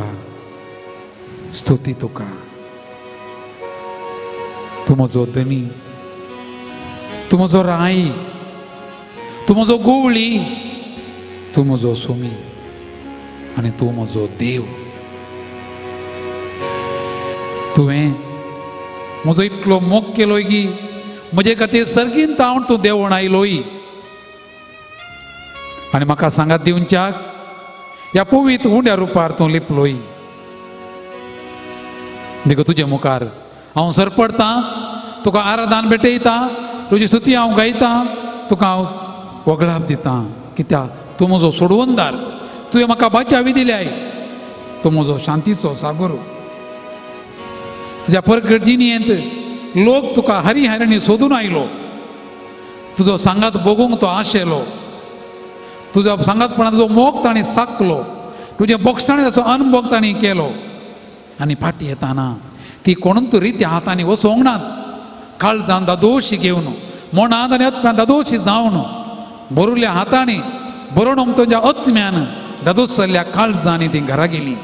स्तुती तुका तूं म्हजो धनी तूं म्हजो राय तूं म्हजो गोवळी तूं म्हजो सुमी आनी तूं म्हजो देव. तुवें म्हजो इतलो मोग केलो की म्हजे खातीर सर्गीन तावन तूं देवण आयलोय आनी म्हाका सांगात दिवच्याक ह्या पवित्र उंड्या रुपार तूं लिपलोय. देखून तुजे मुखार हांव सरपडतां तुका आराधन भेटयता तुजी स्तुती हांव गायतां तुका हांव वगळाप दितां कित्याक तूं म्हजो सोडवणदार तुवें म्हाका बाचावी दिल्याय तूं म्हजो शांतीचो सागोर. तुज्या परगट जिणेंत लोक तुका हरी हरणी सोदून आयलो तुजो सांगात भोगूंक तो आशेलो तुजो सांगातपणा तुजो मोग ताणें साकलो तुजे बोगसाणे ताचो अनभोग ताणें केलो आनी फाटीं येताना ती कोणून तूं रित्या हातांनी वचोंक नात काळजान दादोशी घेवन मनांत आनी आत्म्यान दादोशी जावन बरुल्या हातांनी बरोवन तुज्या आत्म्यान दादोसल्या काळजांनी ती घरा गेली.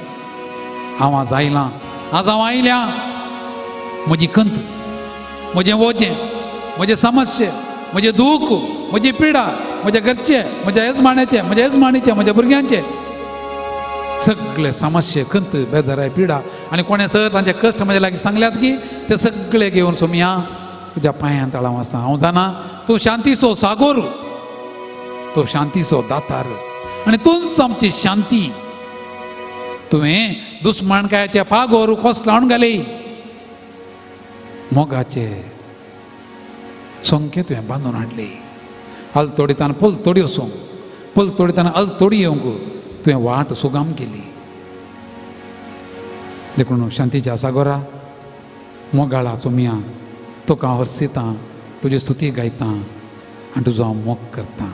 हांव आज आयलां आज हांव आयल्या म्हजी खंत म्हजें वजें म्हजें समस्या म्हजें दूख म्हजी पिडा म्हज्या घरचे म्हज्या येजमाण्याचे म्हज्या येजमाणीचे म्हज्या भुरग्यांचे सगळे समस्या खंत बेजाराय पिडा आनी कोणें सर तांचे कश्ट म्हज्या लागीं सांगल्यात की ते सगळे घेवन सोमया तुज्या पांयान तळाव आसा. हांव जाणा तूं शांतीचो सागोर तूं शांतीचो दातार आनी तूंच आमची शांती. तुवें दुस्मानकायाच्या पागोर खोस लावन घाली मोगाचे सोंके तुवें बांदून हाडली आलतोडीतान पलतोडी वचूंक पलतोडीतान आलतोडी येवंक तुवें वाट सुगाम केली. देखून शांतीच्या सागोरा मोगाळा चोमया तुका हांव हर्सितां, तुजी स्तुती गायतां आनी तुजो हांव मोग करतां.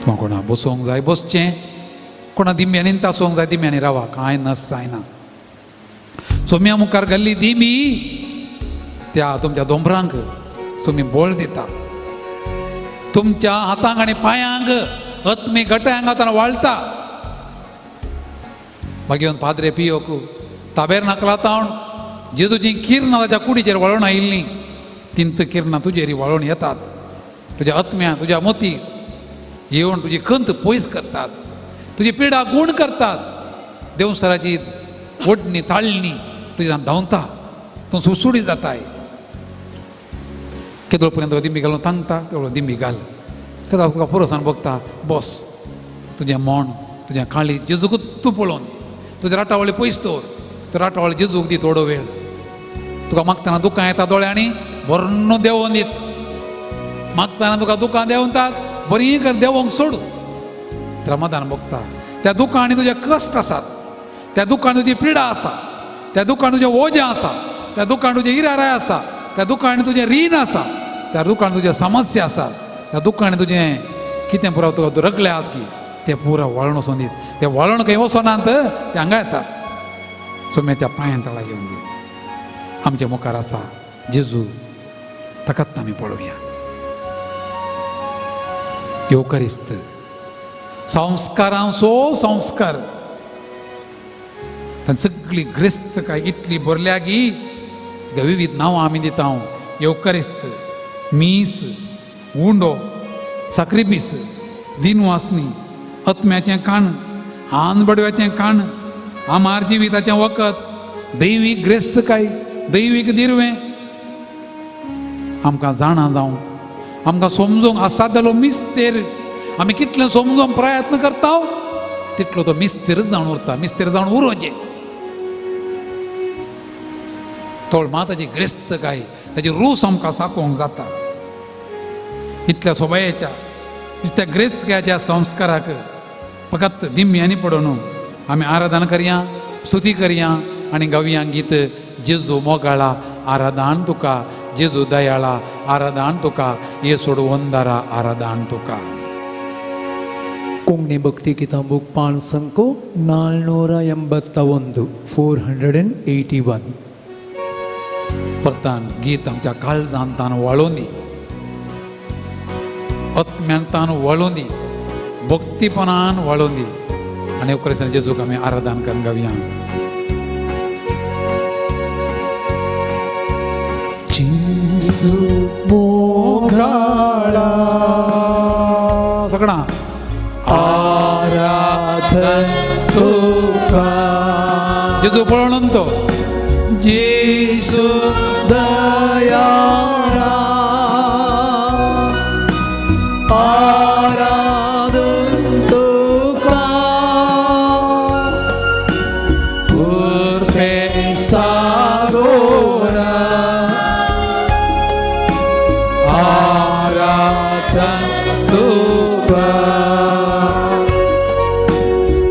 तुका कोणा बसोंक जाय बसचें, कोणा दिम्यांनी तासोंक जाय दिम्यांनी रावा, कांय नस जायना. सोम्या मुखार घाल्ली दिमी त्या तुमच्या दोंबरांक तुमी बळ दिता, तुमच्या हातांक आनी पांयांक आत्मी गट्यांक आतां वाळटा. मागीर पाद्रे पियोक ताबेर नाकला तावन जेजूची किरणां ताच्या कुडीचेर वळोवन आयिल्लीं तिंत किरणां तुजेर वळोवन येतात, तुज्या आत्म्या तुज्या मोती येवन तुजी खंत पयस करतात, तुजी पिडा गूण करतात. देवसराची ओडणी ताळणी तुज्यान धांवता, तूं सुडसुडी जाताय. केदो पर्यंत तुका दिंबी घालून तांगता तेवढो दिंबी घाल, केदो तुका पुरोसान बघता बस, तुजें मोण तुजें काळी जेजूकूच तूं पळोवन दी, तुजें राटावळी पयस दवर, तुजें राटावळी जेजूक दी थोडो वेळ. तुका मागतना दुकां येता दोळ्यांनी बरो देंवोन दीत, मागतना तुका दुकां देंवतात बरी कर देंवोंक सोडू. समाधान बघता त्या दुकांनी तुजे कश्ट आसात, त्या दुकान तुजी पिडा आसा, त्या दुकान तुजें ओजें आसा, त्या दुकान तुजें इराराय आसा, त्या दुकान तुजें रीण आसा, त्या दुकान तुजें समस्या आसा, त्या दुकान तुजें कितें पुरा तुका रगले आहात की ते पुरा वळण वचोन दीत, ते वळण खंय वचोनात ते हांगा येतात. सो त्या पांयान तळा घेवन दीत. आमच्या मुखार आसा जेजू, ताकाच आमी पळोवया. येवकारिस्त संस्कारांचो संस्कार, तांची सगळी ग्रेस्तकाय इतली भरल्या की तिका विविध नांवां आमी दिता. येवकारिस्त, मीस, उंडो, साक्रिपीस, दिनवासनी, आत्म्याचें काण, आनबडव्याचें काण, आमार जिविताचें वखद, दैवीक ग्रेस्तकाय, दैवीक दिरवें. आमकां जाणा जावंक, आमकां समजूंक आसा जालो मिस्तेर. आमी कितलें समजूंक प्रयत्न करता तितलो तो मिस्तेर जावन उरता, मिस्तेर जावन उरोचें. तोळ मा ताची ग्रेस्तकाय, ताची रूस आमकां साकोवंक जाता. इतल्या सोबायेच्या इतल्या ग्रेस्तकायाच्या संस्काराक फकत दिम्यांनी पडोवन आमी आराधना करया, स्तुती करया आनी गावया गीत जेजू मोगाळा आराधान तुका, जेजू दयाळा आराधान तुका, ये सोडवंदारा आराधान तुका. कोंकणी भक्ती गीतां बूक पान संको 481, 481. परतान गीत आमच्या काळजान तान वळोवन दी, आत्म्यान तान वळोवन दी, भक्तीपणान वळोवन दी आनी उपरांत जेजूक आमी आराधन करून गावया. जेजू मोगाळा सगळा आराधन तुका, जेजू पळोवन तो जेजू दयाळा आराधन तुका, कृपे सागोरा आराधन तुका,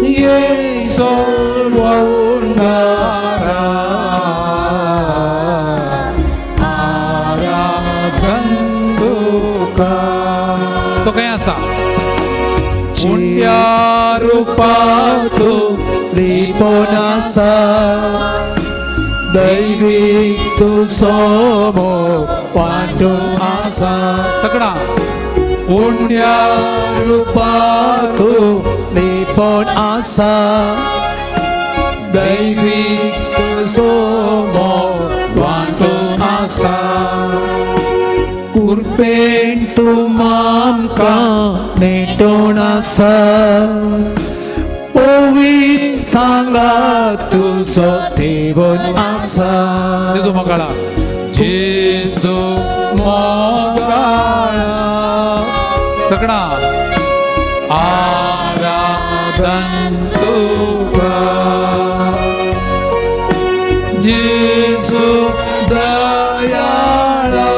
येसू सोडवणारा आराधन तुका. तो खंय आसा? उंड्या रुपातू लिपोन आसा, दैवीक तुजो मोग वांटून आसा. तकडा उंड्या रुपातू लिपोन आसा, दैवीक तुजो मोग वांटून आसा. कृपेन तूं आमकां नेटोवन आसा, पवित्र सांगा तुजो देवून आसा. जेजू मोगाळा, जेजू मोगाळा सगळा आराधन तुका, जेजू दयाळा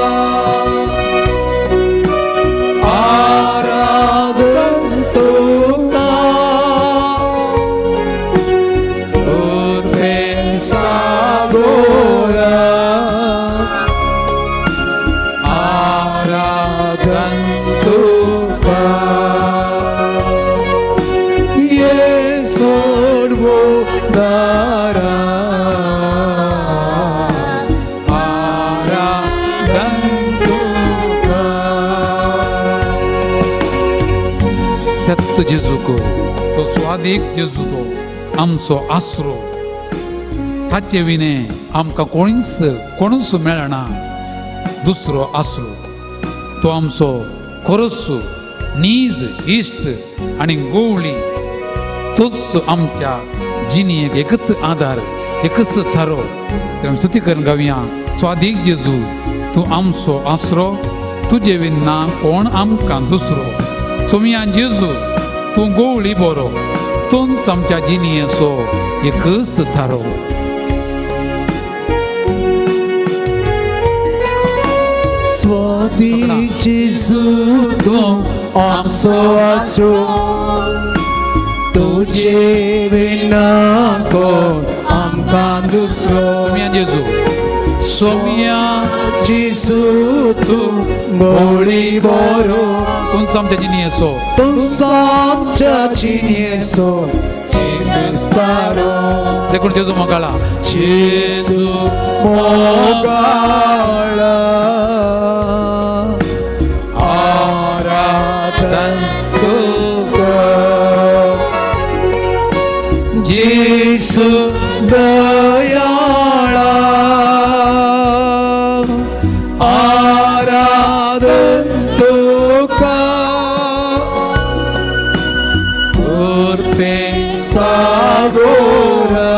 तुस्त जेजूक, तो स्वादीक जेजू, तो आमचो आसरो. ताचे विणे आमकां कोणीच कोणूच मेळना दुसरो आसरो. तो आमचो खरोच नीज इश्ट आनी गोवळी. तोच आमच्या जिणेक एकच आदार, एकच थारो. तर आमी स्तुती करून गावया, स्वादीक जेजू तूं आमचो आसरो, तुजे विना कोण आमकां दुसरो. सोमया जेजू तूं गोवळी बरो, तूंच आमच्या जिणेचो एकच थारो. स्वादीक जेजू तूं आमचो आसरो, तुजे विना कोण आमकां दुसरो. सोमया जेजू, सोमया जेजू तूं गोळी बरो, तूंच आमच्या जिणेचो, तूं आमच्या जिणेचो एकच तारो. देखून जेजू मोगाळा, जेजू मोगाळा, आराधन तुका जेजू दयाळा, आराधन तुका कृपे सागोरा,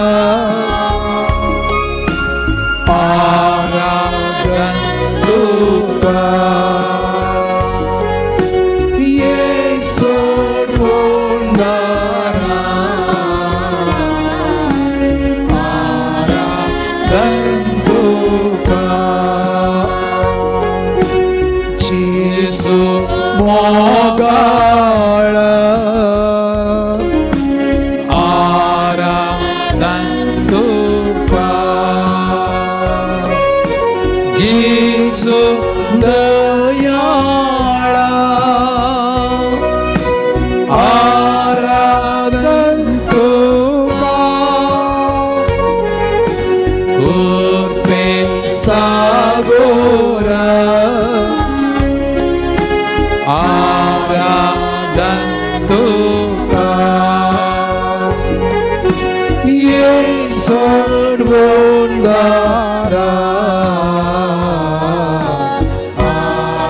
आराधन तुका येसो बोंडारा, आराधन तुका जेजू मोगाळा, आराधन तुका जेजू दयाळा, आराधन तुका कृपे सागोरा, आराधन तुका येसो बोंडारा,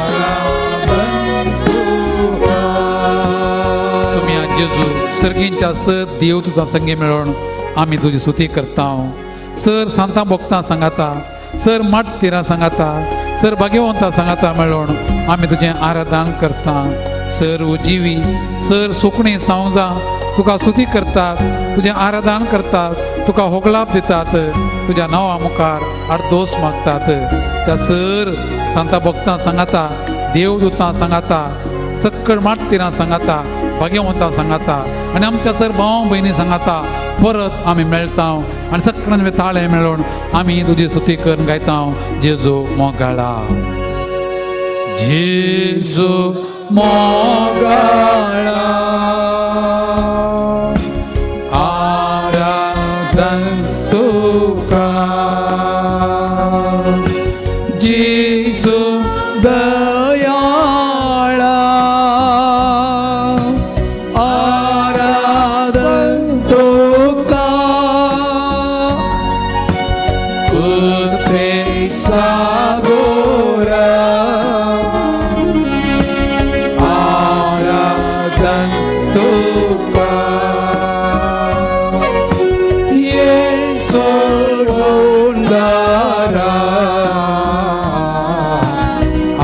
आराधन तुका. सोमया जेजू, सर्गींच्या सर देव तुझा संगी मेळोवन आमी तुजी स्तुती करता. सर सांता भोगता सांगाता, सर माटतिरां सांगाता, सर भाग्यवंता सांगाता मेळोवन आमी तुजें आराधन करसा. सर उजिवी, सर सुकणी सावजां तुका स्तुती करतात, तुजें आराधन करतात, तुका होगलाप दितात, तुज्या नांवा मुखार आडदोस मागतात. त्या सर सांता भक्तां सांगाता, देवदूतां सांगाता, सक्कड माटतिरां सांगाता, भाग्यवंतां सांगाता आनी आमच्या सर भाव भयणी सांगाता परत आमी मेळटा आनी सगळ्यांनी ताळे मेळोवन आमी तुजी स्तुती करून गायता, जेजू मोगाळा, जेजू मोगाळा, आराधन तुका जेजू दयाळा, आराधन तुका कृपे सागोरा, आराधन तुका येसो बोंडारा,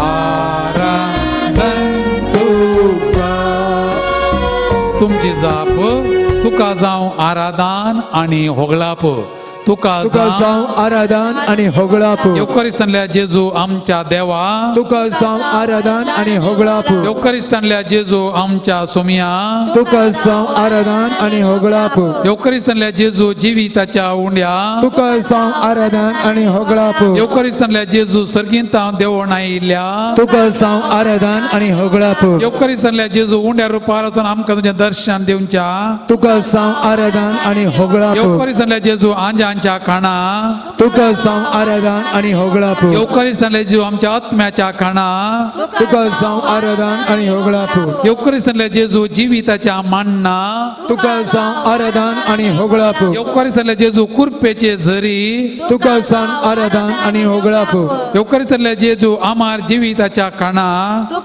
आराधन तुका. तुमची जाप, तुका जावं आराधन आनी होगळाप, तुका तुका जावं जावं आराधन आनी होगळाप, येवकरिस्तानल्या जेजू आमच्या देवा, तुका जावं आराधन आनी होगळाप, येवकरिस्तानल्या जेजू आमच्या सोमिया, तुका जावं आराधन आनी होगळाप, येवकरिस्तानल्या जेजू जिविताच्या उंड्या, तुका जावं आराधन आनी होगळाप, येवकरिस्तानल्या जेजू सर्गींत देवण आयिल्ल्या, तुका जावं आराधन आनी होगळाप, येवकरिस्तानल्या जेजू उंड्या रुपार वचून आमकां तुजें दर्शन दिवच्या, तुका जावं आराधन आनी होगळाप, येवकरिस्तानल्या जेजू आंजा मोगांच्या खाणा, तुका जावं आराधन आनी होगळापू। येवकारिस्तांतले जेजू आमच्या आत्म्याच्या खाणा, तुका जावं आराधन आनी होगळापू। येवकारिस्तांतले जेजू जिविताच्या मांडणा, तुका जावं आराधन आनी होगळापू। येवकारिस्तांतले जेजू कुरपेचे झरी, तुका जावं आराधन आनी होगळापू। येवकारिस्तांतले जेजू आमार जिविताच्या खाणा,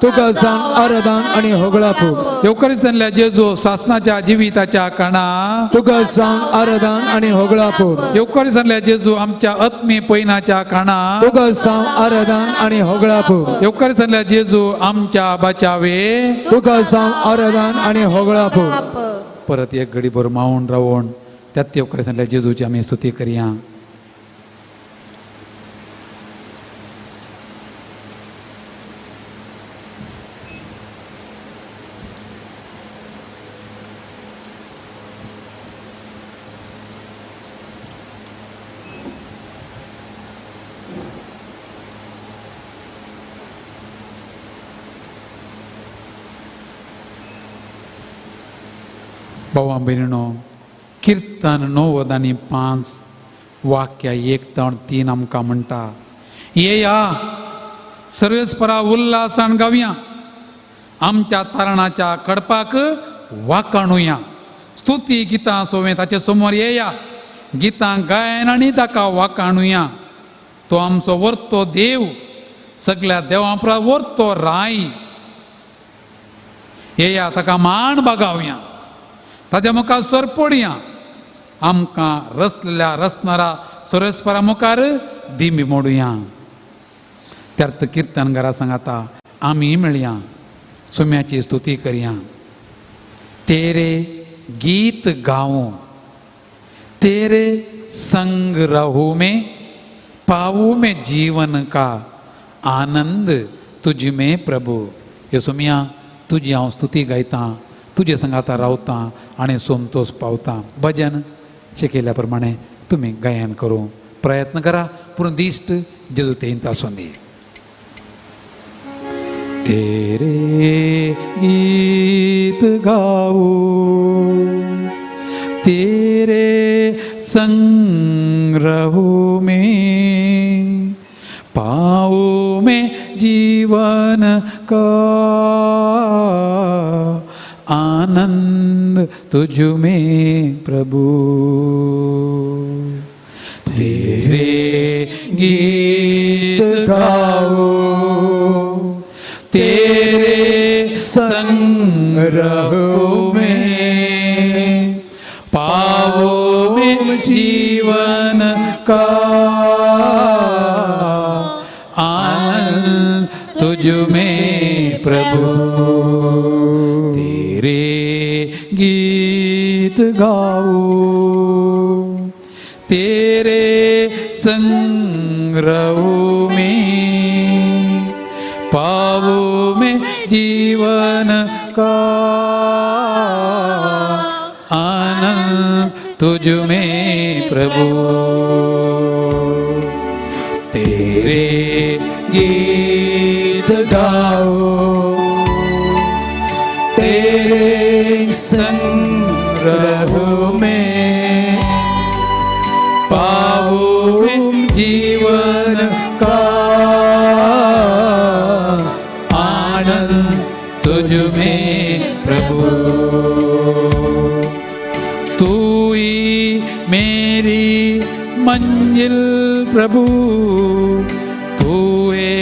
तुका जावं आराधन आनी होगळापू। येवकारिस्तांतले जेजू सासनाच्या जिविताच्या खाणा, तुका जावं आराधन आनी होगळापू। येवकारिस्तांतले जेजू आमच्या आत्मी पयनाच्या खाणा, तुका जावं आराधन आनी होगळापू। येवकारिस्तांतले जेजू आमच्या बचावे, तुका जावं आराधन आनी होगळापू। परत एक घडी भर मावून रावून त्यात येवकारिस्तांतल्या जेजूची आमी स्तुती करया। भावा भयणीनो, किर्तन 95 वाक्य 1 3 3 आमकां म्हणटा, येया सर्वेस्परा उल्हासान गावया, आमच्या तारणाच्या कडपाक वाकाणुया, स्तुती गितां सोवें ताचे समोर येया, गितां गायन आनी ताका वाकाणुया। तो आमचो वर्तो देव, सगळ्या देवां परस वर्तो राय, येया ताका मान बागावया, ताच्या मुखार सरपडया, आमकां रसल्या रसणारा सर्वेस्परा मुखार दिमी मोडुया। त्यार्थ किर्तन घरा सांगाता आमी मेळया, सुम्याची स्तुती करया। तेरे गीत गाऊं, तेरे संग रहूं मैं, पाऊं मैं जीवन का आनंद तुझ में प्रभु। हे सुम्या, तुजी हांव स्तुती गायतां, तुजे संगाता रावतां आनी संतोष पावतां। भजन शिकयल्या प्रमाणे तुमी गायन करूं प्रयत्न करा, पूण दिश्ट जेजू तेंत आसूं दी। तेरे गीत गाऊं, तेरे संग रहूं मैं, पाऊं मैं जीवन का आनंद तुझ में प्रभु। तेरे गीत गाऊं, तेरे संग रहूं मैं, पाऊं मैं जीवन का आनंद तुझ में प्रभु। तेरे गीत गाऊं, तेरे संग रहूं मैं, पाऊं मैं जीवन का आनंद तुझ में प्रभु। तेरे गीत गाऊं, तेरे संग रहूं मैं, पाऊं जीवन का आनंद तुझ में प्रभु। तू ही मेरी मंजिल प्रभु, तू है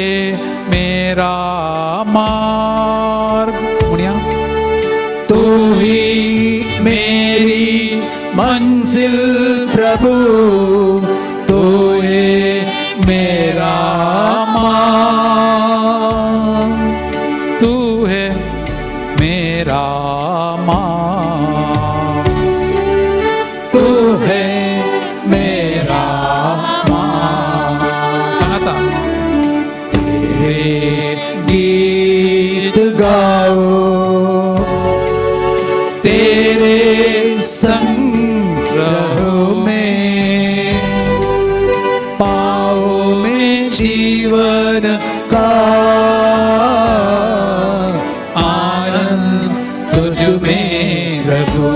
मेरा मार्ग। मुनिया, तू ही मेरी मंजिल प्रभु, तू है मेरा मार्ग, तू है मेरा मार्ग, तू है मेरा मार्ग। सांगता, तेरे गीत गाऊं, तेरे संग रहूं मैं, पाऊं मैं जीवन का आनंद तुझ में प्रभु।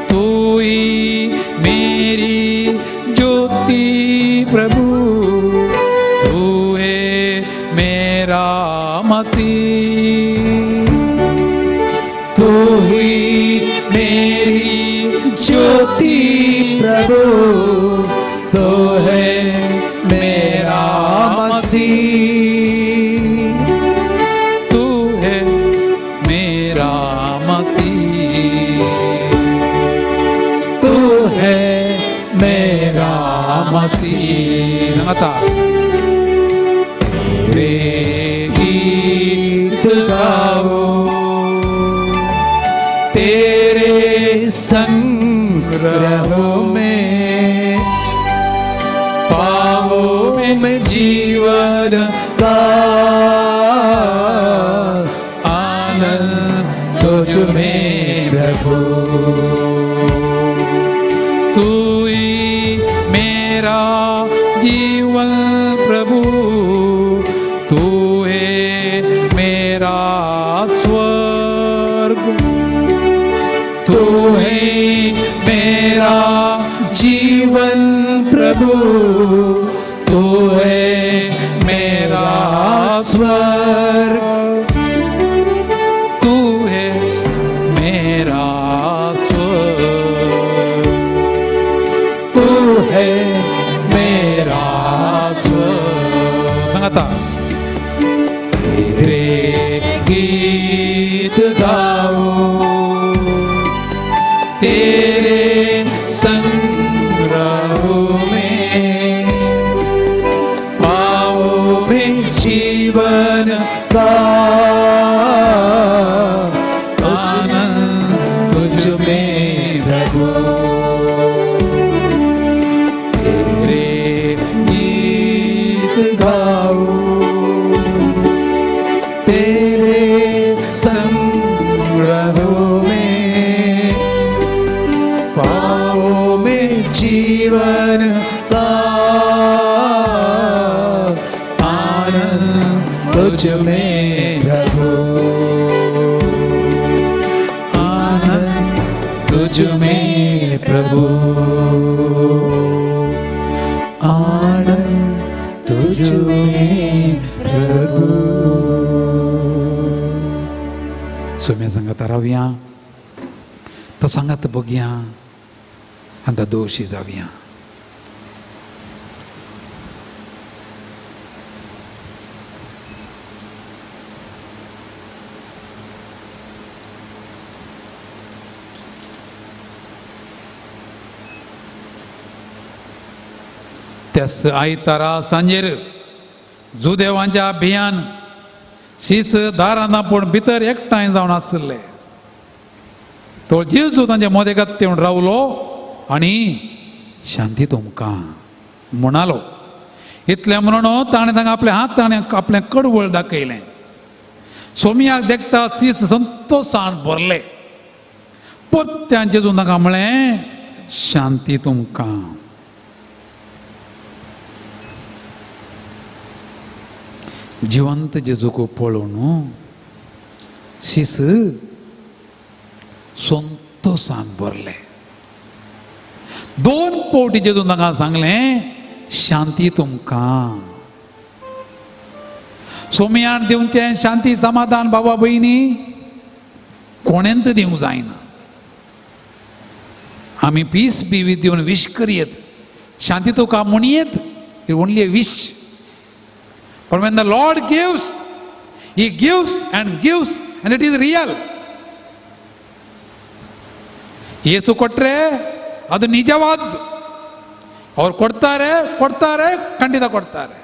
तू ही मेरा मसीह, तू ही मेरी ज्योति प्रभु, तू है मेरा मसीह, तू है मेरा मसीह, तू है मेरा मसीह। सांगता तेरे गीत गाओ, तेरे संग रहो मैं, पाओ मैं जीवन का आनंद तुझ में प्रभु। तू ही मेरा जीवन प्रभु, तू है मेरा स्वर्ग, तू है मेरा जीवन प्रभु, तू है मेरा स्वर्ग, तू है मेरा स्वर्ग, तू है मेरा स्वर्ग। सांगता तेरे गीत गाओ, तेरे संग रहो मैं, पाओ मैं जीवन का आनंद तुझ में प्रभु। तेरे गीत गाओ, तेरे संग रहो मैं, पाओ मैं जीवन का आनंद तुझ में प्रभु, आनंद तुझ में प्रभु, आनंद तुझ में प्रभु। सोम्या सांगता रावया, तो सांगात बघया आनी दोशी जावया। त्यास आयतारा सांजेर जुदेवांच्या अभियान शीस दारां पूण भितर एकठांय जावन आशिल्ले। तो जेजू तांच्या मदेगात येवन रावलो आनी शांती तुमकां म्हणालो। इतलें म्हणून ताणें तांकां आपले हात ताणें आपलें कडवळ दाखयलें। सोमयाक देखता शीस संतोशान भरले। परत्यान जेजून तांकां म्हळें शांती तुमकां। जिवंत जेजूक पळोवन शीस संतोशान भरले। दोन पवटी जेजून तांकां सांगलें शांती तुमकां। सोमयान दिवचें शांती समाधान बाबा भयणी कोणेंत दिवंक जायना। आमी पीस बी दिवन विश करयेत, शांती तुका म्हणयेत, it only a wish. But when the Lord gives, He gives and gives, and it is real. ಯೇಸು ಕೊಟ್ಟರೆ ಅದು ನಿಜವಾದ್ದು. ಅವ್ರು ಕೊಡ್ತಾರೆ, ಕೊಡ್ತಾರೆ, ಖಂಡಿತ ಕೊಡ್ತಾರೆ.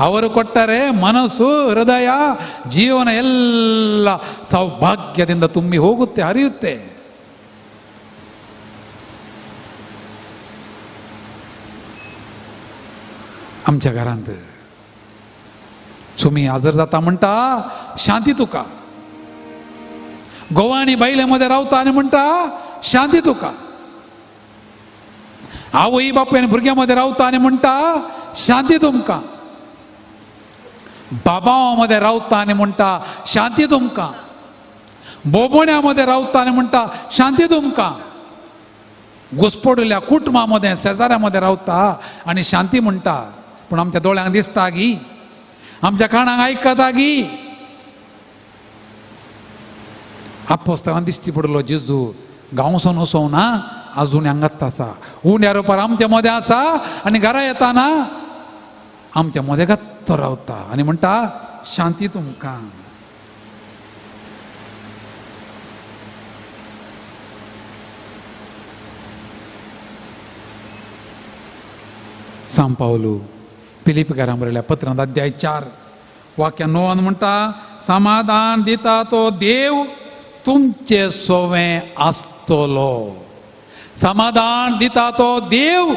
ಅವರು ಕೊಟ್ಟರೆ ಮನಸ್ಸು, ಹೃದಯ, ಜೀವನ ಎಲ್ಲ ಸೌಭಾಗ್ಯದಿಂದ ತುಂಬಿ ಹೋಗುತ್ತೆ, ಹರಿಯುತ್ತೆ. आमच्या घरांत सुमी हजर जाता म्हणटा शांती तुका. गोवा आनी बायले मदें रावता आनी म्हणटा शांती तुका. आवय बापूय आनी भुरग्यां मदें रावता आनी म्हणटा शांती तुमकां. बाबा मदें रावता आनी म्हणटा शांती तुमकां. बोबोण्या मदें रावता आनी म्हणटा शांती तुमकां. घुसपडिल्ल्या कुटुंबा मदें, शेजाऱ्या मदें रावता आनी शांती म्हणटा. पूण आमच्या दोळ्यांक दिसता गी, आमच्या काणाक आयकता गी? आपोस्तान दिश्टी पडलो जेजू गांवसो नसो ना आजून हांगात आसा, उंड्या रोपार आमच्या मदें आसा आनी घरा येताना आमच्या मदें तो रावता आनी म्हणटा शांती तुमकां. सांव पावलू फिलिपकारां बरयल्या पत्रांत अध्याय 4 वाक्य 9 म्हणटा समाधान दिता तो देव तुमचे सोवें आसतलो. समाधान दिता तो देव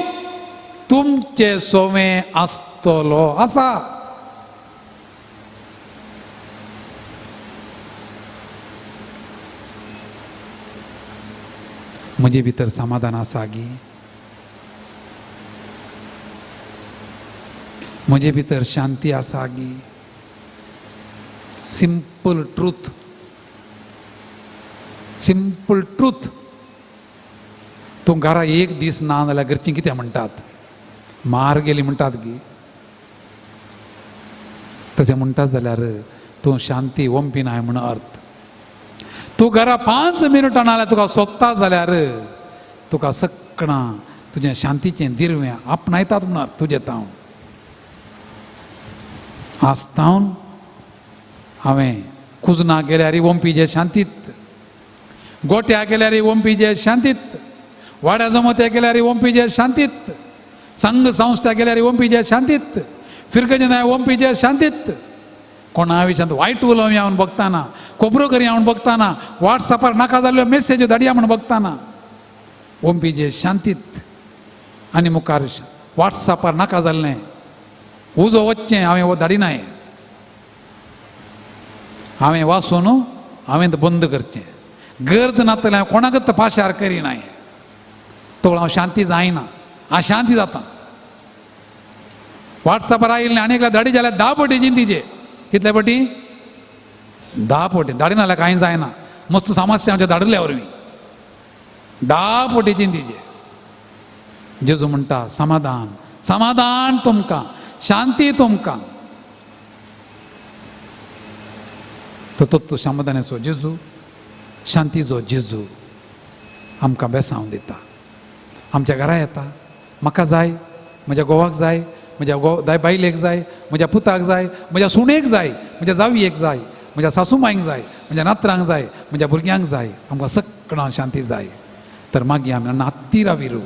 तुमचे सोवें आसतलो आसा. म्हजे भितर समाधान आसा गी? म्हजे भितर शांती आसा गी? Simple truth, simple truth. तूं घरा एक दीस ना जाल्यार घरचीं कितें म्हणटात? मार गेली म्हणटात गी? तशें म्हणटात जाल्यार तूं शांती ओंपी नाय म्हण अर्थ. तूं घरा 5 मिनटां नाल्यार तुका सोदता जाल्यार तुका सकणां तुजें शांतीचें दिरवें आपणायतात म्हण अर्थ तुजें तावन. आसतावन हांवें कुजना गेल्यार ओंपीचे शांतीत, गोट्या गेल्यार ओंपीचे शांतीत, वाड्या जमत्या गेल्यार ओंपीचे शांतीत, संघ संस्था गेल्यार ओंपीचे शांतीत, फिरगजना ओंपीचे शांतीत. कोणा विशयांत वायट उलोवया म्हूण बघताना, खबरो करया म्हूण बघताना, वॉट्सॅपार नाका जाल्ल्यो मेसेज्यो धाडया म्हूण बघताना ओंपीचे शांतीत. आनी मुखार वॉट्सॅपार नाका जाल्लें उजो वचचें हांवें हो धाडिनाय, हांवें वाचून हांवें बंद करचें. गर्द नातलें हांव कोणाकच पाशार करिनाय, तो हांव शांती जायना, अशांती जाता. वॉट्सॅपार आयिल्लें आनी एकल्या धाडी जाल्यार 10 पटी जिंतीचे. कितले पटी? 10 पटी. धाडी नाल्यार कांय जायना. मस्त समस्या आमच्या धाडिल्ल्या वरवीं 10 पटी चिंतीचे. जेजू म्हणटा समाधान, समाधान तुमकां, शांती तुमकां. तो तत्व समाधानाचो जेजू, शांतीचो जेजू आमकां बेसांव दिता. आमच्या घरा येता, म्हाका जाय, म्हज्या घोवाक जाय, म्हज्या बायलेक जाय, म्हज्या पुताक जाय, म्हज्या सुणेक जाय, म्हज्या जावयेक जाय, म्हज्या सासूमांयक जाय, म्हज्या नातरांक जाय, म्हज्या भुरग्यांक जाय. आमकां सगळ्यांक शांती जाय. तर मागीर आमी ನನ್ನ ಹತ್ತಿರವಿರು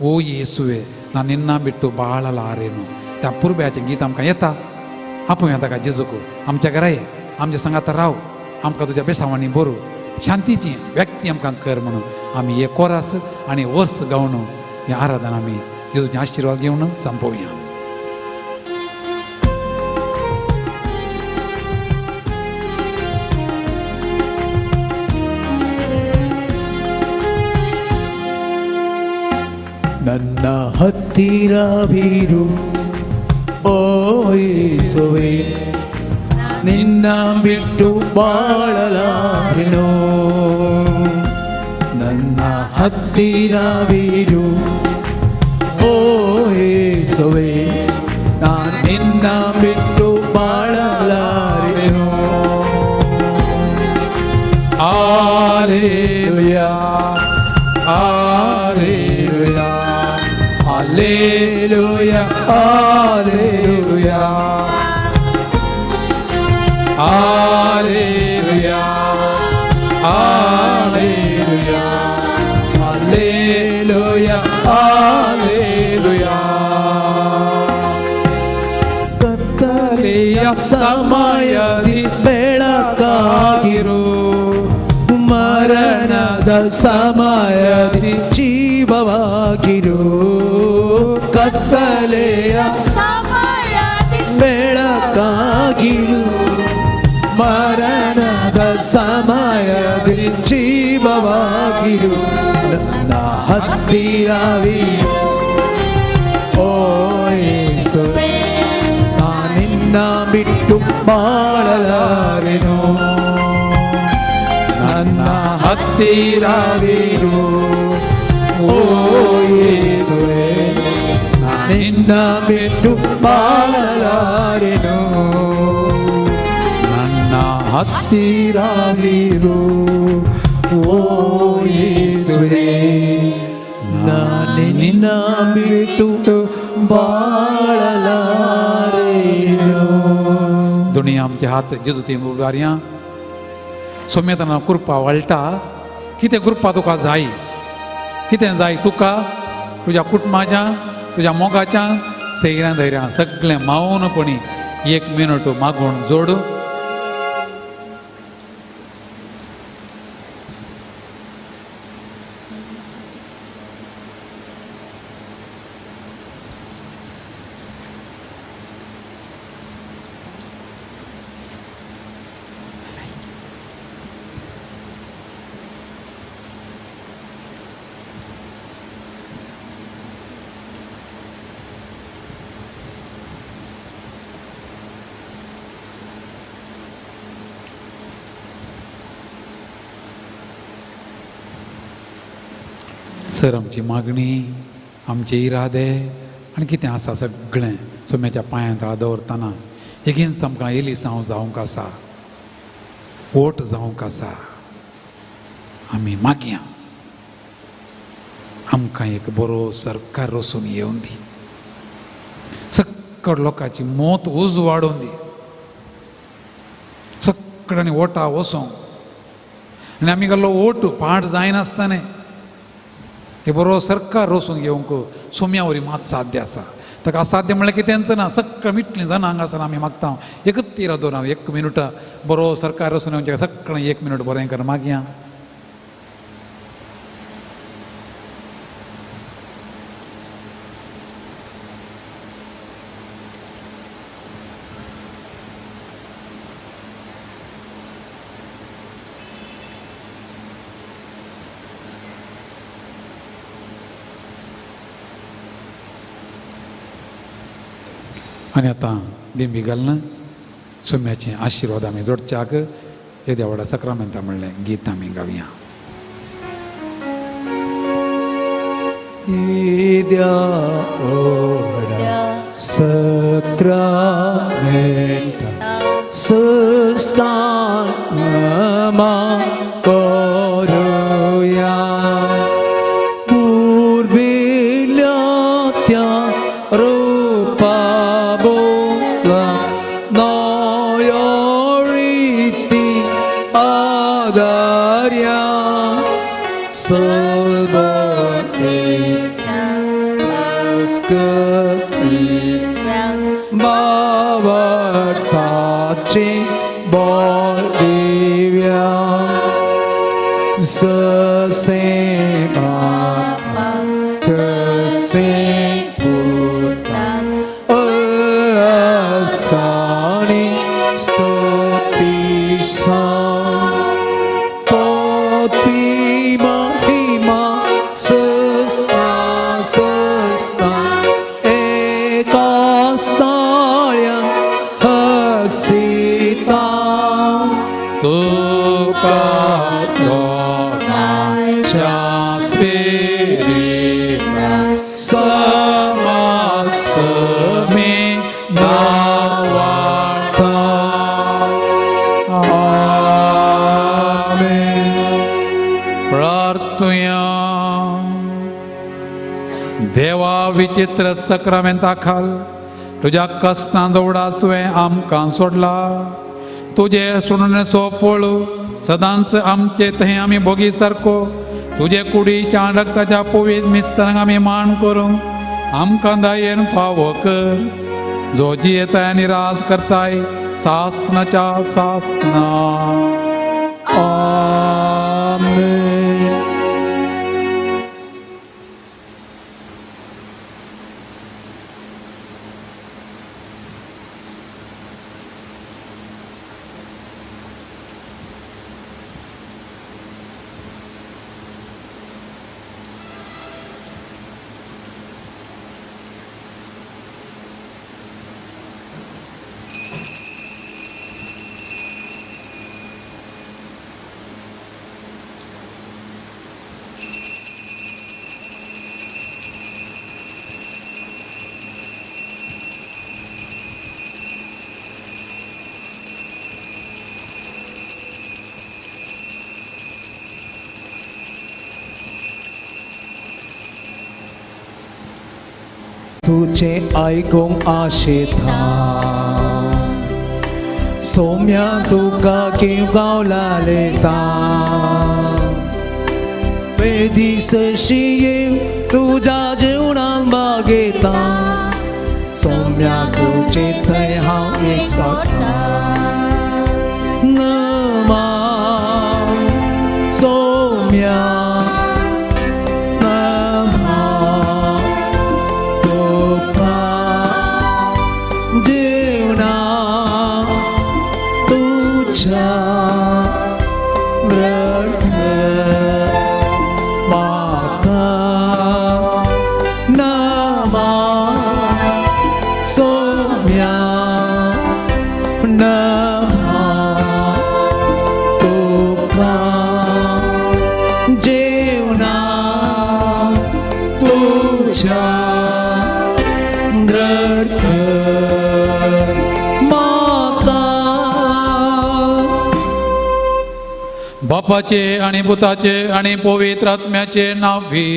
ಓ ಯೇಸುವೆ ನಾನು ನಿನ್ನ ಬಿಟ್ಟು ಬಾಳಲಾರೇನು. त्या पुरब्याचें गीत आमकां येता. आपूण येता का जेजूक आमच्या घरा ये, आमच्या सांगात राव, आमकां तुज्या बेसांवांनी बरो शांतीची व्यक्ती आमकां कर म्हणून आमी हे कोरास आनी वर्स गावन हें आराधन आमी जेजूचे आशिर्वाद घेवन संपोवया. ನನ್ನ ಹತ್ತಿರವಿರು ಓ ಯೇಸುವೆ, ನಿನ್ನ ಬಿಟ್ಟು ಬಾಳಲಾರೆನು. ನನ್ನ ಹತ್ತಿರವಿರು ಓ ಯೇಸುವೆ, ನಾನು ನಿನ್ನ ಬಿಟ್ಟು ಬಾಳಲಾರೆನು. Hallelujah, hallelujah, hallelujah, hallelujah, hallelujah, hallelujah, hallelujah, hallelujah. ಕತ್ತಲೆಯ ಸಮಯದಿ ಬೆಳಕಾಗಿರು, ಮರಣದ ಸಮಯದಿ ಜೀವವಾಗಿರು. ಕತ್ತಲೆಯ ಸಮಯದಿ ಬೆಳಕಾಗಿರು, ಮರಣದ ಸಮಯದಿ ಜೀವವಾಗಿರು. ನನ್ನ ಹತ್ತಿರವಿರು ಓ ಯೇಸುವೆ, ನಿನ್ನ ಬಿಟ್ಟು ಬಾಳಲಾರೆನು. ನನ್ನ ಹತ್ತಿರವಿರು ಓ ಯೇಸುವೆ, ನಿನ್ನ ಬಿಟ್ಟು ಬಾಳಲಾರೆನು. ಹತ್ತಿರವಿರು ಓ ಯೇಸುವೇ, ನಾನು ನಿನ್ನ ಬಿಟ್ಟು ಬಾಳಲಾರೇನು. दोनी आमचे हात जेजू उबारया. सोम्यतना कृपा वळटा. कितें कृपा तुका जाय, कितें जाय तुका, तुज्या कुटुंबाच्या, तुज्या मोगाच्या, सैऱ्यां धैर्यां सगळें मौनपणी एक मिनट मागून जोड. सर आमची मागणी, आमचे इरादे आनी कितें आसा सगळें सोम्याच्या पांयांत दवरतना एगेन्स आमकां एलिसांव जावंक आसा, वोट जावंक आसा. आमी मागया आमकां एक बरो सरकार वचून येवन दी, सक्कड लोकांची मोत उजवाडून दी, सक्कडांनी वोटा वचोंक आनी आमी घाल्लो वोट पाठ जायनासतना हे बरो सरकार रोसून घेवंक सोम्या वरी मात साध्य आसा. ताका असाध्य म्हणल्यार कितेंच ना. सगळें मिटलें जाणां हांगा आसतना आमी मागता एकच तिरा दोन हांव एक मिनट बरो सरकार रोसून येवंक सगळें एक मिनट बरें कर मागया. आनी आतां दिंबी घालून सोम्याचे आशिर्वाद आमी जोडच्याक येद्या व्हडा सक्रामेंता म्हणलें गीत आमी गावया. येद्या व्हडा सक्रामेंता सस्तान मा करुया, पुर्विल्ल्या त्या रुपा बावटाचे बोल दिव्या, जसे बापा तसे पुता असानी स्तुती सा पोती महिमा सस्ता सस्ता एकास्ताळ्या हसीता तुका दोनाच्या स्पिरिता समासमी नावाटा. आमेन. प्रार्थुया. देवा विचित्र सक्रामेंता खाल तुज्या कश्टां दवडा तुवें आमकां सोडला. तुजे सुणणेचो फळ सदांच आमचे थंय आमी भोगी सारको तुजे कुडीच्या रक्ताच्या पवीत मिस्तरांक आमी मान करूंक आमकां दयेन फावो कर, जो जियेताय आनी राज करताय सासनाच्या सासना. आमेन. तुजें आयकूंक आशेता सोम्या तुका किंगावलालेता बेदीस तुज्या जिवणान बागेता सोम्या तुजे थंय हांव एक सोडटा नमा सोम्या नमा तुका जिवणा तुज्या व्यर्थ म्हाका नमा सोम्या नमा तुका जेवणा तुज्या व्यर्थ म्हाका. बापाचे आणि पुताचे आणि पवित्र आत्म्याचे नावे.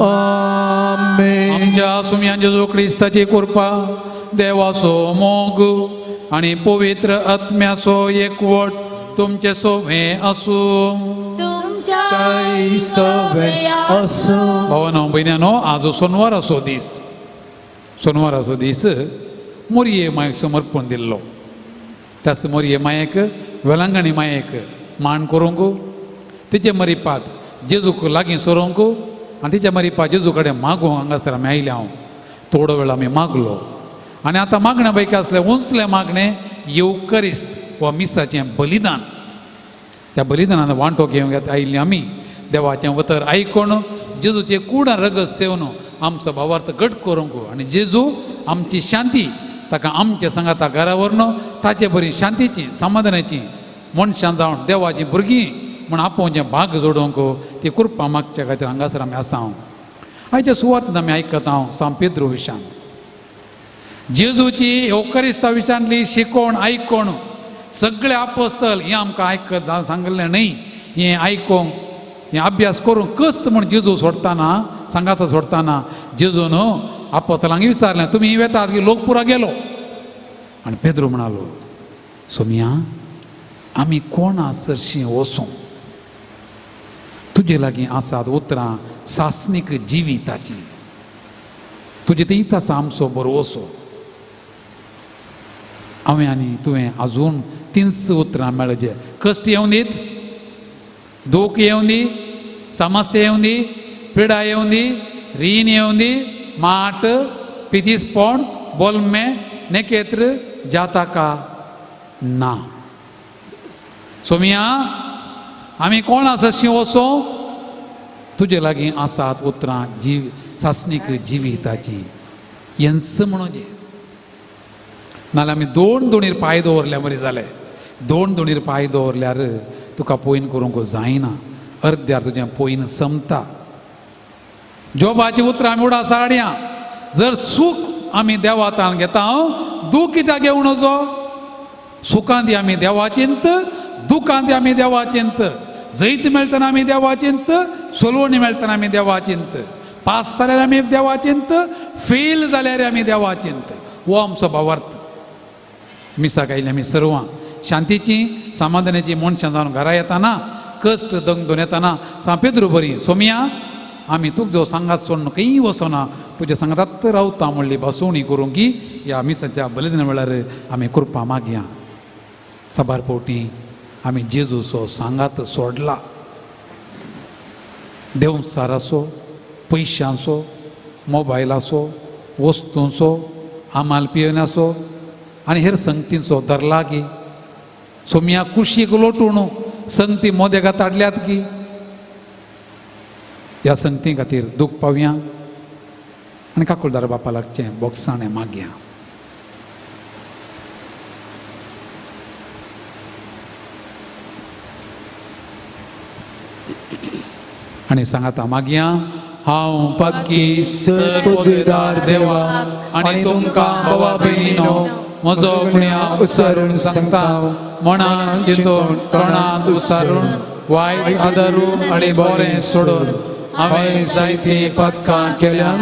आमेन. आमच्या सुम्या जेजू क्रिस्ताची कृपा, देवाचो मोग आणि पवित्र आत्म्याचो एकवट तुमचे सोवे आसूं. तुमच्या सवे आसूं. भावानो भयण्यानो, आज सोनवाराचो दीस. सोनवाराचो दीस मोरये मायेक समर्पण दिल्लो. त्याच मोरये मायेक, वेलांगणी मायेक मान करूंक, तिचे मरिपात जेजूक लागीं सरूंक आनी तिच्या मरिपात जेजू कडेन मागूंक हांगासर आमी आयले. हांव थोडो वेळ आमी मागलो आनी आतां मागणें पैकी आसलें उंचलें मागणें येवकरिस्त वा मिसाचें बलिदान. त्या बलिदानान वांटो घेवंक आयिल्लीं आमी. देवाचें उतर आयकून जेजूचे कुडां रगत सेवन आमचो भावार्थ घट करूंक आनी जेजू आमची शांती ताका आमच्या सांगाता घरा व्हरून ताचे बरी शांतीची समाधानाची मनशां जावन देवाचीं भुरगीं म्हूण आपोवचें भाग जोडूंक ती कृपा मागच्या खातीर हांगासर आमी आसा. आयच्या सुवातेंत आमी आयकता हांव सांत पेद्रू विशान जेजूची येवकरिस्ता विशांतली शिकोवण आयकोण सगळे आपोस्तल हें आमकां आयकत सांगलें न्हय. हें आयकोंक हें अभ्यास करूंक कस्त म्हूण जेजू सोडटाना सांगाता सोडटाना जेजून आपोस्तलांक विचारलें, तुमी वेतात की लोक पुरा गेलो. आनी पेद्रू म्हणालो, सोमिया आमी कोणा सरशीं वचूं, तुजे लागीं आसात उतरां सासणीक जिविताची, तुजे थंयच आसा आमचो बरोवसो. हांवें आनी तुवें आजून तीनच उतरां मेळचे. कश्ट येवन दीत, दूख येवन दी, समस्या येवन दी, पिडा येवन दी, रीण येवन दी, माट पितीसपोण बोलमे नेकेत्र जाता का ना. सोमिया आमी कोण आसा वचो, तुजे लागीं आसात उतरां जीव सासणीक जिविताची. हेंच म्हणून नाल्यार आमी दोन दोणीर पांय दवरल्यार बरें जालें. दोन दोणीर पांय दवरल्यार तुका पोयन करूंक जायना, अर्द्यार तुजें पोयन समता. जोबाची उतरां आमी उडा साडयां. जर चूक आमी देवातान घेता हांव दूख कित्याक घेवन वचो. सुखांत आमी देवाचिंत, दुखांत आमी देवाचिंत, जैत मेळटना आमी देवाचिंत, सोलवणी मेळटना आमी देवाचिंत, पास जाल्यार आमी देवाचिंत, फेल जाल्यार आमी देवाचिंत. हो आमचो भावार्थ. मिसाक आयिल्ली आमी सर्वां शांतीची समाधानाची मनशां जावन घरा येताना कश्ट दंगदून येताना सांत पेद्रू बरी सोमिया आमी तुजो सांगात सोडून खंय वचना, तुज्या सांगात रावता म्हणली बसवणी करूंक की ह्या मिसाच्या बलिदाना वेळार आमी कृपा मागया. साबार फावटी आमी जेजूचो सांगात सोडला. देंवचाराचो, पयशांचो, मोबायलाचो, वस्तूंचो, आमाल पियेवनाचो आनी हेर संगतींचो धरला की सोमिया कुशीक लोटून संगती मोदेगात हाडल्यात की ह्या संगती खातीर दूख पावया आनी काकुळदार बापा लागचें बोगसाणें मागया. आनी सांगाता मागया, हांव पातकी सर्वदार देवा आनी तुमकां भावा भयणीनो म्हजो गुण्या उसारून सांगता, मनान चिंतून तोंडान उसारून वायट आदारून आनी बरें सोडून हांवें जायतीं पातकां केल्यान.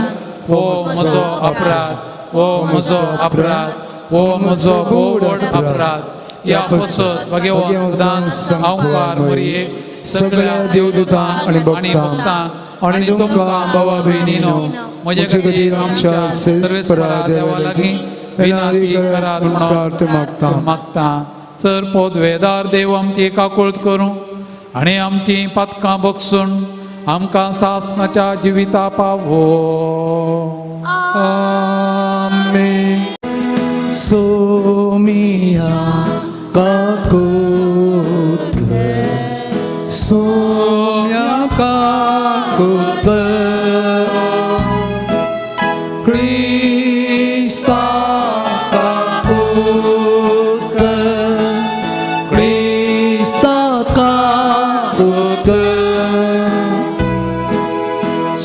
हो म्हजो अपराध, हो म्हजो अपराध, हो म्हजो व्हड अपराध. ह्या पसत भगवान सदांच मरये सगळ्या देवदूतांक आनी भक्तांक आनी तुमकां भावा भयणीनो म्हजे खातीर आमच्या सर्वेस्परा देवा लागीं विनंती करात म्हणून मागता. मागता. सर पोदवेदार देव आमची काकुळट करूं आनी आमची पातकां बगसून आमकां सासनाच्या जिविता पावो. आमेन. सोमिया काकुत कर, सोम्या काकुत कर, क्रिस्ता काकुत कर, क्रिस्ता काकुत कर,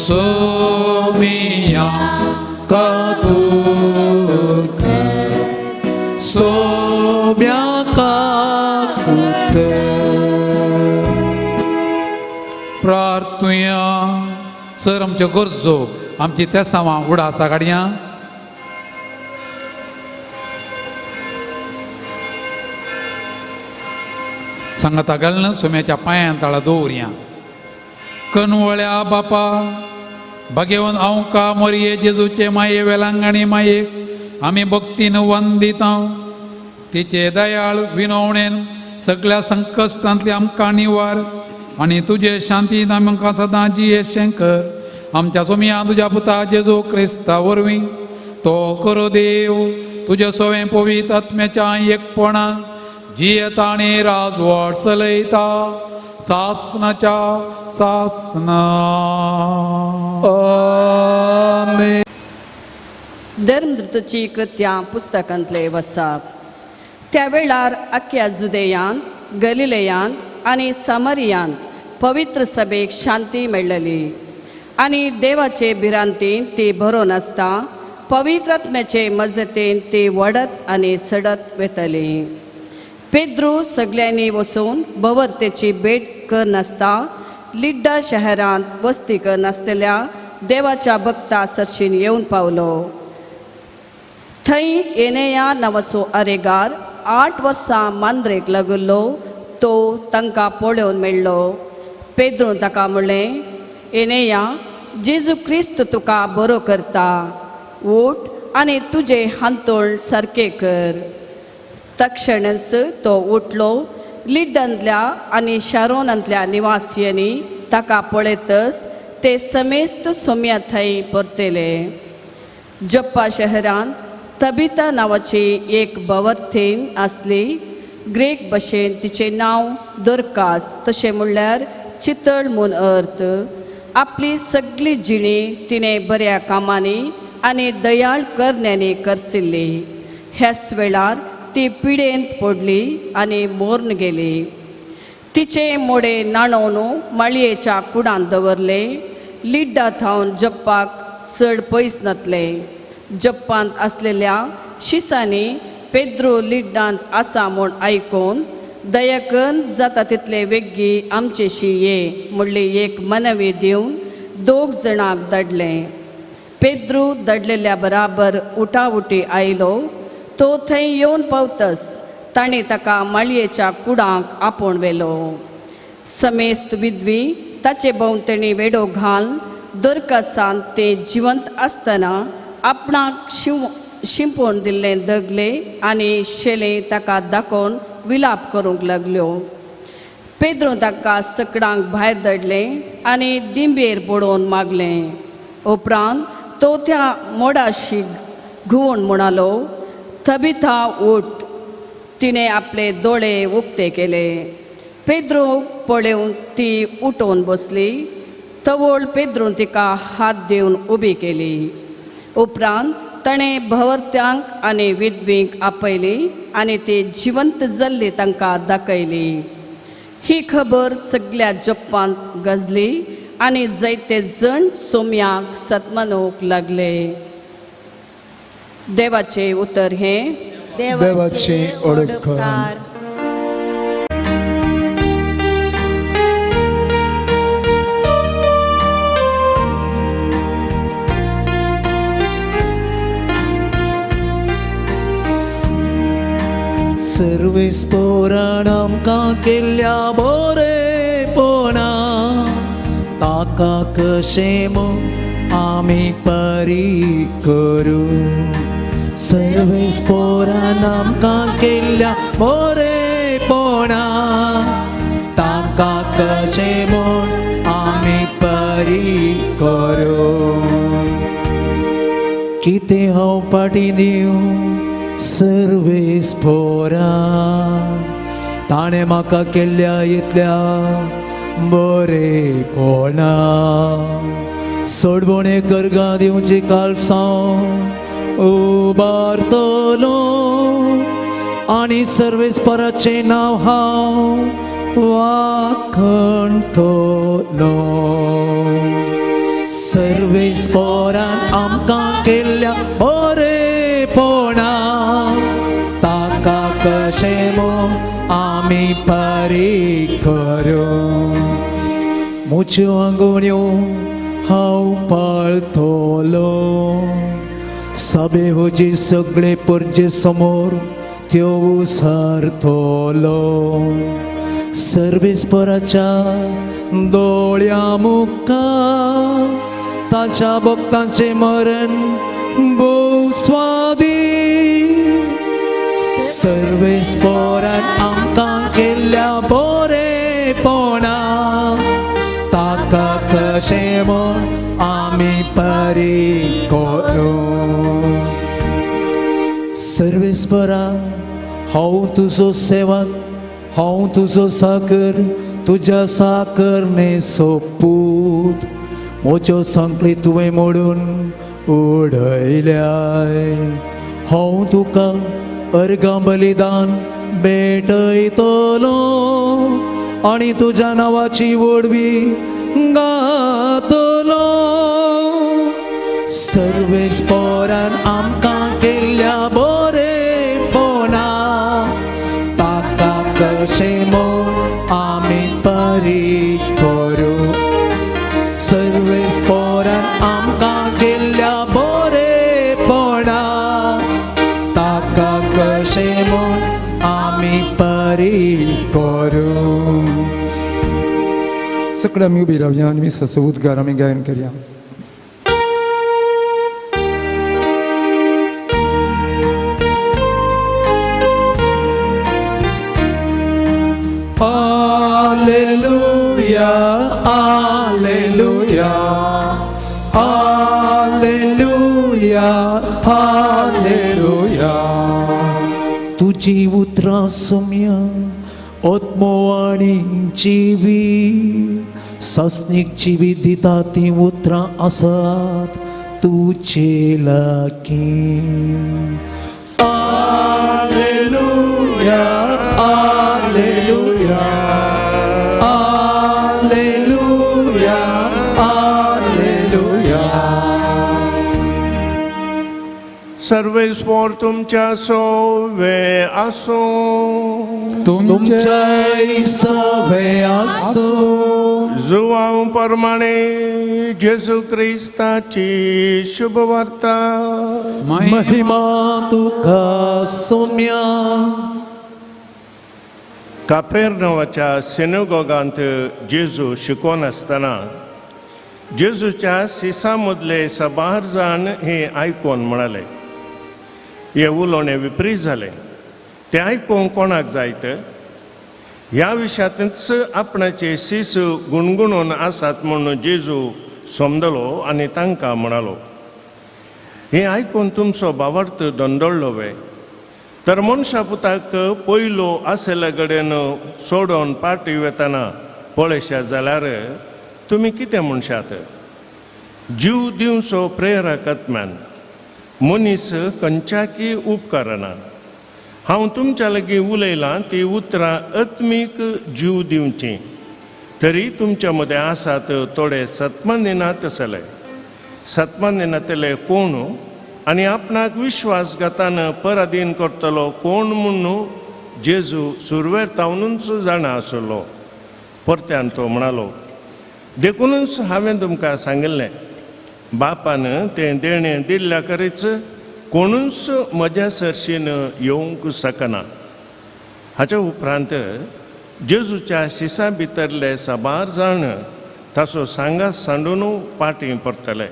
सोमिया काकुत कर, सोम्या काकुत कर. प्रार्थुया. सर आमच्यो गरजो आमची तेसांवां उडासा काडया. सांगाता घालून सोम्याच्या पांयान ताळा दवरया. कनवळ्या बापा भाग्यवन हांव का मोरये जेजूचे माये वेलांगणी माये आमी भक्तीन वंदिता. तिचे दयाळ विनवणेन सगळ्या संकश्टांतली आमकां निवार आनी तुजे शांतीन आमकां सदां जियेशें कर. आमच्या सोमया तुज्या पुता जेजू क्रिस्ता वरवीं तो करो देव तुज्या सवें पवित्र आत्म्याच्या एकपणा जियेता आनी राजवट चलयता सासनाच्या सासना. आमेन. धर्मदूतची कृत्यां पुस्तकांतले वसाप. त्या वेळार अख्ख्या जुदेयांत, गलिलेयांत आनी सामरियांत पवित्र सभेक शांती मेळ्ळली आनी देवाचे भिरांतीन ती भरोन आसता पवित्र आत्म्याचे मजतीन ती वडत आनी सडत वेतली. पेद्रू सगल्यांनी वचून भोंवरतेची भेट करनासता लिड्डा शहरांत वस्ती करनासलेल्या देवाच्या भक्ता सरशीन येवन पावलो. थंय येनेया नांवाचो अरेगार 8 वर्सां मांद्रेक लागिल्लो तो तांकां पळोवन मेळ्ळो. पेद्रून ताका म्हणलें, येनेया, जेजू क्रिस्त तुका बरो करता, उठ आनी तुजें हांतोळ सारकें कर. तक्षणच तो उठलो. लिड्डांतल्या आनी शारोनांतल्या निवासियांनी ताका पळयतच ते समेस्त सोम्या थंय परतले. जप्पा शहरांत तबिता नांवाची एक भवर्थीन आसली. ग्रीक भाशेन तिचें नांव दोरकास, तशें म्हणल्यार चितळ म्हूण अर्थ. आपली सगळी जिणी तिणें बऱ्या कामांनी आनी दयाळ करण्यांनी करसिल्ली. ह्याच वेळार ती पिडेंत पडली आनी मोर्न गेली. तिचें मोडें न्हाणोवन माळयेच्या कुडांत दवरलें. लिड्डा थावन जप्पाक चड पयस नातलें. जप्पांत आसलेल्या शिसांनी पेद्रू लिड्डांत आसा म्हूण आयकून दयाकन जाता तितले वेगीं आमचेशी ये म्हणली एक मनवी दिवन 2 जाणांक धाडलें. पेद्रू धाडलेल्या बराबर उटाउटी आयलो. तो थंय येवन पावतच ताणें ताका माळयेच्या कुडांक आपोवन व्हेलो. समेस्त विधवी ताचे भोंवतणी वेडो घालून दोरकासान ते जिवंत आसतना आपणाक शिंपोवन दिल्लें दगले आनी शेले ताका दाखोवन विलाप करूंक लागल्यो. पेद्रून ताका सकडांक भायर धाडलें आनी दिंबेर बडोवन मागलें. उपरांत तो त्या मोडाशी घुंवून म्हणालो, तबिथा उठ. तिणें आपले दोळे उक्ते केले. पेद्रू पळोवन ती उठोवन बसली. तवळ पेद्रून तिका हात दिवन उबी केली. उपरांत ताणें भोंवरत्यांक आनी विधवींक आपयली आनी ती जिवंत जाल्ली तांकां दाखयली. ही खबर सगल्या जप्पांत गाजली आनी जायते जण सोम्याक सतमानूंक लागले. देवाचें उतर हें देवाचें ओडकार. सर्वेस्पोरान आमकां केल्ल्या बरेपणा ताका कशें म्हूण आमी परी करूं. सर्वेस्पोरान आमकां केल्ल्या बरेपणा ताका कशें म्हूण आमी परी करूं. कितें हांव फाटीं दिवं सर्वेस्पोरा, ताणें म्हाका केल्ल्या इतल्या बरेपणा. सोडवणे करगां दिवची कालसांव उबारतलो आनी सर्वेस्पराचें नांव हांव वाखणतलो. सर्वेस्पोरान आमकां केल्ल्या बरेपणा ताका कशें म्हूण आमी परी करूं. म्हज्यो आंगोण्यो हांव पाळतलो, सभे म्हजी सगळे परजे समोर त्यो उसारतलो. सर्वेस्पराच्या दोळ्या मुखार ताच्या भक्तांचें मरण भोव स्वादी. सर्वेस्पोरान आमकां केल्ल्या बरेपणा ताका कशें म्हूण आमी परी करूं. सर्वेस्परा हांव तुजो सेवक, हांव तुजो साकर, तुज्या साकरने सोपूत. म्हज्यो सांकळी तुवें मोडून उडयल्याय. हांव तुका अर्गां बलिदान भेटयतलो आनी तुज्या नांवाची व्हडवी गातलो. सर्वेस्पोरान आमकां केल्ल्या बरेपणा ताका कशें म्हूण आमी परी करूं. सर्वेस्पोरान आमकां केल्ल्या बरेपणा ताका कशें म्हूण आमी परी करूं. सगळे आमी उबी रावया आनी मिसाचो उद्गार आमी गायन करया. Alleluia, Alleluia, Alleluia, Alleluia. तुजी उतरां सोम्या आत्मो आनी जिवी सासणीक जिवी दिता तीं उतरां आसात तुजे लागीं. Alleluia, Alleluia, Alleluia, Alleluia. सर्वेस्पोर तुमच्या सोवे आसूं. तुमच्याय सवे आसूं. जुवांव प्रमाणे जेजू क्रिस्ताची शुभवार्ता. महिमा तुका सोम्या. कापेरनांवाच्या सिनेगॉगांत जेजू शिकोवन आसतना जेजूच्या सिसा मदले सबार जाण हें आयकून म्हणाले, हें उलोवणें विपरीत जालें, तें आयकूंक कोणाक जायत? ह्या विशयांतच आपणाचे सीस गुणगुणून आसात म्हूण जेजू समजलो आनी तांकां म्हणालो, हें आयकून तुमचो भावार्थ दंदळ्ळो वे? तर मनशा पुताक पयलो आशिल्ल्या कडेन सोडोवन पाटी वेतना पळयशात जाल्यार तुमी कितें म्हणशात? जीव दिवचो प्रेरक आत्म्यान मनीस खंयच्याकी उपकारना. हांव तुमच्या लागीं उलयलां ती उतरां आत्मीक जीव दिवचीं, तरी तुमच्या मदें आसात थोडे सत्मान्य तसले. सत्मान्य नातले कोण आनी आपणाक विश्वासघातान पराधीन करतलो कोण म्हूण जेजू सुरवेर तावनूच जाणा आसलो. परत्यान तो म्हणालो, देखूनच हांवें तुमकां सांगिल्लें, बापान तें देणें दिल्ल्या करीच कोणूच म्हज्या सरशीन येवंक शकना. हाच्या उपरांत जेजूच्या शिसां भितरले साबार जाण ताचो सांगात सांडून पाटी परतले.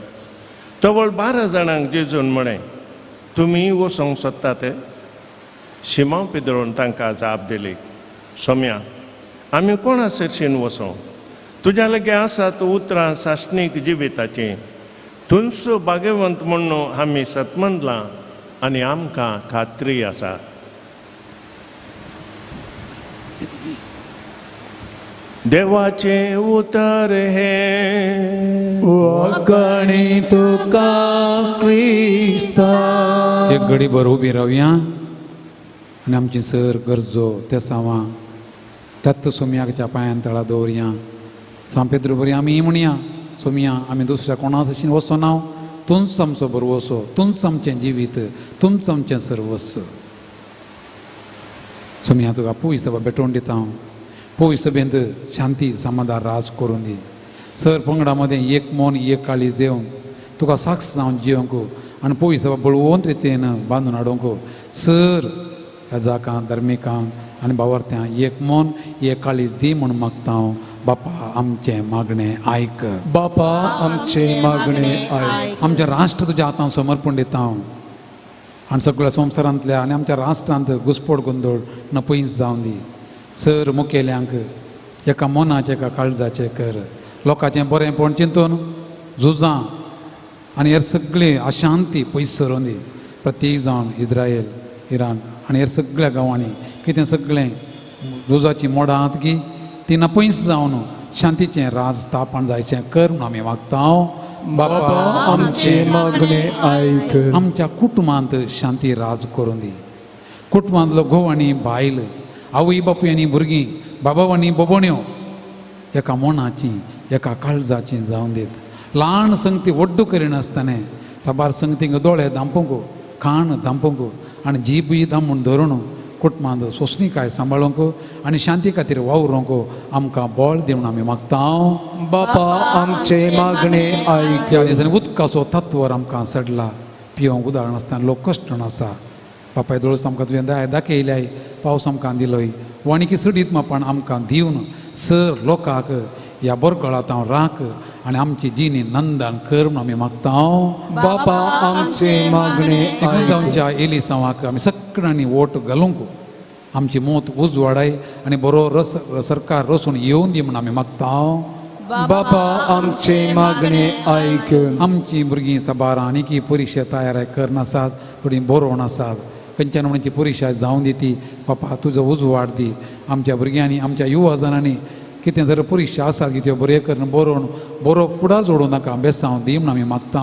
तवळ 12 जाणांक जेजून म्हळें, तुमी वचोंक सोदतात? शिमांव पेद्रोन तांकां जाप दिली, सोम्या, आमी कोणा सरशीन वचों? तुज्या लागीं आसात उतरां सासणीक जिविताचीं. तुंच भाग्यवंत म्हणून आमी सतमनलां आनी आमकां खात्री आसा. देवाचें उतर हें. वाकणी तुका क्रिस्ता. एक घडी भर उबी रावया आनी आमची सर गरजो तेसांवां त्यात सोमयाच्या पांयान तळा दवरया. सांव पेद्रू बरी आमी म्हणया, सोमया आमी दुसऱ्या कोणा सशीन वचना, तूंच आमचो बरवसो, तूंच आमचें जिवीत, तूंच आमचें सर्वस्व. सोमया तुका पूय सभा भेटोवन दिता हांव. पूय सभेंत शांती समाधान राज करून दी. सर पंगडा मदें एक मन एक काळी जेवंक तुका साक्ष जावन जिवंक आनी पूय सभा बळवंत रितीन बांदून हाडूंक सर ह्या जाकां धर्मिकांक आनी बावर्त्यांक एक मन एक काळीज दी म्हूण मागता हांव. बापा आमचें मागणें आयक. बापा आमचें मागणें आयक. आमचें राष्ट्र तुज्या हातान समर्पण दिता हांव आनी सगळ्या संवसारांतल्या आनी आमच्या राष्ट्रांत घुसपोड गोंदळ न पयस जावन दी. सर मुखेल्यांक एका मनाचें एका काळजाचें कर. लोकांचें बरेंपण चिंतून झुजां आनी हेर सगळीं अशांती पयस सरून दी. प्रत्येक जावन इज्रायल, इराण आनी हेर सगळ्या गांवांनी कितें सगळें झुजाचीं मोडां आहात की ती ना पयस जावन शांतीचें राज स्थापन जायचें कर म्हणून आमी मागता. बापा आमचें मागणें आयक. आमच्या कुटुंबांत शांती राज करून दी. कुटुंबांतलो घोव आनी बायल, आवय बापूय आनी भुरगीं, बाबा आनी बोबण्यो एका मनाची एका काळजाची जावन दीत. ल्हान संगती वड्डू करिनासतना साबार संगतींक दोळे धांपूंक, खाण धांपूंक आनी जीबूय धांपून धरून कुटुंबांत सोंसणीकाय सांबाळूंक आनी शांती खातीर वावरूंक आमकां बळ दिवन आमी मागता. बापा आमचें मागणें आयक. त्या दिसांनी उदकाचो तत्वर आमकां सडला. पिवंक उदाहरण आसतना लोक कश्टण आसा. बापाय दोळस आमकां तुवें दया दाखयल्याय, पावस आमकां दिलोय, वाणिकी सडीत मापान आमकां दिवन सर लोकांक ह्या बोरगळांत हांव राख आनी आमची जिणी नंदन कर म्हणून आमी मागता. बापा आमचें मागणें आयक. आमच्या एलिसांवाक आमी सगळ्यांनी वोट घालूंक आमची मोत उजवाडाय आनी बरो रस सरकार रसून येवन दी म्हणून आमी मागता. बापा आमचें मागणें आयक. आमची भुरगीं साबार आनीकी परिक्षा तयार करनासात, थोडीं बरोवन आसात, खंयच्यान म्हणून ती परिक्षा जावन दी ती. बापा तुजो उजवाड दी आमच्या भुरग्यांनी, आमच्या युवा जणांनी कितें जर परिक्षा आसात की त्यो बऱ्यो करून बरोवन बरो फुडार जोडूं नाका बेसांव दी म्हणून आमी मागता.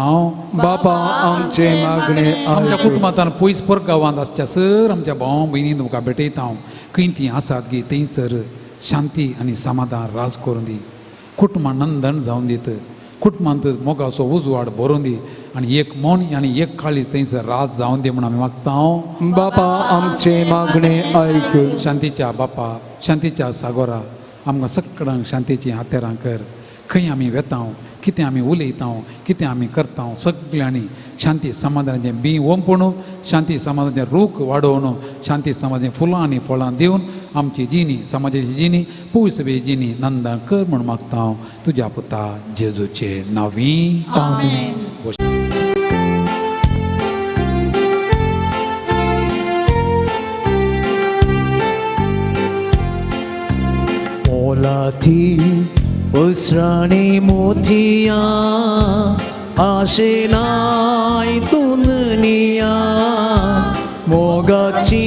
बापा आमचें मागणें आमच्या आयक. कुटुंबांतल्यान पयस परगांवांत आसच्या सर आमच्या भाव भयणी तुमकां भेटयता हांव. खंय तीं आसात गी थंयसर शांती आनी समाधान राज करून दी. कुटुंबां नंदन जावन दीत. कुटुंबांत मोगाचो उजवाड भरून दी आनी एक मन आनी एक काळीज थंयसर राज जावन दी म्हणून आमी मागता. बापा आमचें मागणें आयक. शांतीच्या बापा, शांतीच्या सागोरा, आमकां सगळ्यांक शांतीचीं हातेरां कर. खंय आमी वेता, कितें आमी उलयता, कितें आमी करता, सगळ्यांनी शांती समाधानाचें बीं ओंपून, शांती समाधानाचें रूख वाडोवन, शांती समाधानाचें फुलां आनी फळां दिवन आमची जिणी, समाजाची जिणी, पुयसबी जिणी नंदन कर म्हूण मागता हांव तुज्या पुता जेजूचे नांवी. आमेन. मोलाथी उसराणी मोतिया आशे नाय तुननिया मोगाची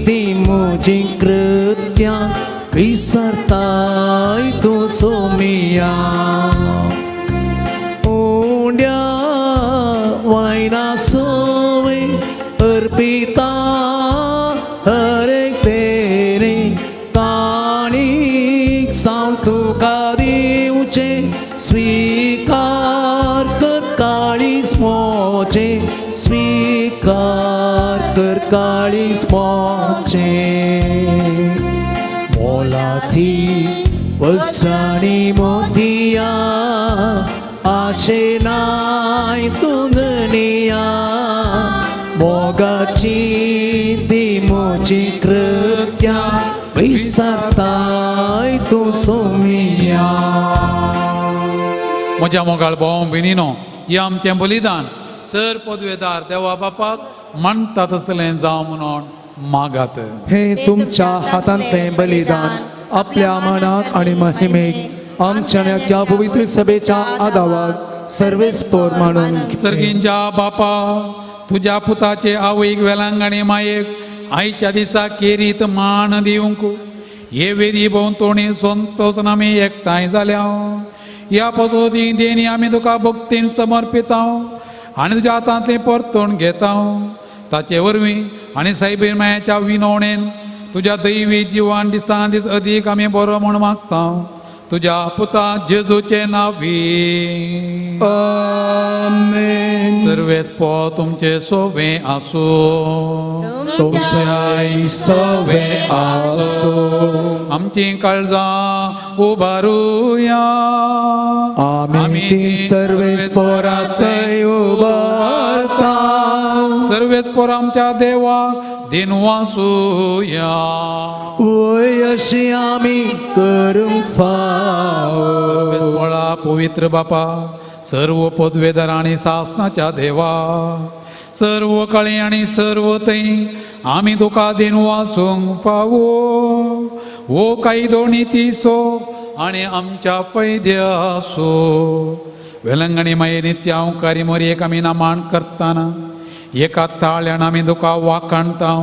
ती मुजी कृत्या विसरताय तूं सोमिया उंड्या वायना सवे अर्पिता हरेक तेरे काणीक सावन तुका दिवचें स्वीकार कर काळीज मोचें स्वीकार कर काळीज मोचें मोलाथी वस्त्राणी मोतिया आशे नाय तुंगनिया मोगाची ती मोची कृत्या कित्या विसरताय तूं सोमिया. म्हज्या मोगाळ भाव भयणीनो, हें आमचें बलिदान सर पदवेदार देवा बापाक मानता तसलें जावं म्हणून मागात. हे तुमच्या हातांतलें बलिदान आपल्या मनाक आनी महिमेक आमच्या त्या पवित्र सभेच्या आदावाक सर्वेस्पोर मानून. सर्गींच्या बापा, तुज्या पुताचे आवयक वेलांगणी मायेक आयच्या दिसा केरीत मान दिवंक हे वेदी भोंवतणी संतोषान आमी एकठांय जाल्या. ह्या पसोती देणी आमी तुका भक्तीन समर्पिता आनी तुज्या हातांतलें परतून घेता. ताचे वरवीं आनी सायबीर मायाच्या विनवणेन तुज्या दैवी जिवान दिसान दीस अदीक आमी बरो म्हूण मागता. तुज्या पुता जेजूचे नांवी आमेन. सर्वेस पो तुमचे सोवे आसूं, तुमच्याय सवे आसूं. आमची काळजां उबारुया, आमी ती सर्वेस पोरातय उबारता. सर्वेस पोर आमच्या देवाक दिनवासुया. वय अशी आमी करूंक फावो. पोळा पवित्र बापा, सर्व पदवेदार आनी सासनाच्या देवा, सर्व कळे आनी सर्व थंय आमी तुका दिनवासूंक फावो. हो कायदो नितीचो आनी आमच्या फायद्याचो. वेलंगणी माये नित्यांकारी मोरयेक आमी नामान करतना एका ताळ्यान आमी तुका वाखाणता,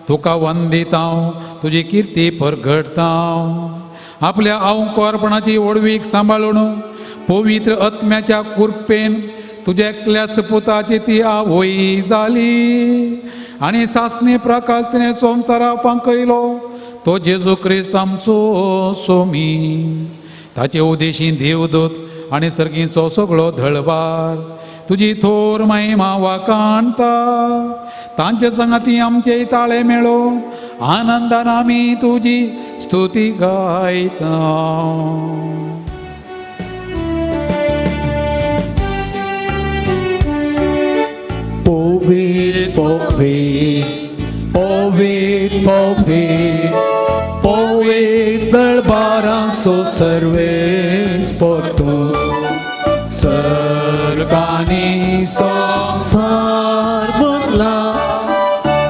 तुका वंदिता, तुजी किर्ती परगडता. आपल्या अवंकारपणाची ओडवीक सांबाळून पवित्र आत्म्याच्या कृपेन तुज्या एकल्याच पुताची ती आवय जाली आनी सासणी प्रकाश तिणें संवसारा फांकयलो तो जेजू क्रिस्त आमचो सोमी. ताचे उदेशी देवदूत आनी सर्गीचो सगळो धळबार तुजी थोर महिमा वाखाणता. तांचे संगाती आमचे ताळे मेळो आनंदान आमी तुजी स्तुती गायता. पवित्र पवित्र पवित्र पवित्र पवित्र दळबारांचो सर्वेस्पोर तूं, सर्गांनी संवसार भरला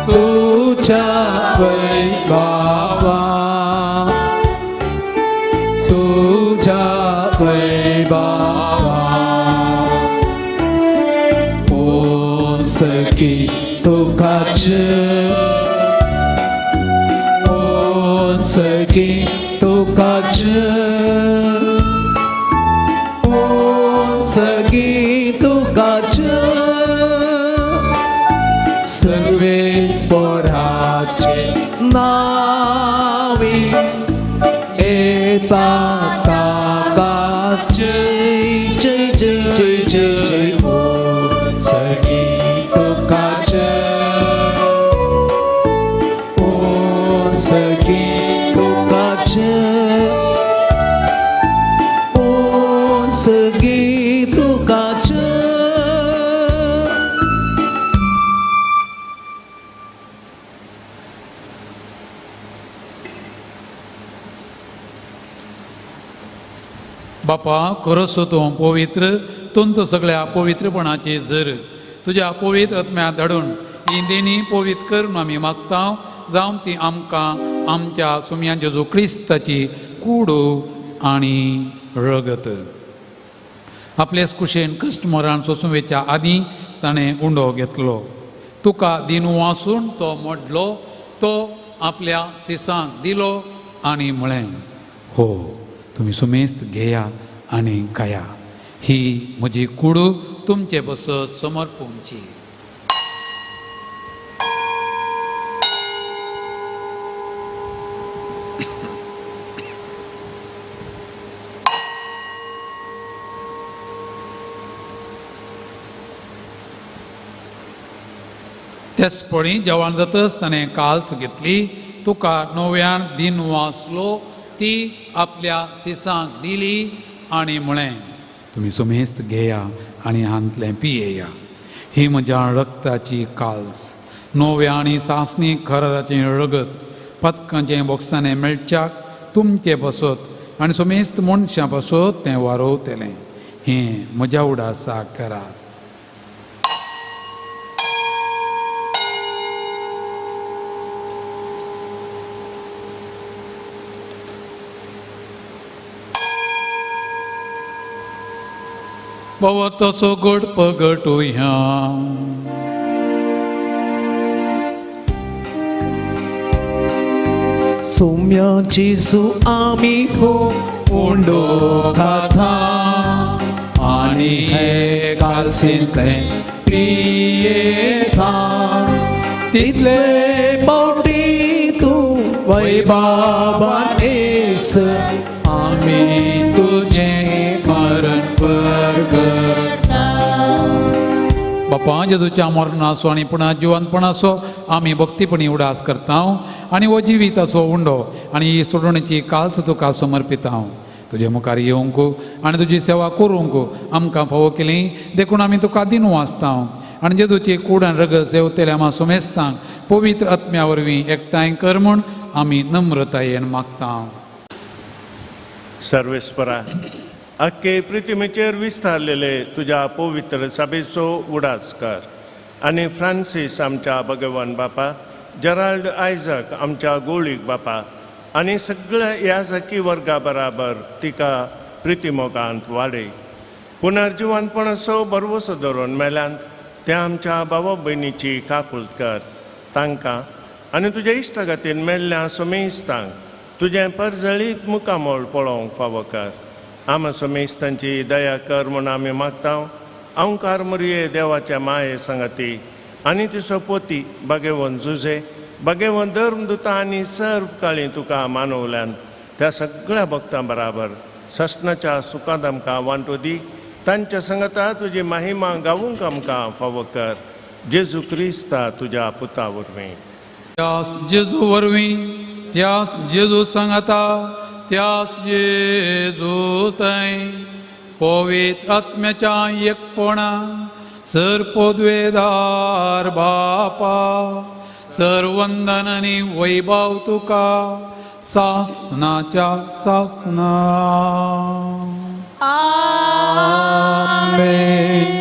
तुज्या वैभवा, तुज्या वैभवा. ओ सखी तुकाच, ओ सखी तुकाच, ओ सखी तुकाच, सर्वेस्पोराचे नावी येता ताका जय जय जय जय जय जय. ओ सखी तुकाच, ओ सखी तुकाच, ओ सखी तुकाच. बापा खरोच तूं पवित्र, तुमचो सगळ्या पवित्रपणाची जर तुज्या पवित्र आत्म्या धाडून ही देणी पवित्र करून आमी मागता, जावन ती आमकां आमच्या सुमयान जेजू क्रिस्ताची कुडू आनी रगत. आपलेच कुशेन कश्ट मरण सोंसूं आदीं ताणें उंडो घेतलो, तुका दिनू वासून तो मोडलो, तो आपल्या सिसांक दिलो आनी म्हळें, हो तुमी सुमेस्त घेया आनी खाया, ही म्हजी कुडू तुमचे पसत समर्पूंची. त्याच पळी जेवण जातच ताणें काल्स घेतली, तुका नव्यान दिन वाचलो, ती आपल्या सिसांक दिली आनी म्हळें, तुमी सुमेस्त घेया आनी हांतलें पियेया, ही म्हज्या रक्ताची काल्स, नव्या आनी सासणी खराराचें रगत. पदकांचें बोक्सांनी मेळच्याक तुमचे बसत आनी सुमेस्त मनशां बसत तें वारोवतलें. हें म्हज्या उडासाक करात. बाबा तसो गोड पगटुया. सोम्या जेजू आमी हो उंडो खाता आनी हे कालसींतलें पियेता तितले पावटी तूं वैबाबा येस आमी तुजें मरण परगटा. बापा जेजूच्या मरणाचो आनी पुणा जिवनपणाचो आमी भक्तीपणी उडास करता आनी हो जिविताचो उंडो आनी ही सोडवणेची कालच तुका समर्पिता. तुजे मुखार येवंक आनी तुजी सेवा करूंक आमकां फावो केली देखून आमी तुका दिनू आसता आनी जेजूची कूड आनी रगत सेवतल्या आमा सुमेस्तांक पवित्र आत्म्या वरवीं एकठांय कर म्हूण आमी नम्रतायेन मागता. सर्वेस्परा आख्खे पृथ्वीचेर विस्तारलेले तुज्या पवित्र सभेचो उडास कर आनी फ्रांसीस आमच्या भगवान बापा, जेराल्ड आयजक आमच्या गोळीक बापा आनी सगळ्या ह्या जाकी वर्गा बराबर तिका प्रितीमोगांत वाडय. पुनर्जिवनपणाचो भरवसो धरून मेल्यांत त्या आमच्या भावा भयणीची काकूळत कर. तांकां आनी तुज्या इश्टागतीन मेल्ल्या समेस्तांक तुजें परजळीत मुखामोळ पळोवंक फावो कर. आमा समेस्तांची दया कर म्हूण आमी मागता. अंकार मुरये देवाच्या माये सांगाती आनी तुजो पोती बागेवन जुजे बागेवन धर्मदुता आनी सर्व काळी तुका मानवल्यान त्या सगळ्या भक्तां बराबर ससनाच्या सुखांत आमकां वांटो दी. तांच्या संगता तुजी महिमा गावूंक आमकां फावो कर. जेजू क्रिस्ता तुज्या पुता वरवीं. त्यास जेजू वरवीं, त्यास जेजू सांगाता, त्यास जेजू थंय पवित्र आत्म्याच्या एकपणा सर पोदवेदार बापा सर वंदन आनी वैभव तुका सासनाच्या सासना. आमेन.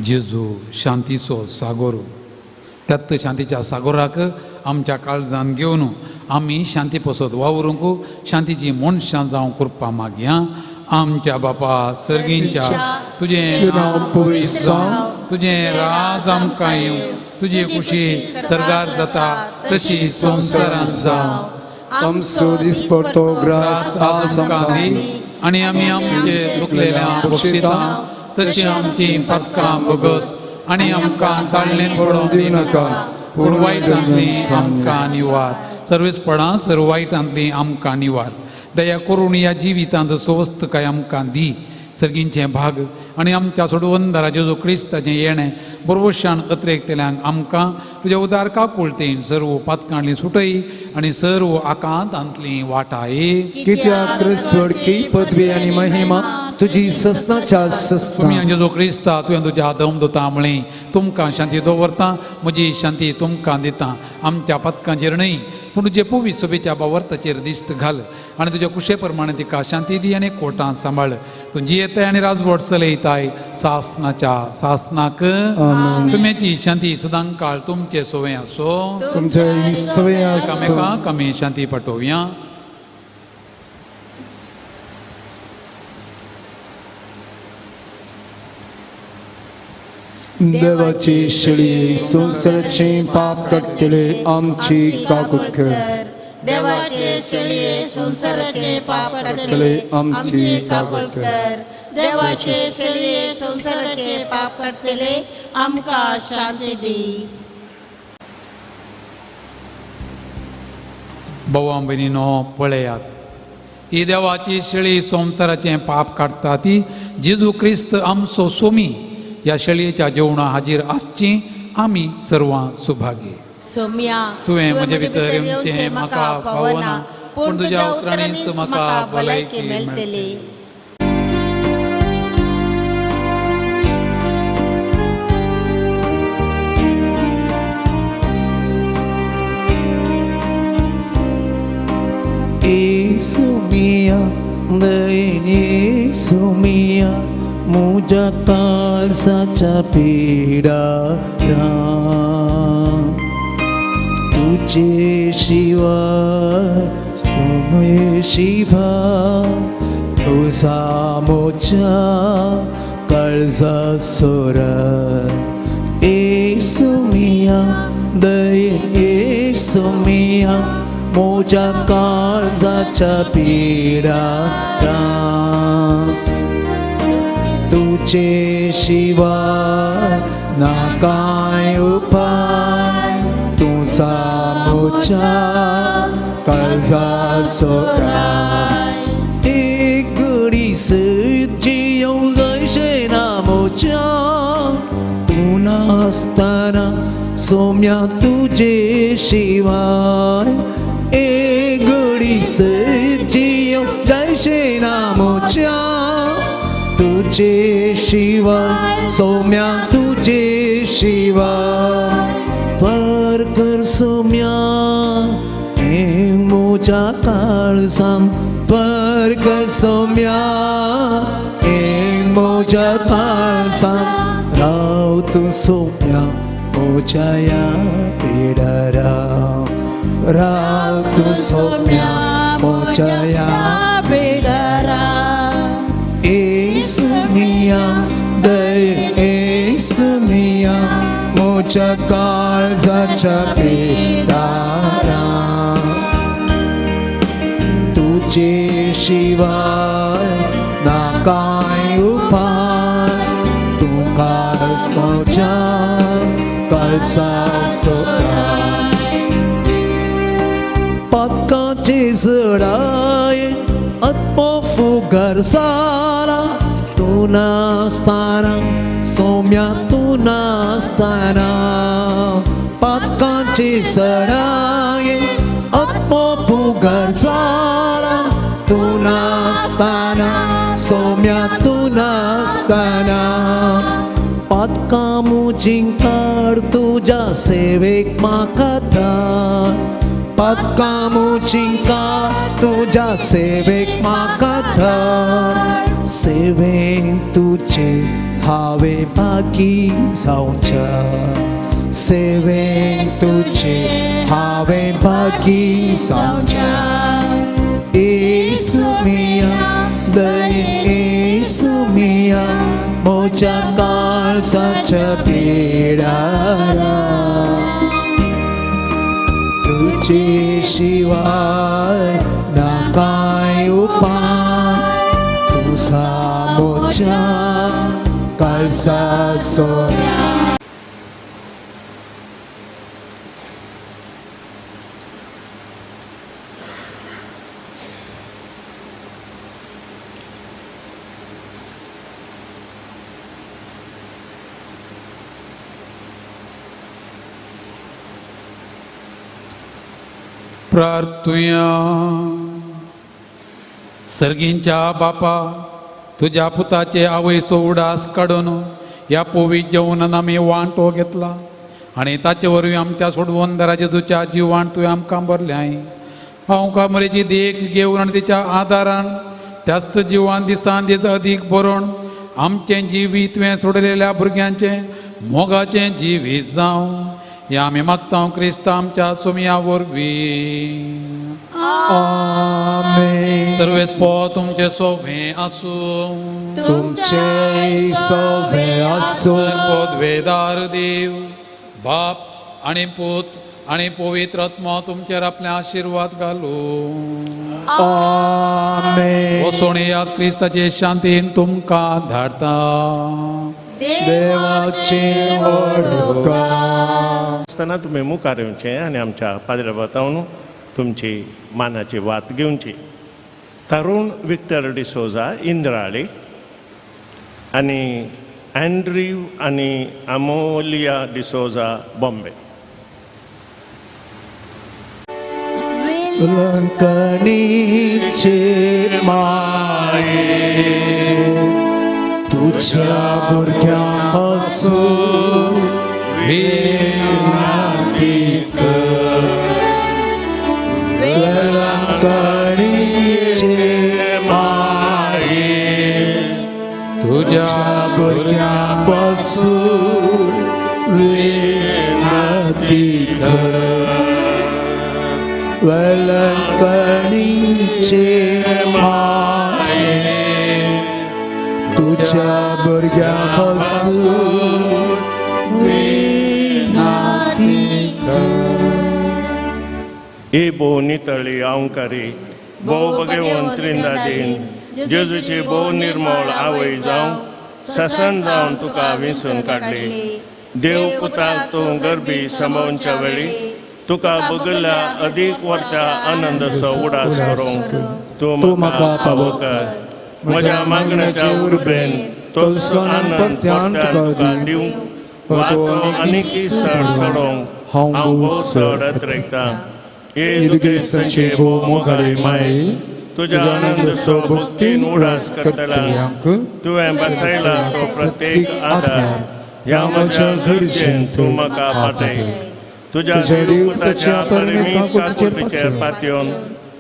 जेजू शांतीचो सागोर, त्यात शांतीच्या सागोराक आमच्या काळजान घेवन आमी शांती पसत वावरूंक शांतीची मनशां जावंक कृपा मागया. आमच्या बापा सर्गींच्या तुजें नांव पवित्र जावं, तुजें राज आमकां येवं, तुजी खुशी सर्गार जाता तशी संवसारांत जावं. आमचो दिसपडतो ग्रास आज आमकां दी आनी आमी आमचे दुखलेल्या बक्षिता तशी आमची पदकां भोगस आनी आमकां ताळणेन पडोवंक दिनाका पूण वायटांतली आमकां निवार. सर्वेसपणां सर्व वायटांतली आमकां निवार. दया करून ह्या जिवितांत स्वस्थकाय आमकां दी. सर्गींचें भाग आनी आमच्या सोडवंदरा जेजू क्रिस्ताचें येणें बरवशान अत्रेकतल्यांक आमकां तुज्या उदार काकुळतेन सर्व पातकांतली सुटय आनी सर्व आकांतांतली वाटाय. कित्याक स्वर्गीय पदवी आनी महिमा तुजी ससनाच्या ससना. तुमी जेजू क्रिस्ता तुवें तुज्या दमदुता म्हळें तुमकां शांती दवरता, म्हजी शांती तुमकां दिता. आमच्या पातकांचेर न्हय पूण तुजे पवी सोबेच्या बावर्ताचेर दिश्ट घाल आनी तुज्या कुशे प्रमाणे तिका शांती दी आनी कोटांत सांबाळ. तूं जियेताय आनी राजवट चलयताय सासनाच्या सासनाक. तुमची शांती सदांकाळ तुमचे सोवे आसो. तुमचे सोवे आसो. एकामेकांक आमी शांती पाठोवया. देवाची शेळी संवसाराचे पाप काडटले आमची काकूट कर. देवाचे शेळये संवसाराचे पाप काडटले आमची काकूट कर. देवाचे शेळये संवसाराचे पाप काडटले आमकां शांती दी. भावा भयणीनो पळयात, ही देवाची शेळी संवसाराचें पाप काडटा ती जेजू क्रिस्त आमचो सोमी. ह्या शेळयेच्या जेवणा हाजीर आसची आमी सर्वां सुभागी. सोम्या तुवें म्हजे भितर येवचें म्हाका फावना पूण तुज्या उतरांनीच म्हाका भलायकी मेळटली. येसू मिया दयेन येसू मिया म्हज्या काळजाच्या पिडारा तुझे शिवाय तुझे शिवाय तुझा म्हज्या काळजा सोरा येसू मिया दयेन येसू मिया म्हज्या काळजाच्या पिडारा तुझे शिवाय ना कांय उपाय तुझा म्हज्या काळजा सोरा एक घडी सयत जियोंक जायशें ना म्हज्या तूं नासतना सोम्या तुजे शिवाय एक घडी सयत जियोंक जायशें ना म्हज्या तुझे शिवाय सोम्या तुझे शिवाय पर कर सोम्या म्हज्या काळजान पर कर सोम्या म्हज्या काळजान राव तूं सोम्या म्हज्या ह्या पिडारा राव तूं सोम्या म्हज्या ह्या पिडारा येसू मिया दयेन येसू मिया म्हज्या काळजाच्या पिडारा तुझे शिवाय ना कांय उपाय तूं म्हज्या काळजा सोरा पातकाचे जडाय आत्मो फुगार जाला तूं नासतना सोम्या तूं नासतना पातकाचे सडाय आत्मो फुगार जाला तूं नासतना सोम्या तूं नासतना पातकां म्हजीं काड तुज्या सेवेक म्हाका धाड पातकां म्हजीं काड तुज्या सेवेक म्हाका धाड सेवेक तुजे हांवें भागी जावच्या सेवेक तुजे हांवें भागी जावच्या येसू मिया दयेन येसू मिया म्हज्या काळजाच्या पिडारा तुझे शिवाय ना कांय उपाय तुझा म्हज्या काळजा सोरा प्रार्थुया. सर्गींच्या बापा तुज्या पुताचे आवयचो उडास काडून ह्या पोवी जेवणान आमी वांटो घेतला आनी ताचे वरवीं आमच्या सोडवंदरा जेजूच्या जिवान तुवें आमकां भरल्याय. हांव कामरेची देख घेवन आनी तिच्या आदारान त्याच जिवान दिसान दीस अदीक बरोवन आमचें जिवीत तुवें सोडलेल्या भुरग्यांचें मोगाचें जिवीत जावं ह्या आमी मागता क्रिस्ता आमच्या सोमया वरवीं. आमेन. सर्वेस पो तुमचे सोवे आसूं. तुमचे सोवे आसूं. पदवेदार देव बाप आनी पूत आनी पवित्र आत्मा तुमचेर आपले आशिर्वाद घालूं. आमेन. वसोण याद क्रिस्ताचे शांतीन तुमकां धाडता. देवाचे उपकार. आसतना तुमी मुखार येवचें आनी आमच्या पाद्र्या बतावन तुमची मानाची वात घेवची. तरुण विक्टर डिसोजा इंद्राळी आनी अँड्रीव आनी अमोलिया डिसोजा बॉम्बे. लंकणीचे माये तुझ्या भुरग्यां विनंती कर. वेलंकणीचे तुज्या भुरग्यां पासून विनती कर. वेलंकणीचे माये तुज्या भुरग्यां पासून विनती कर. ए भोव नितळी अहंकारी भोव भगवंत त्रिंदादीन जेजूची भोव निर्मळ आवय जावं ससन जावन तुका विंचून काडली. देव पुताक तूं गरबी सांबाळच्या वेळी तुका बगल्ल्या अदीक वर्त्या आनंदाचो उडास करूंक तूं म्हाका पावो कर. म्हज्या मागण्याच्या उर्बेन तोसो आनंद परत्यान तुका दिवंक वा तो आनीकय सड सोडोवंक हांव भोव चड अत्रेकतां. येजू क्रिस्ताचे भोव मोगाळी माये तुज्या आनंदाचो भक्तीन उडास करतल्यांक तुवें बसयला तो प्रत्येक आदार ह्या म्हज्या गरजेन तूं म्हाका पाटय. तुज्या देवताच्या परमीत काकुळटीचेर पातयेवन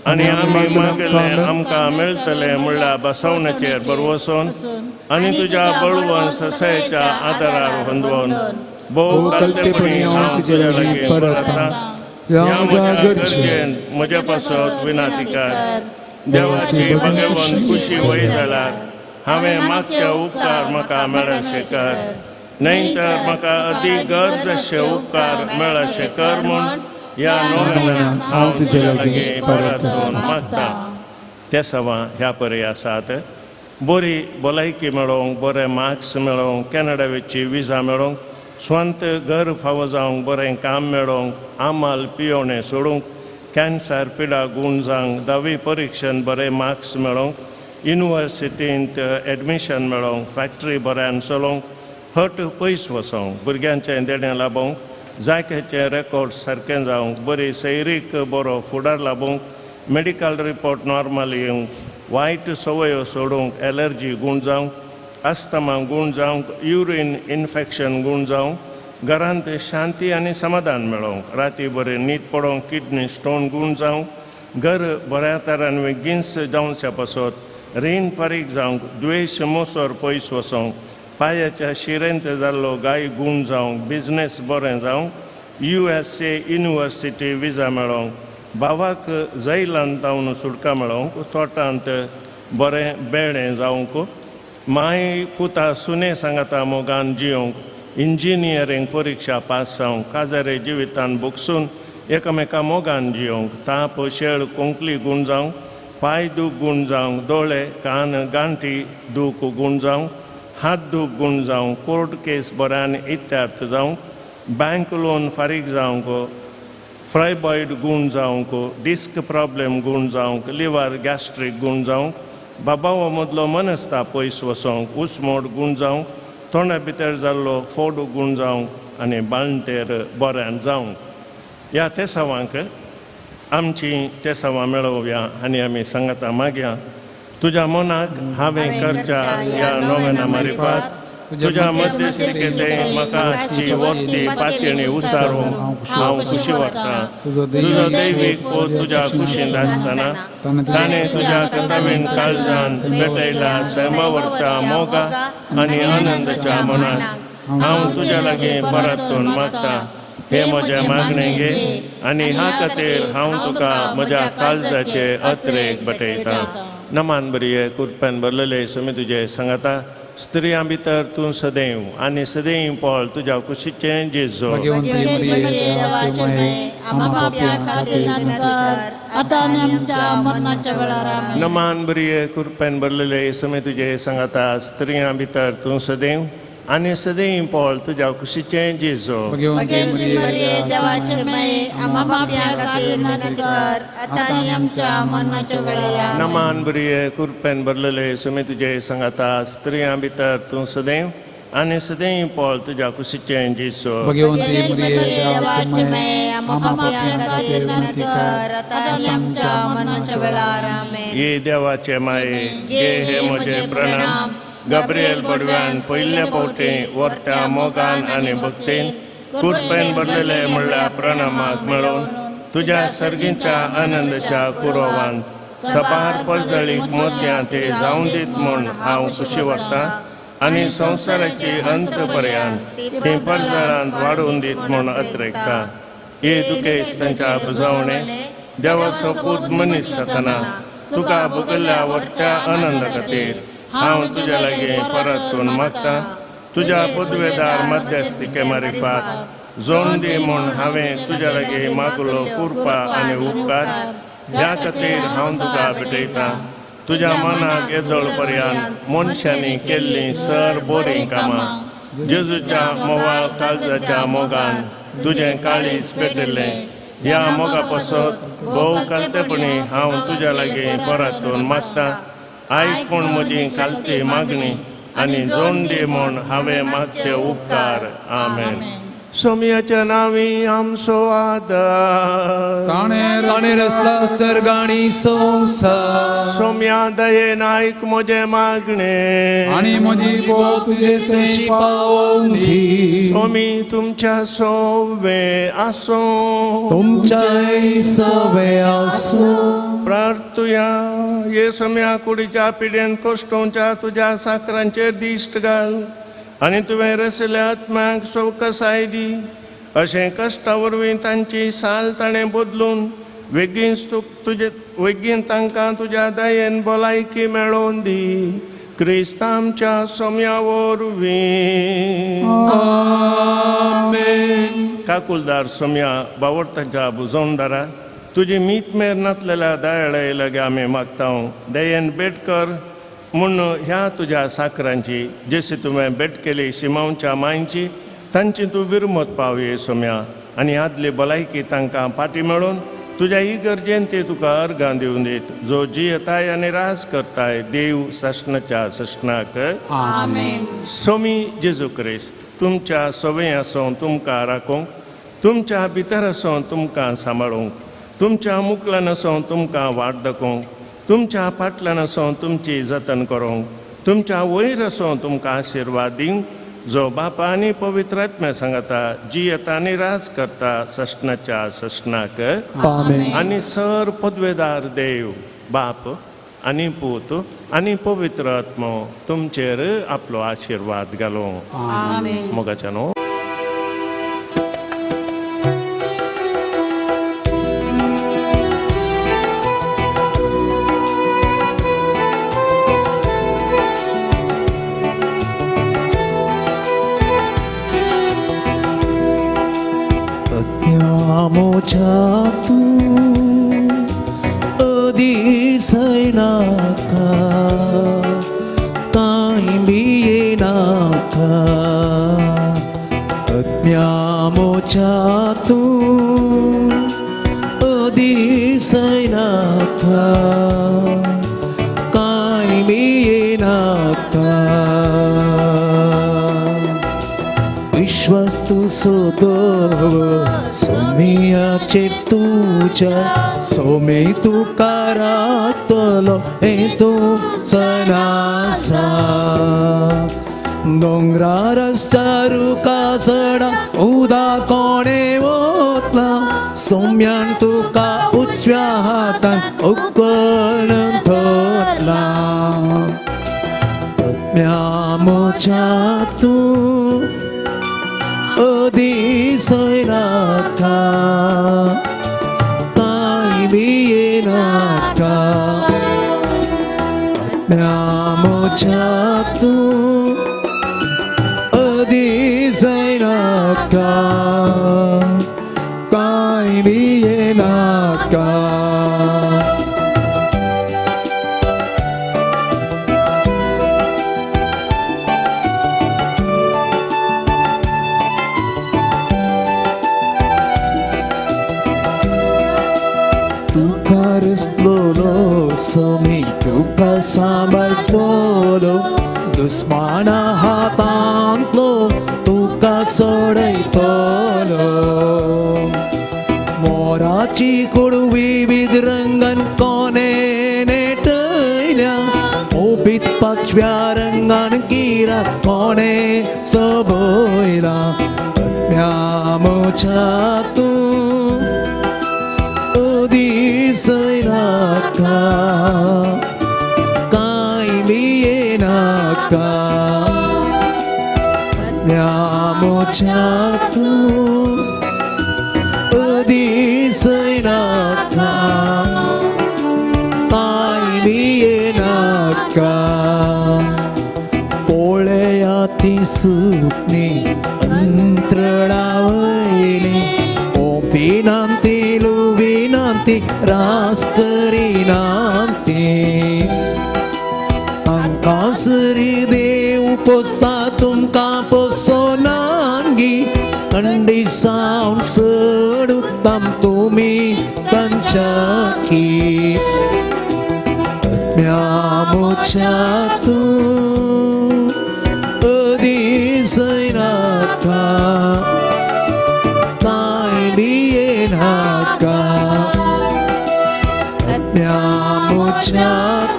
आनी आमी मागलें आमकां मेळटलें म्हणल्यार बसवण्याचेर बरवसून आनी तुज्या बळवंत ससायेच्या आदारार होंदवून भोव कलतेपणी हांव तुज्या लागीं परततां. ह्या म्हज्या गरजेन म्हज्या पासत विनंती कर. देवाची भगवंत खुशी वय जाल्यार हांवें मागचे उपकार म्हाका मेळशे कर, न्हय तर म्हाका अदीक गरज अशे उपकार मेळशे कर म्हूण ह्या नोव्हेंनांत हांव तुजे लागीं परतून मागतां. ते सवां ह्या परी आसात. बरी भलायकी मेळोवंक, बरे मार्क्स मेळोवंक, कॅनडा वचची विजा मेळोवंक, स्वंत घर फावो जावंक, बरें काम मेळोवंक, आमाल पियोणें सोडूंक, कॅन्सर पिडा गूण जावंक, धावी परिक्षेन बरे मार्क्स मेळोवंक, युनिवर्सिटींत एडमिशन मेळोवंक, फॅक्टरी बऱ्यान चलोवंक, हट पयस वचोंक, भुरग्यांचें देणें लाबोवंक, जायक्याचें रेकॉर्ड सारकें जावंक, बरी सैरीक बरो फुडार लाबोवंक, मेडिकल रिपोर्ट नॉर्मल येवंक, वायट संवयो सोडूंक, एलर्जी गूण जावंक, अस्थमा गूण जावंक, युरीन इन्फेक्शन गूण जावंक, घरांत शांती आनी समाधान मेळोवंक, राती बरी न्हीद पडोवंक, किडनी स्टोन गूण जावंक, घर बऱ्या तरान गिन्स जावच्या पासत, रीण फारीक जावंक, द्वेश मोसर पयस वचोंक, पांयाच्या शिरेंत जाल्लो गाय गूण जावंक, बिजनेस बरें जावंक, USA university विजा मेळोवंक, भावाक जैलांत जावन सुटका मेळोवंक, तोटांत बरें बेळें जावंक, माय पुता सुने सांगाता मोगान जियोंक, इंजिनियरींग परिक्षा पास जावंक, काजारे जिवितान भोगसून एकामेका मोगान जियोंक, ताप शेळ कोंकली गूण जावंक, पांय दूख गूण जावंक, दोळे कान गांठी दूख गूण जावंक, हात दूख गूण जावंक, कोर्ट केस बऱ्यान इत्यार्थ जावंक, बँक लोन फारीक जावंक, फ्रायबॉयड गूण जावंक, डिस्क प्रॉब्लेम गूण जावंक, लिवर गॅस्ट्रीक गूण जावंक, बाबावा मदलो मनस्ता पयस वचोंक, उसमोड गूण जावंक, तोंडा भितर जाल्लो फोड गूण जावंक आनी बाळंतेर बऱ्यान जावंक. ह्या तेसावांक आमची तेसावां मेळोवया आनी आमी सांगाता मागया. तुज्या मनाक हांवें करच्या ह्या नोवेना मारिफात तुज्या मध्यस्थिकेंत म्हाका आसची वर्ती पातयेणी उसारूंक हांव खुशी वाडटा. तुजो दैवीक पोत तुज्या कुशींत आसतना ताणें तुज्या कथावीन काळजान भेटयला सैमावरच्या मोगा आनी आनंदाच्या मनाक हांव तुज्या लागीं परतून मागता. हे म्हजें मागणें घे आनी ह्या खातीर हांव तुका म्हज्या काळजाचे अत्रेक भेटयतां. नमान बरये कुरपेन भरलेले सुमी तुजे सांगाता. स्त्रियां भितर तूं सदैव आनी सदैव पळ तुज्या कुशीचें जेजू. नमान बरये कुरपेन भरलेले सुमी तुजे सांगाता. स्त्रियां भितर तूं सदैव आनी सदैव पळ तुज्या कुशीचें जेजू. नमान बरये कुरपेन भरलेले सुमी तुजे सांगाता. स्त्रियां भितर तूं सदैव आनी सदैव पळ तुज्या कुशीचें जेजू. ये देवाचे माये गे हे म्हजे प्रणाम. गब्रियल बडव्यान पयल्या फावटी वर्त्या मोगान आनी भक्तीन कुरपेन भरलेले म्हणल्यार प्रणामाक मेळोवन तुज्या सर्गीच्या आनंदाच्या कुरोवान सबार परजळीक मोतयां ते जावं दीत म्हूण हांव खुशी वता. आनी संवसाराची अंत पर्यंत ती परजळांत वाडून दीत म्हूण अत्रेकता. हे दुखेस तांच्या बुजवणे देवाचो पूत मनीस जातना तुका भोगल्ल्या व्हडत्या आनंदा खातीर हांव तुज्या लागीं परतून मागता. तुज्या पदवेदार मध्यस्थिके मारिफात जोण दी म्हूण हांवें तुज्या लागीं मागलो कृपा आनी उपकार ह्या खातीर हांव तुका भेटयतां. तुज्या मनाक येदोळ पर्यंत मनशांनी केल्लीं सर बोरीं कामां जेजूच्या मोवाळ काळजाच्या मोगान तुजें काळीज पेटिल्लें. ह्या मोगा पासत भोव कालतेपणी हांव तुज्या लागीं परतून मागता. आयक पूण म्हजी कालती मागणी आनी जोण दी म्हूण हांवें मागचे उपकार. आमेन. सोमयाच्या नांवी आमचो आदार. ताणें रचला सर्ग आनी संवसार. सोम्या दयेन आयक म्हजें मागणें आनी म्हजी बोव तुजे सैं पावोवंक दी. सोमी तुमच्या सोवे आसूं. तुमच्याय सवे आसूं. प्रार्थुया. ये सोम्या कुडीच्या पिडेन कोश्टोवच्या तुज्या साकरांचेर दिश्ट घाल आनी तुवें रसल्या आत्म्याक सवकसाय दी. अशें कश्टा वरवीं तांची साल ताणें बदलून वेगीन तुजे वेगीन तांकां तुज्या दयेन भलायकी मेळोवन दी. क्रिस्त आमच्या सोम्या वरवीं. आमेन. काकुलदार सोम्या बावडतांच्या बुजवणदारा तुजी मीत मेर नातलेल्या दयाळे लागीं आमी मागता. दयेन भेट कर म्हूण ह्या तुज्या साकरांची जशी तुवें भेट केली शिमांवच्या मांयची तांची तूं विरमत पावये सोम्या आनी आदली भलायकी तांकां फाटी मेळून तुज्या ही गरजेन ते तुका अर्गां दिवन दीत जो जियेताय आनी राज करताय देव सश्णाच्या सश्णाक. आमेन. सोमी जेजू क्रिस्त तुमच्या सवय आसूं तुमकां राखूंक, तुमच्या भितर आसूं तुमकां सांबाळूंक, तुमच्या मुकल्यान आसूं तुमकां वाट दाखोवंक, तुमच्या फाटल्यान आसूं तुमची जतन करूंक, तुमच्या वयर आसूं तुमकां आशिर्वाद दिवंक जो बापा आनी पवित्र आत्म्या सांगता जियेता आनी राज करता सश्णाच्या सश्णाक. आमेन. आनी सर पदवेदार देव बाप आनी पूत आनी पवित्र आत्मो तुमचेर आपलो आशिर्वाद घालूं. मोगाच्या न्हू. तूं अधीर सयनाका कांय भियेनाका. अज्ञामोच्या तूं अधीर सयनाका कांय भियेनाका. विश्वास तूं सोदव सोमियाचे तुज्या सोमी तुका राखतलो हें तूं सदासा. दोंगरार रस्त्यार रुखा सडा उदक कोणें वतला सोम्यान तुका उजव्या हातान उकळून धरला. आत्म्या तूं अधीर सयनाका कांय भियेनाका. आत्म्या तूं अधीर सयनाका कांय भियेनाका. सोमी तुका सांबाळटलो दुस्माना हातांतलो तुका सोडयतलो. मोराची कुडवी विविध रंगान कोणे नेटयल्या ओबीत पाचव्या रंगान किरात कोणे सोबयला. आत्म्या तूं अधीर सयनाका कांय भियेनाका. म्यामुच्या तूं अदिसयनाका कांय भियेनाका पळया ती सुकणी अंतराळा वयली ओपिनांती लुविनांती रास करिनांती तांकां सरी देव पोसता तुमकां पोसोनांगी थंडी सावन चड उत्तम तुमी तांच्याकी म्यामुच्या तूं अदिसयनाका कांय भियेनाका म्यामुच्या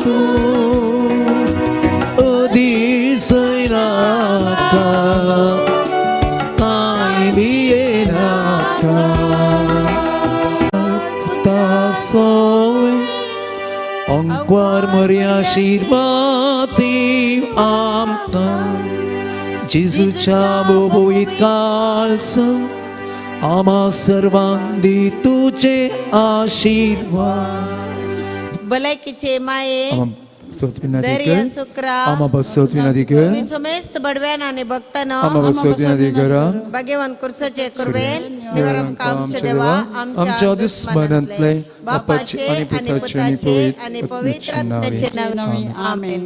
तूं अदिसयनाका कांय भियेनाका तासोय अंक्वार मर्या आशीर्वादी आमकां जेजूच्या बोबोईत कालस आमा सर्वांक दी तुजे आशीर्वाद. भलायकीचे माये आमा स्तोत्र विनंती धैर्य कर. सुक्रा आमा बसोत विनंती कर. तुम्ही समेस्त बडव्यान आणि भक्तांनो आमा बसोत विनंती करा. भाग्यवान कुर्साचे कुर्बेन निवारण आमच्या देवा आमच्या दुस्मनांतले बापाचे बापाचे आणि आणि पुताचे पुताचे आणि पवित्र आत्म्याचे नावे. आमेन.